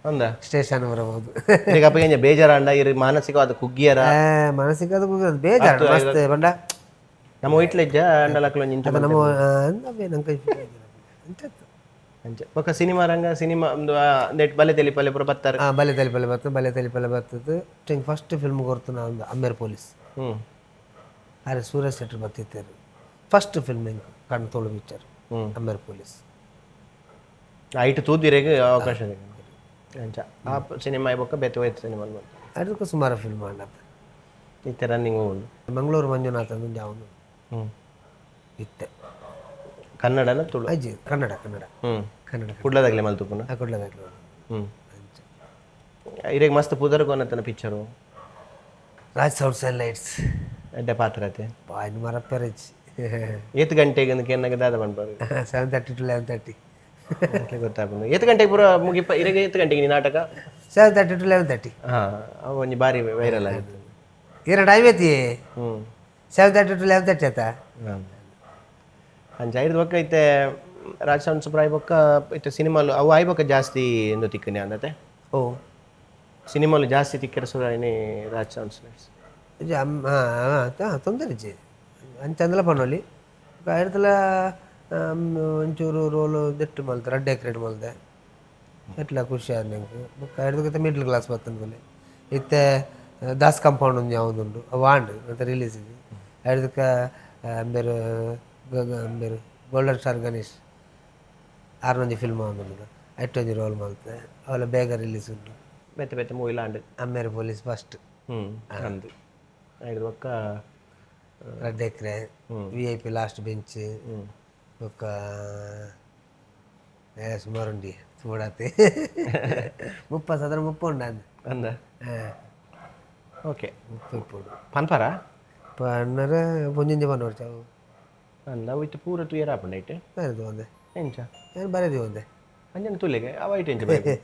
ಅಂದ. ಸ್ಟೇಷನ್ ಬರಬಹುದು. ಈಗ ಅಪ್ಪ ಎಂಜ ಬೇಜಾರಾಂಡ ಇರು ಮಾನಸಿಕವಾದ ಕುಗ್ಗಿಯರ? ಮಾನಸಿಕ ಅದು ಬೇಜಾರು ಮಸ್ತ್ ಬಂಡ. ನಮ್ಮ ಇಟ್ಲೆಜ್ಜ ಅಂಡಲಕ್ಲು ಒಂಜಿ ಇಂಚ. ನಮ್ಮ ಅವೇ ನಂಗೆ ಅಂಚ. ಅಂಚ ಬೊಕ್ಕ ಸಿನಿಮಾ ರಂಗ, ಸಿನಿಮಾ ಒಂದು ನೆಟ್ ಬಲೆ ತೆಲಿ ಪಲ್ಲೆ ಪೂರ ಬತ್ತಾರೆ. ಹಾಂ, ಬಲೆ ತಲಿ ಪಲ್ಲೆ ಬರ್ತದೆ, ಬಲೆ ತಲಿ ಪಲ್ಲೆ ಬರ್ತದೆ. ಫಸ್ಟ್ ಫಿಲ್ಮ್ ಕೊಡ್ತು ಒಂದು ಅಮ್ಮೇರ್ ಪೊಲೀಸ್. ಅರೆ ಸೂರ್ಯ ಶೆಟ್ಟರ್ ಬರ್ತಿದ್ದಾರೆ. ಫಸ್ಟ್ ಫಿಲ್ಮ್ ಹಿಂಗೆ ಕಣ್ಣು ತೋಳು ಪಿಕ್ಚರ್. ಅಮ್ಮೇರ್ ಪೊಲೀಸ್. ಐಟ್ ತೂದಿರೆಗ್ ಅವಕಾಶ ಇದೆ. ಅಂಚ ಆ ಸಿನಿಮಾ ಬೊಕ್ಕ ಬೇತೆ ಹೋಯ್ತು ಸಿನಿಮಾ ಬಂತು. ಅದಕ್ಕೂ ಸುಮಾರು ಫಿಲ್ಮ್ ಮಾಡತ್ತ. ಇತ್ತೆ ರನ್ನಿಂಗ್ ಉಂಡು. ಮಂಗಳೂರು ಮಂಜುನಾಥ ಅಂತ ಅವನು. ಇತ್ತೆ. ಕನ್ನಡನ ತುಳು? ಅಜ್ಜಿ, ಕನ್ನಡ ಕನ್ನಡ. ಕನ್ನಡ. ಕುಡ್ಲದಾಗ್ಲೆ ಮಲ್ತುಪುನ? ಆ ಕುಡ್ಲದಾಗ್ಲಿ. ಇರೆಗ್ ಮಸ್ತ್ ಪುದರ್ ಕೊನತನ picture. Raj sounds and lights. ಎಡ್ಡೆ ಪಾತ್ರ ಅತೆ. ಬಾಯ್ ಮರಪ್ಪೆರಜ್. ಏತ್ ಗಂಟೆಗೆ ಕೆನ್ನಾಗ ದಾದ ಪನ್ಪರು? 7:30 to 11:30. ಗೊತ್ತಾಪುಂಡು. ಏತ್ ಗಂಟೆಗೆ ಪೂರ ಮುಗಿಪ ಇರೆಗ್? ಏತ್ ಗಂಟೆಗೆ ನೀ ನಾಟಕ? 7:30 to 11:30. ಹಾ, ಅವು ಒಂಜಿ ಬಾರಿ ವೈರಲ್ ಆಯ್ತು. ಏನ ಟೈಮ್ ಐತಿ? 7:30 to 11:30 ಆಯ್ತಾ? ಅಂಚ ಐದು ಬೊಕ್ಕ ಇತ್ತೆ ರಾಜ್ ಸೌಂಡ್ಸ್ ಪ್ರಾಯ್ ಬೊಕ್ಕ ಇತ್ತೆ ಸಿನಿಮಾಲು ಅವು ಆಯ್ ಬೊಕ್ಕ ಜಾಸ್ತಿ ಎಂದು ತಿಕ್ಕನೆ ಅಂದತೆ. ಓ. ಸಿನಿಮಾಲು ಜಾಸ್ತಿ ತಿಕ್ಕರೆ ಸುರಾಯಿನಿ ರಾಜ್ ಸೌಂಡ್ಸ್. ಹಾಂ, ತೊಂದರೆ ಇಜ್ಜಿ. ಅಂಚಂದಲ ಪನೊಲಿ ಐಡ್ತಲ ಒಂಚೂರು ರೋಲು ದೆಟ್ಟು ಮಲ್ತೆ, ರಡ್ಡ್ ಎಕರೆ ಮಲ್ತೆ, ಎಟ್ಲ ಖುಷಿ ಆದ್ ನಂಗೆ. ಬೊಕ್ಕ ಐಡ್ದಕ್ಕೆ ಮಿಡ್ಲ್ ಕ್ಲಾಸ್ ಬತ್ತಂದ್ ಇತ್ತೆ ದಾಸ್ ಕಾಂಪೌಂಡ್ ಒಂಜಿ ಯಾವ್ದುಂಡು, ಅವು ಆಂಡ್ ಮತ್ತೆ ರಿಲೀಸ್ ಇದೆ. ಐಡ್ದಕ್ಕೆ ಅಂಬೇರು ಅಂಬೇರು ಗೋಲ್ಡನ್ ಸ್ಟಾರ್ ಗಣೇಶ್ ಆರ್ನೊಂಜಿ ಫಿಲ್ಮ್ ಆವೊಂದುಂಡು, ಐಟ್ ಒಂಜಿ ರೋಲ್ ಮಲ್ತೆ, ಅವೆಲ್ಲ ಬೇಗ ರಿಲೀಸ್ ಉಂಡು. ಬೇತೆ ಬೇತೆ ಮೂವಿಲ ಆಂಡ್. ಅಮ್ಮೇರು ಪೊಲೀಸ್ ಫಸ್ಟ್. ಅಂದು ಐದು ಬೊಕ್ಕ ರಡ್ಡ್ ಎಕರೆ, VIP last bench, ಬೊಕ್ಕ ಏ ಸುಮಾರು ಉಂಡಿ ತೂಡಾತೆ 30 ಸದನ 30 ಉಂಡು ಅಂದ್. ಅಂದ. ಓಕೆ. 30 ಇಪ್ಪೊಡು. ಪನ್ಪರ? ಪನ್ನರ ಒಂಜೊಂಜಿ ಪನ್ನೊಡ್ಚ ಅವು. ಅಂದ, ಅವು ಇತ್ತೆ ಪೂರ ತೂಯರ ಆಪುಂಡು ಐಟ್. ಬೇರೆ ಒಂದೆ. ಎಂಚ? ಏನು ಬರೆದಿ ಒಂದೆ. ಅಂಜನ ತೂಲೆಗೆ ಅವ ಐಟ್ ಎಂಚ ಬರೆ?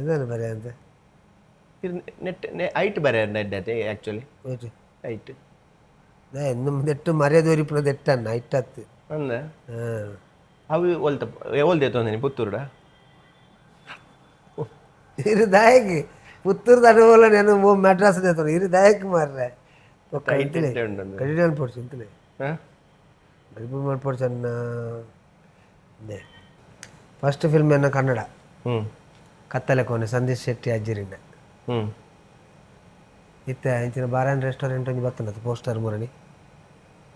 ಇದಾನೆ ಬರೆ ಅಂತ. ನೆಟ್ ಐಟ್ ಬರೆ ನೆಡ್ ಅತೆ ಆ್ಯಕ್ಚುಲಿ. ಓಕೆ. ಐಟ್. ದೆಟ್ಟು ಮರ್ಯಾದೆ ಒರಿಪುನ ದೆಟ್ಟನ್ನ ಇಟ್ಟತ್ತು. ಅಂದ. ಹಾಂ. ಅವು ಒಲ್ತ ಒಲ್ದೆ ತೊಂದಿನಿ ಪುತ್ತೂರುಡ? ಇರು ದಾಯಕ್ ಪುತ್ತೂರು ಅನುಭವ, నేను ಮೆಡ್ರಾಸ್ ದೇತಾను ಇರು ದಾಯಕ್ ಮಾರ್ರೆ. ಐಟ್ ಎಡ್ಡೆ ಉಂಡು. ಕಡಿಮೆ ಅನ್ಪೊಡ್ಚು ಇಂತಲೇ. ಹಾಂ. ಮದಿಪು ಮಲ್ಪೊಡ್ಚು ಅನ್ನ ಫಸ್ಟ್ ಫಿಲ್ಮ್ ಎನ್ನ ಕನ್ನಡ. ಕತ್ತಲೆ ಕೋನೆ, ಸಂದೀಶ್ ಶೆಟ್ಟಿ ಅಜ್ಜಿರಿನ. ಇತ್ತೆ ಇಂಚಿನ ಬಾರಾನ್ ರೆಸ್ಟೋರೆಂಟ್ ಒಂಜಿ ಬತ್ತುಂಡತ್ತು ಪೋಸ್ಟರ್, ಮುರಣಿ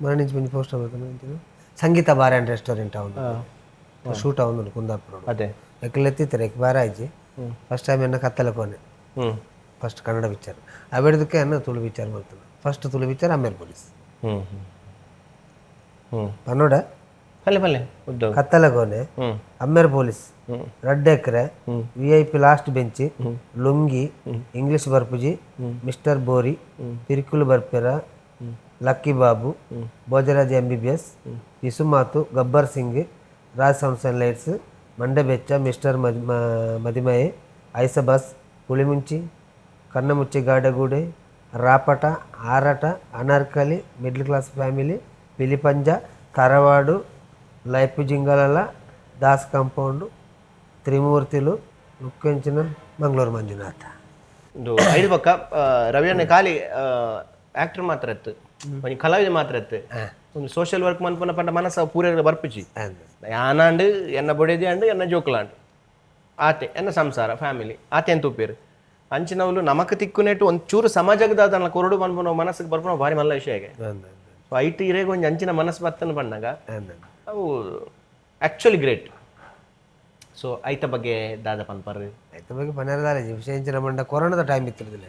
ಮುರಣಿ ಒಂಜಿ ಪೋಸ್ಟರ್ ಬತ್ತುಂಡು. ಇಂಚಿನ ಸಂಗೀತ bar and restaurant ಅವನು ಶೂಟ್ ಅವನು ಕುಂದಾಪುರ. ಅದೇ. ಎಕ್ಲೆತ್ತಿತ್ತಾರೆ ಎಕ್ ಬಾರ ಆಯ್ಜಿ. ಫಸ್ಟ್ ಟೈಮ್ ಎನ್ನ ಕತ್ತಲೆ ಕೋನೆ. First Kannada picture. ಅವೆಡ್ದಕ್ಕೆ ಅನ್ನ ತುಳು ಪಿಕ್ಚರ್ ಬರ್ತದೆ. ಫಸ್ಟ್ ತುಳು ಪಿಕ್ಚರ್ ಆಮೇಲೆ ಪೊಲೀಸ್. ಹ್ಮ್ ಹ್ಮ್ ಹ್ಮ್ ಪನ್ನೋಡ. ಪಲ್ಲೆ ಪಲ್ಲೆ ಉದ್ದ. ಕತ್ತಲೆ ಕೋನೆ, ಅಮ್ಮೇರ್ ಪೊಲೀಸ್, ರಡ್ಡ್ ಎಕರೆ, VIP last bench, lungi, English ಬರ್ಪುಜಿ, mister Bori, ಪಿರಿಕುಲು ಬರ್ಪೆರ, lucky Babu, Bhojraj MBBS, Visumathu, Gabbar Singh, Raj sounds and lights, Mandebeccha, mister Madimaye, ಐಸಬಸ್, Pulimunchi, Kannamuchhe ಗಾಡಗೂಡೆ, ರಾಪಟ, ಆರಾಟ, Anarkali, middle class family, Pilipanja, ತರವಾಡು, life ಜಿಂಗಲಲ, Das compound, ತ್ರಿಮೂರ್ತಿಲು, ಮುಖ್ಯಂಚಿನ Mangaluru Manjunatha. ಒಂದು ಐದು ಪಕ್ಕ ರವಿಯಣ್ಣ ಖಾಲಿ ಆಕ್ಟರ್ ಮಾತ್ರ ಇತ್ತು, ಒಂಜಿ ಕಲಾವಿದ ಮಾತ್ರ ಇತ್ತು, ಒಂದು ಸೋಷಿಯಲ್ ವರ್ಕ್ ಮನ್ಪುನ ಪಂಡ ಮನಸ್ಸು ಪೂರ ಬರ್ಪುಜಿ. ಯಾನಾಂಡ್ ಎನ್ನ ಬೊಡೆದಿ ಅಂಡ್ ಎನ್ನ ಜೋಕುಲಾಂಡ್ ಆತೆ, ಎನ್ನ ಸಂಸಾರ ಫ್ಯಾಮಿಲಿ ಆತೆ ಅಂತ ಉಪ್ಪೇರು. ಅಂಚಿನವಲು ನಮಕ್ ತಿಕ್ಕುನೆಟ್ಟು ಒಂಚೂರು ಸಮಾಜಕ್ಕೆ ದಾದನ ಕೊರಡು ಪನ್ಪುನ ಮನಸ್ಸಿಗೆ ಬರ್ಪುನ ಭಾರಿ ಮಲ್ಲ ವಿಷಯ. ಸೊ ಐಟ್ ಇರೇಗ ಒಂಜಿ ಅಂಚಿನ ಮನಸ್ಸು ಬತ್ತನ ಪಣ್ಣಾಗ ಅವು actually great. So ಐತ ಬಗ್ಗೆ ದಾದ ಪನ್ಪರ್? ಐತ ಬಗ್ಗೆ ಪನ್ನೆರದಾಲೇಜ್ ವಿಷಯ ಮಂಡ ಕೊರೋನಾದ ಟೈಮ್ ಇತ್ತಿರದಿಲ್ಲ.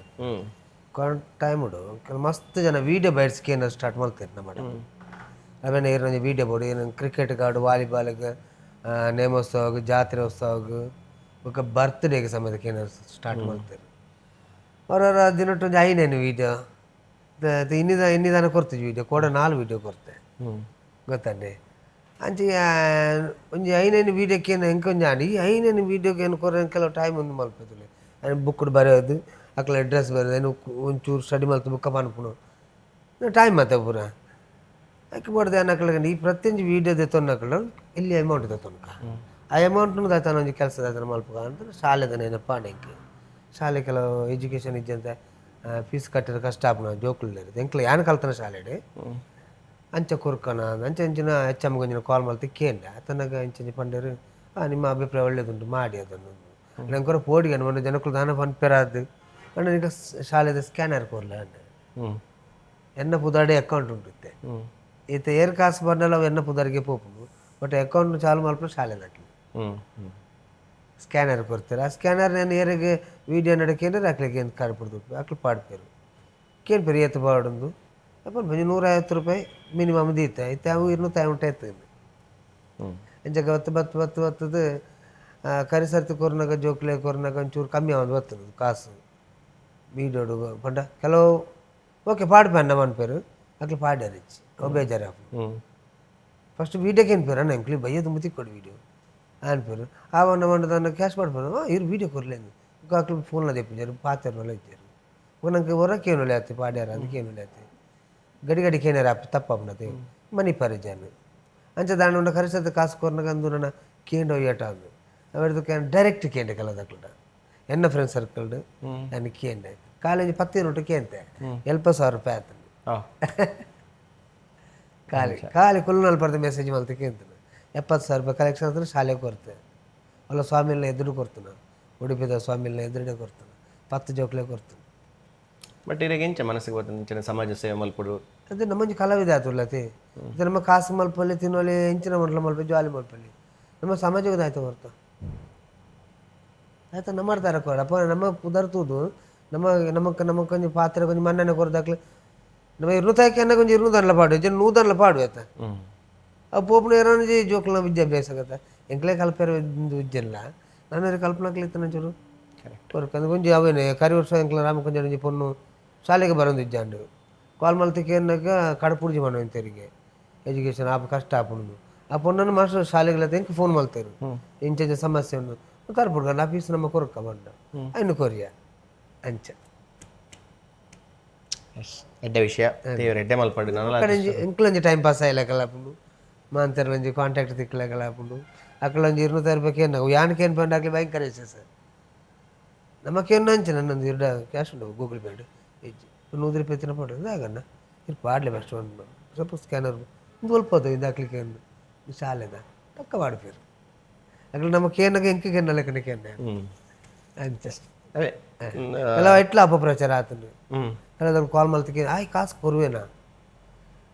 ಕೊರೋನಾ ಟೈಮ್ ಉಡು ಕೆಲ ಮಸ್ತ್ ಜನ ವೀಡಿಯೋ ಬೈಟ್ಸ್ ಕೇನ ಸ್ಟಾರ್ಟ್ ಮಾಡ್ತಾರೆ ನಮ್ಮ. ಅವೇನ ಏರ್ ವೀಡಿಯೋ ಬೋಡು ಏನು ಕ್ರಿಕೆಟ್ ಗಾಡು, ವಾಲಿಬಾಲ್ಗೆ, ನೇಮೋತ್ಸವಕ್ಕೆ, ಜಾತ್ರೆ ಉತ್ಸವಕ್ಕೆ, ಬೊಕ್ಕ ಬರ್ತ್ಡೇಗೆ ಸಮೇತ ಏನಾರು ಸ್ಟಾರ್ಟ್ ಮಾಡ್ತಾರೆ. ಅವರವರ ದಿನಟ್ಟು ಒಂಜಿ ಐನೇನು ವೀಡಿಯೋ ಇನ್ನಿದ ಇನ್ನಿದಾನ ಕೊಡ್ತೀವಿ. ವೀಡಿಯೋ ಕೋಡ ನಾಲ್ ವೀಡಿಯೋ ಕೊರ್ತೆ ಗೊತ್ತಂಡೆ. ಅಂಚೆ ಒಂಜಿ ಐನೇನು ವೀಡಿಯೋಕ್ಕೆ ಎಂಕ್ ಒಂಜಿ ಆಂಡ್. ಈ ಐನೇನು ವೀಡಿಯೋಕ್ಕೆ ಏನು ಕೊರ ಕೆಲವು ಟೈಮ್ ಒಂದು ಮಲ್ಪೆದುಲೆ ಬುಕ್ ಬರೆಯೋದು, ಅಕ್ಲ ಅಡ್ರೆಸ್ ಬರೆಯೋದು, ಏನು ಒಂಚೂರು ಸ್ಟಡಿ ಮಲ್ತು ಬುಕ್ಕ ಪನ್ಪುನು ಟೈಮ್ ಮತ್ತೆ ಪೂರ ಅಕ್ಕೆ ಬೋಡ್ದೆ. ಅಕ್ಲೆಗ್ ಈ ಪ್ರತಿಯೊಂಜಿ ವೀಡಿಯೋ ದೆತ್ತೊನ್ನಕ್ಲು ಇಲ್ಲಿ ಅಮೌಂಟ್ ದೆತ್ತೊನ್ಕ, ಆ ಅಮೌಂಟ್ನು ದಾತನ ಒಂಜಿ ಕೆಲಸ ದಾತನ ಮಲ್ಪುಗ ಅಂತ ಶಾಲೆದ ನೆನಪಾಂಡ್ ಎಂಕ್. ಶಾಲೆ ಕೆಲವು ಎಜುಕೇಷನ್ ಇಜ್ಜಂತ ಫೀಸ್ ಕಟ್ಟಿರ ಕಷ್ಟ ಆಪುನ ಜೋಕುಲು ಎಂಕ್ಲ ಯಾನ್ ಕಲ್ತನ ಶಾಲೆಡ್ ಅಂಚ ಕೊರ್ಕನ ಅಂಚ ಅಂಚಿನ ಎಚ್ ಎಮ್ ಒಂಜಿನ ಕಾಲ್ ಮಲ್ತ್ ಕೇಂಡೆ. ಆತನಾಗ ಇಂಚ ಪಂಡೆರ್, ನಿಮ್ಮ ಅಭಿಪ್ರಾಯ ಒಳ್ಳೇದುಂಟು, ಮಾಡಿ ಅದನ್ನು. ನಂಕೊರ ಪೋಡಿಗೆ ಮೊನ್ನೆ ಜನಕುಲು ದಾನ ಪನ್ಪೆರಾದ್ ಪಂಡ ನಿಕ ಶಾಲೆದ ಸ್ಕ್ಯಾನರ್ ಕೊರ್ಲೆ ಅಂಡ. ಎನ್ನ ಪುದಾರ್ಡೆ ಅಕೌಂಟ್ ಉಂಟು ಇತ್ತೆ. ಇತ್ತೆ ಏರ್ ಕಾಸು ಬಂಡಲ ಅವು ಎನ್ನ ಪುದರ್ಗೆ ಪೋಪುಂಡು. ಬಟ್ ಅಕೌಂಟ್ ಚಾಲು ಮಲ್ಪುನ ಶಾಲೆದಕ್ಲು. ಹ್ಮ್ ಹ್ಮ್ ಸ್ಕ್ಯಾನರ್ ಕೊರ್ತಾರೆ. ಆ ಸ್ಕ್ಯಾನರ್ ನಾನು ಏರಿಗೆ ವೀಡಿಯೋ ನಡಕೇಂದ್ರೆ ಅಕ್ಲೆಗೆ ಏನು ಕಾರ್ಡ್ ಅಕ್ಲು ಪಾಡ್ಪೇರು ಕೇಳ್ಪೇರು ಏತ್ ಪಾಡುಂದು ಅಪ್ಪ. 150 ರೂಪಾಯಿ ಮಿನಿಮಮ್ ದೀತೆ. ಇತ್ತೆ ಅವು 250 ಎತ್ತುಂಡು. ಅಂಚ ಬತ್ತು ಬತ್ತು ಬತ್ತು ಬತ್ತದು ಕರಿಸರ್ತಿ ಕೊರ್ನಾಗ ಜೋಕ್ಲೆ ಕೊರ್ನಾಗ ಒಂಚೂರು ಕಮ್ಮಿ ಆವೊಂದು ಬರ್ತದೆ ಕಾಸು ವೀಡಿಯೋಡು ಪಂಡ. ಕೆಲವು ಓಕೆ ಪಾಡ್ಪೆ ಅನ್ನ ಪನ್ಪೇರು. ಅಕ್ಲು ಪಾಡ್ಯಾರ ಇಜ್ಜಿ, ಅವು ಬೇಜಾರು. ಫಸ್ಟ್ ವೀಡಿಯೋಕ್ಕೆ ಏನ್ಪೇರು ಅಣ್ಣ, ಎಂಕ್ಲಿ ಬಯ್ಯ ತುಂಬ ತಿಕ್ಕೊಡು ವೀಡಿಯೋ ಅನ್ಪೇರು. ಆ ಒನ್ನ ಮಂಡದನ್ನ ಕ್ಯಾಶ್ ಮಾಡ್ಪೇರು. ಇರು ವೀಡಿಯೋ ಕೊರ್ಲೇಂದು ಅಕ್ಲು ಫೋನ್ಲ ದೆಪ್ಪಿಜಾರು, ಪಾತೆರ್ನಲ್ಲ ಇಜ್ಜಾರು. ನಂಗೆ ಹೊರಕ್ಕೆ ಏನು ಆಯ್ತು ಪಾಡ್ಯಾರ, ಅದಕ್ಕೆ ಏನು ಆಯ್ತು ಗಡಿ ಗಡಿ ಕೇನಾರ ಅಪ್ಪ ತಪ್ಪಪ್ಪನತೆ ಮನಿ ಪರಿಜಾನು. ಅಂಚ ದಾಂಡ ಉಂಡ ಕರಿಸದ ಕಾಸು ಕೊರ್ನಗ ಅಂದು ನನ್ನ ಕೇಂಡ ಏಟ ಅಂದು ಅವೆಡ್ದು ಡೈರೆಕ್ಟ್ ಕೇಂಡೆ ಕಲದಕ್ಲಡ ಎನ್ನ ಫ್ರೆಂಡ್ ಸರ್ಕಲ್ಡ್ ನಾನು ಕೇಂಡೆ. ಕಾಲೇಜ್ ಪತ್ತೆ ನೋಟು ಕೇಂತೆ 70,000 ರೂಪಾಯಿ ಆಯ್ತು. ಖಾಲಿ ಖಾಲಿ ಕುಲ್ನಲ್ಲಿ ಬರ್ದು ಮೆಸೇಜ್ ಮಲ್ತ ಕೇಂತನು. 70,000 ರೂಪಾಯಿ ಕಲೆಕ್ಷನ್ ಅಂದ್ರೆ ಶಾಲೆಗೆ ಕೊರ್ತೆ ಅಲ್ಲ, ಸ್ವಾಮಿಲ್ನ ಎದುರು ಕೊರ್ತನ, ಉಡುಪಿದ ಸ್ವಾಮಿಲ್ನ ಎದುರುಡೆ ಕೊರ್ತನ, ಪತ್ತು ಜೋಕ್ಲೆ ಕೊರ್ತನ. ಬಟ್ ಇರೆಗ್ ಎಂಚ ಮನಸ್ಸಿಗೆ ಬರ್ತದೆ ಇಂಚಿನ ಸಮಾಜ ಸೇವೆ ಮಲ್ಪೊಡು? ಅದೇ ನಮ್ಮೊಂಜಿ ಕಲಾವಿದ ಆತುಲ್ಲತಿ. ಇದು ನಮ್ಮ ಕಾಸು ಮಲ್ಪಲ್ಲಿ ತಿನ್ನೋಲಿ, ಎಂಚಿನ ಮಂಟ್ಲ ಮಲ್ಪಲ್ಲಿ, ಜಾಲಿ ಮಲ್ಪಲ್ಲಿ, ನಮ್ಮ ಸಮಾಜಕ್ಕೆ ಆಯ್ತು ಬರ್ತ ಆಯ್ತಾ. ನಮ್ಮ ತರ ಕೊಡ ಅಪ್ಪ ನಮ್ಮ ಪುದರ್ ತೂದು ನಮ್ಮ ನಮಕ್ ನಮಕ್ ಒಂಜಿ ಪಾತ್ರ ಒಂಜಿ ಮನ್ನಣೆ ಕೊರ್ದಾಕ್ಲೆ ನಮ್ಮ ಇರ್ನುತಾಯ್ಕೆ ಅನ್ನ ಒಂಜಿ ಇರ್ನುದನ್ಲ ಪಾಡು ಜನ ನೂದನ್ಲ ಪಾಡು ಆಯ್ತಾ. ಅವು ಪೋಪುನ ಏರೋಂಜಿ ಜೋಕ್ಲ ವಿದ್ಯಾಭ್ಯಾಸ ಆಗತ್ತ. ಎಂಕ್ಲೆ ಕಲ್ಪೇರ ವಿದ್ಯೆಲ್ಲ ನಾನು ಕಲ್ಪನಾಕ್ಲಿ ಇತ್ತು ಒಂಚೂರು ಕೊರ್ಕ ಒಂಜಿ ಅವೇನೆ. ಕರಿ ವರ್ಷ ಎಂಕ್ಲ ರಾಮಕುಂಜ ಒಂಜಿ ಪೊಣ್ಣು ಶಾಲೆಗೆ ಬರೋದು ಇಜ್ಜಾಂಡು. ಕಾಲ್ ಮಲ್ತಿಕೆ ಅನ್ನಕ ಕಡಪುಡ್ಜಿ ಮನ ತೆರಿಗೆ ಎಜುಕೇಷನ್ ಆಪ ಕಷ್ಟ ಆಪುಂಡು. ಆ ಪೊಣ್ಣನ್ನು ಮಾಸ್ಟರ್ ಶಾಲೆಗೆ ಎಂಕ್ ಫೋನ್ ಮಲ್ತೇರು, ಇಂಚ ಇಂಚ ಸಮಸ್ಯೆ ಉಂಡು ತರ್ಪುಡ್ಗ ಆ ಫೀಸ್ ನಮ್ಮ ಕೊರಕ ಬಂಡ ಐನು ಕೊರಿಯ ಅಂಚ. ಎಡ್ಡೆ ವಿಷಯ, ದೇವರು ಎಡ್ಡೆ ಮಲ್ಪಡು ನನಲ. ಎಂಕ್ಲೊಂಜಿ ಟೈಮ್ ಪಾಸ್ ಆಯ್ಲಕಲ್ಲ ಆಪುಂಡು, ಮಾಂತೆರ್ಲೊಂಜಿ ಕಾಂಟ್ಯಾಕ್ಟ್ ತಿಕ್ಕಲಕಲ್ಲ ಆಪುಂಡು. ಅಕ್ಕಲೊಂಜಿ 200 ರೂಪಾಯಿ ಕೇನ್ ಯಾನ್ ಕೇನ್ ಪಂಡ ಅಕ್ಲೆ ಭಯಂಕರ ಸರ್. ನಮಕೇನು ಅಂಚೆ ನನ್ನೊಂದು ಇರ್ಡ ಕ್ಯಾಶ್ ಉಂಟು, ಗೂಗಲ್ ಪೇ ಇಜ್ಜಿ. 100 ರೂಪಾಯಿ ತಿನ್ನ ಪಾಡು ಆಗಣ್ಣ ಇರ್ ಪಾಡ್ಲೆ. ಫಸ್ಟ್ ಒಂದು ಸ್ವಲ್ಪ ಸ್ಕ್ಯಾನರ್ ಒಂದು ಒಲ್ಪ ಇದು ಹಾಕ್ಲಿಕ್ಕೆ ಶಾಲೆದ ಟಕ್ಕ ಪಾಡ್ಪೇರು ಅಕ್ಲೆ. ನಮ್ಮ ಕೇನಾಗ ಎಂಕ ಕೇನ ಲೆಕ್ಕನೆ ಕೇನ ಅಂಚ. ಅದೇ. ಕೆಲವು ಎಟ್ಲ ಅಪಪ್ರಚಾರ ಆತನು. ಕೆಲವು ಕಾಲ್ ಮಲ್ತಿಗೆ ಆಯ್ ಕಾಸು ಕೊರುವೇನಾ,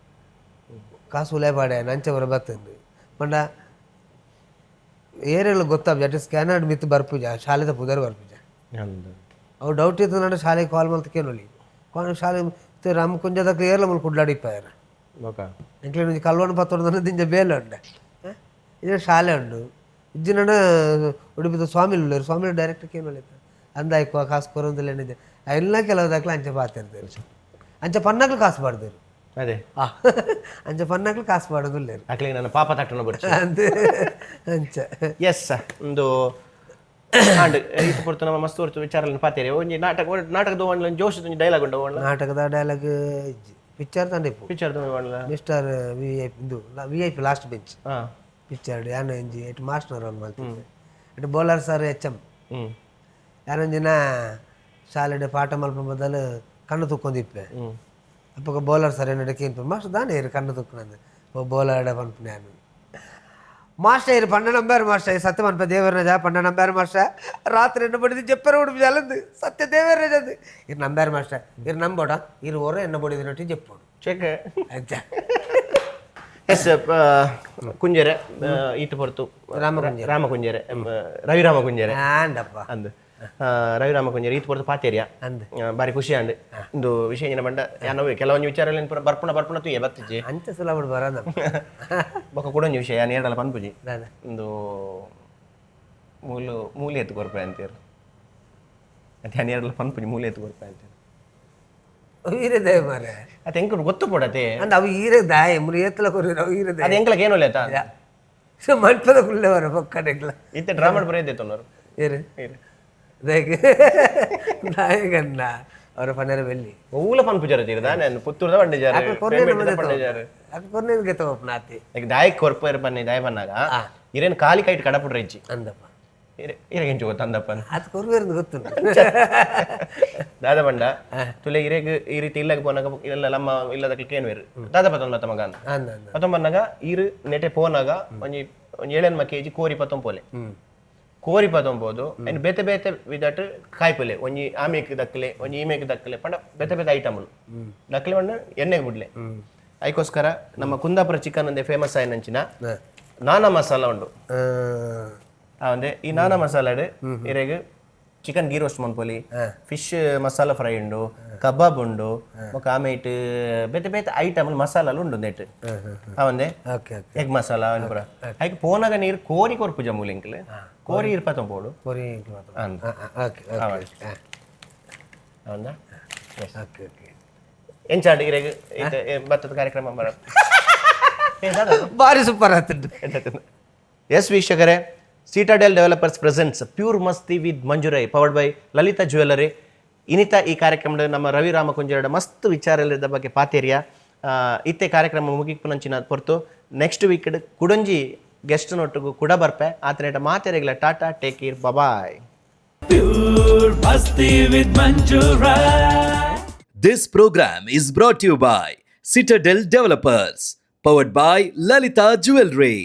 ಕಾಸು ಉಲೇ ಪಾಡೆ ನಂಚೆ ಬರ ಬರ್ತದೆ ಪಂಡ ಏರೆಲ್ಲ ಗೊತ್ತಾಪ ಅಟ್ ಸ್ಕ್ಯಾನರ್ ಮಿತ್ ಬರ್ಪುಜ, ಶಾಲೆದ ಪುದರ್ ಬರ್ಪುಜ. ಅವು ಡೌಟ್ ಇತ್ತು ನಾನು ಶಾಲೆಗೆ ಕಾಲ್ ಮಲ್ತ ಕೇನೊಲಿ ಶಾಲೆ ರಾಮಕುಂಜದ ಏರ್ಲ ಮುಲ್ ಕುಡ್ಲಾಡಿಪ್ಪಾಯರ. ಓಕೆ. ಎಂಕ್ಲೆ ಒಂಜಿ ಕಲ್ವಣ ಪತ್ತೊಂದು ದಿಂಜ ಬೇಲೆ ಉಂಡೆ. ಇದು ಶಾಲೆ ಉಂಡು ಇಜ್ಜಿನ ಉಡುಪಿದ ಸ್ವಾಮಿ ಉಳ್ಳೇರು, ಸ್ವಾಮಿ ಡೈರೆಕ್ಟ್ ಕೇನೊಲಿ ಅಂದಾಯ್ಕೋ ಕಾಸು ಕೊರೊಂದಿಲ್ಲ ಏನಿದೆ ಎಲ್ಲ. ಕೆಲವು ದಾಖಲೆ ಅಂಚೆ ಪಾತಿರ್ತಾರೆ, ಅಂಚೆ ಪನ್ನಕ್ಲು ಕಾಸು ಪಾಡ್ದೇರು. ಅದೇ. ಅಂಚೆ ಪನ್ನಕ್ಲು ಕಾಸು ಪಾಡೋದಿಲ್ಲೇರು. ಅಕ್ಲೆಗ್ ನನ್ನ ಪಾಪ ತಟ್ಟಣ ಬರ್ಚು. ಅಂದ್ ಅಂಚ. ಎಸ್, ಒಂದು ಆಂಡ್ ಈತ ಪೊರ್ತು ನಮ್ಮ ಮಸ್ತ್ ಹೊರ್ತು ವಿಚಾರలను ಪಾತೇರಿ. ಒಂಜಿ ನಾಟಕ ನಾಟಕದ ಒಂಜಿ ಜೋಶ್ ಒಂಜಿ ಡೈಲಾಗ್ ಉಂಡು ಒಣ್ಲ? ನಾಟಕದ ಡೈಲಾಗ್ ಪಿಕ್ಚರ್ ತಂಡ ಇಪ್ಪು. Picture ಒಣ್ಲ? Mister V I P, ಇದು V I P last bench. Picture ಯಾನ ಒಂಜಿ ಎಟ್ ಮಾಸ್ಟರ್ ಅವ್ನು ಮಲ್ತಿದ್ದೆ. ಎಟ್ bowler sir H M. ಯಾನೊಂಜಿನ ಶಾಲೆಡ್ ಪಾಠ ಮಲ್ಪ ಬದಲು ಕಣ್ಣು ತುಕ್ಕೊಂದಿಪ್ಪೆ. ಅಪ್ಪಗ ಬೌಲರ್ ಸರ್ ಏನಡ ಕೇನ್ಪೆ, ಮಾಸ್ಟರ್ ದಾನೆ ಇರು ಕಣ್ಣು ತುಕ್ಕನಂದು ಬೌಲರ್ ಪನ್ಪುನೆ. ಯಾನು ಮಾಸ್టర్ ಇರು ಪಂಡ ನಂಬ್ಯಾರು ಮಾಸ್ಟರ್, ಸತ್ಯ ಪನ್ಪ ದೇವರನ ಜಾ ಪಂಡ ನಂಬ್ಯಾರು ಮಾಸ್ಟರ್. ರಾತ್ರಿ ಎನ್ನ ಬಡಿದು ಜಪ್ಪರ ಉಡುಪು ಜಲಂದು ಸತ್ಯ ದೇವರನ ಜಂದು ಇರು ನಂಬ್ಯಾರು ಮಾಸ್ಟರ್, ಇರು ನಂಬೋಡ ಇರು ಓರ ಎನ್ನ ಬಡಿದು ನಟ್ಟಿ ಜಪ್ಪೋಡು. ಚೆಕ್. ಅಂಚ. ಎಸ್, ಕುಂಜೆರೆ ಈತ ಪೊರ್ತು ರಾಮ ಕುಂಜೆರೆ, ರವಿರಾಮ ಕುಂಜೆರೆ. ಆಂಡಪ್ಪ. ಅಂದ್ ರವಿರಾಮ ಕುಂಜರ್ ಈತ್ ಪೊರ್ತು ಪಾತೇರಿಯ. ಅಂದ್. ಬಾರಿ ಖುಷಿ ಆಂಡ್. ಇಂದು ವಿಷಯ ಏನ ಪಂಡ, ಯಾನ್ ಕೆಲವೊಂಜಿ ವಿಚಾರ ಪೂರ ಬರ್ಪುಣ ಬರ್ಪುಣ ತೂಯೆ ಬತ್ತಿಜಿ. ಅಂಚ ಸುಲಭ ಬರೋದ. ಬೊಕ್ಕ ಕುಡೊಂಜಿ ವಿಷಯ, ಯಾನ್ ಏರ್ಡಲ ಪನ್ಪುಜಿ. ದಾದ? ಇಂದು ಮೂಲು ಮೂಲೆ ಎತ್ತು ಕೊರ್ಪೆ ಅಂತೀರ್. ಅತ್ತೆ, ಯಾನ್ ಏರ್ಡಲ ಪನ್ಪುಜಿ, ಮೂಲೆ ಎತ್ತು ಕೊರ್ಪೆ ಅಂತೀರ್. ಈರೆ ದಾಯ ಮಾರೆ? ಅತ್ತೆ, ಎಂಕ್ ಗೊತ್ತು ಪೋಡತೆ. ಅಂದ್, ಅವು ಈರೆ ದಾಯ ಮುರು ಏತ್ಲ ಕೊರಿ ಅವು ಈರೆ ದಾಯ. ಅದು ಎಂಕ್ಲಕ್ಕೆ ಏನು ಲೇತಾ? ಸೊ ಮಲ್ಪದ ಕುಲ್ಲೆ ವರ ಪೊಕ್ಕಡೆಗ್ಲ. ಇತ್ತೆ ಡ್ರಾಮಾ ಬರೆಯದೆ ತೊನ್ನರು. ಏರು ದಾಯಕ ದಾಯಗನ್ನ ಅವರ ಪನ್ನರ ಬೆಲ್ಲಿ. ಓಲ ಪನ್ಪುಜಾರ ತೀರ್ ದಾನೆ, ಪುತ್ತೂರ್ದ ಪಂಡಿಜಾರ, ಪಂಡಿಜಾರ. ಅಕ್ಕ ಕೊರ್ನೇನ್ಗೆ ತಗೋಪ್ನ ಆತಿ. ಲೈಕ್ ದಾಯಕ್ ಕೊರ್ಪೇರ್ ಬನ್ನಿ, ದಾಯ ಬನ್ನಾಗ ಇರೇನು ಖಾಲಿ ಕೈಟ್ ಕಡಪುಡ್ರೆ ಇಜ್ಜಿ. ಅಂದಪ್ಪ. ಇರೆಗೆ ಎಂಚು ಗೊತ್ತಂದಪ್ಪ? ಅದು ಕೊರ್ವೇರ್ದು ಗೊತ್ತುಂಟು. ದಾದ ಬಂಡ ತುಲೆ, ಇರೆಗ್ ಈ ರೀತಿ ಇಲ್ಲಗ್ ಪೋನಾಗ ಇಲ್ಲ ನಮ್ಮ ಇಲ್ಲದಕ್ಕೆ ಕೇನ್ವೇರು ದಾದ ಪತ್ತೊಂದು ಮತ್ತ ಮಗ ಅಂದ ಅಂದ. ಪತ್ತೊಂಬನ್ನಾಗ ಈರು ನೆಟೆ ಪೋನಾಗ ಒಂಜಿ ಒಂಜಿ ಏಳೆನ್ಮ ಕೆಜಿ ಕೋರಿ ಪತ್ತೊಂಪೋಲೆ. ಕೋರಿ ಪತ್ತೊಂಬೋದು ಅಂಡ್ ಬೇತೆ ಬೇತೆ ವಿದಟ್ ಕಾಯ್ಪುಲೆ, ಒಂಜಿ ಆಮೇಕ್ ದಕ್ಕಲೆ, ಒಂಜಿ ಈಮೇಕ್ ದಕ್ಕಲೆ ಪಂಡ ಬೇತೆ ಬೇತೆ ಐಟಮ್ಲು ದಕ್ಕಲೆ ಪಂಡ ಎಣ್ಣೆಗೆ ಬಿಡ್ಲೆ. ಅದಕ್ಕೋಸ್ಕರ ನಮ್ಮ ಕುಂದಾಪುರ ಚಿಕನ್ ಅಂದೆ ಫೇಮಸ್ ಆಯಿನಂಚಿನ ನಾನಾ ಮಸಾಲ ಉಂಡು. ಆ ಒಂದೇ ಈ ನಾನಾ ಮಸಾಲಾಡ್ ಇರೆಗ್ ಚಿಕನ್ ಗೀ ರೋಸ್ಟ್ ಮನ್ಪೊಲಿ, ಫಿಶ್ ಮಸಾಲ ಫ್ರೈ ಉಂಡು, ಕಬಾಬ್ ಉಂಡು, ಬೊಕ್ಕ ಆಮೇಟ್ ಬೇತೆ ಬೇತೆ ಐಟಮ್ ಮಸಾಲಾಲು ಉಂಡು ನೆಟ್. ಆ ಒಂದೇ ಓಕೆ ಓಕೆ. ಎಗ್ ಮಸಾಲ ಅವನ್ ಪೂರ. ಐಕ್ ಪೋನಾಗ ನೀರು ಕೋರಿ ಕೊರ್ಪುಜ ಮೂಲಿಂಕ್ಲೆ, ಕೋರಿ ಇರ್ಪ ಪೋಡು. ಕೊರಿ. ಅಂದ್. Okay okay. ಹೌದಾ? Okay okay. ಎಂಚಾಂಡ್ ಇರೆಗ್ ಇತ್ತೆ ಬತ್ತದ ಕಾರ್ಯಕ್ರಮ ಬರ? ಭಾರಿ ಸೂಪರ್ ಆತುಂಡು. ಎಸ್ ವೀಕ್ಷಕರೇ, Citadel developers presents pure Masti with Manjurai, powered by Lalitha jewellery. ಇನಿತ ಈ ಕಾರ್ಯಕ್ರಮದ ನಮ್ಮ ರವಿ ರಾಮಕುಂಜರ ಮಸ್ತ್ ವಿಚಾರದ ಬಗ್ಗೆ ಪಾತೇರಿಯ. ಇತ್ತೆ ಕಾರ್ಯಕ್ರಮ ಮುಗಿಪುನಂಚಿನ ಪೊರ್ತು. ನೆಕ್ಸ್ಟ್ ವೀಕ್ ಕುಡೊಂಜಿ ಗೆಸ್ಟ್ ನೊಟ್ಟಿಗೂ ಕೂಡ ಬರ್ಪೆ. ಆತನೇಟ ಮಾತೆರೆಗ್ಲ Tata, take care, bye. Pure Masti with Manju Rai. This program is brought to you by Citadel Developers, powered by Lalita Jewelry.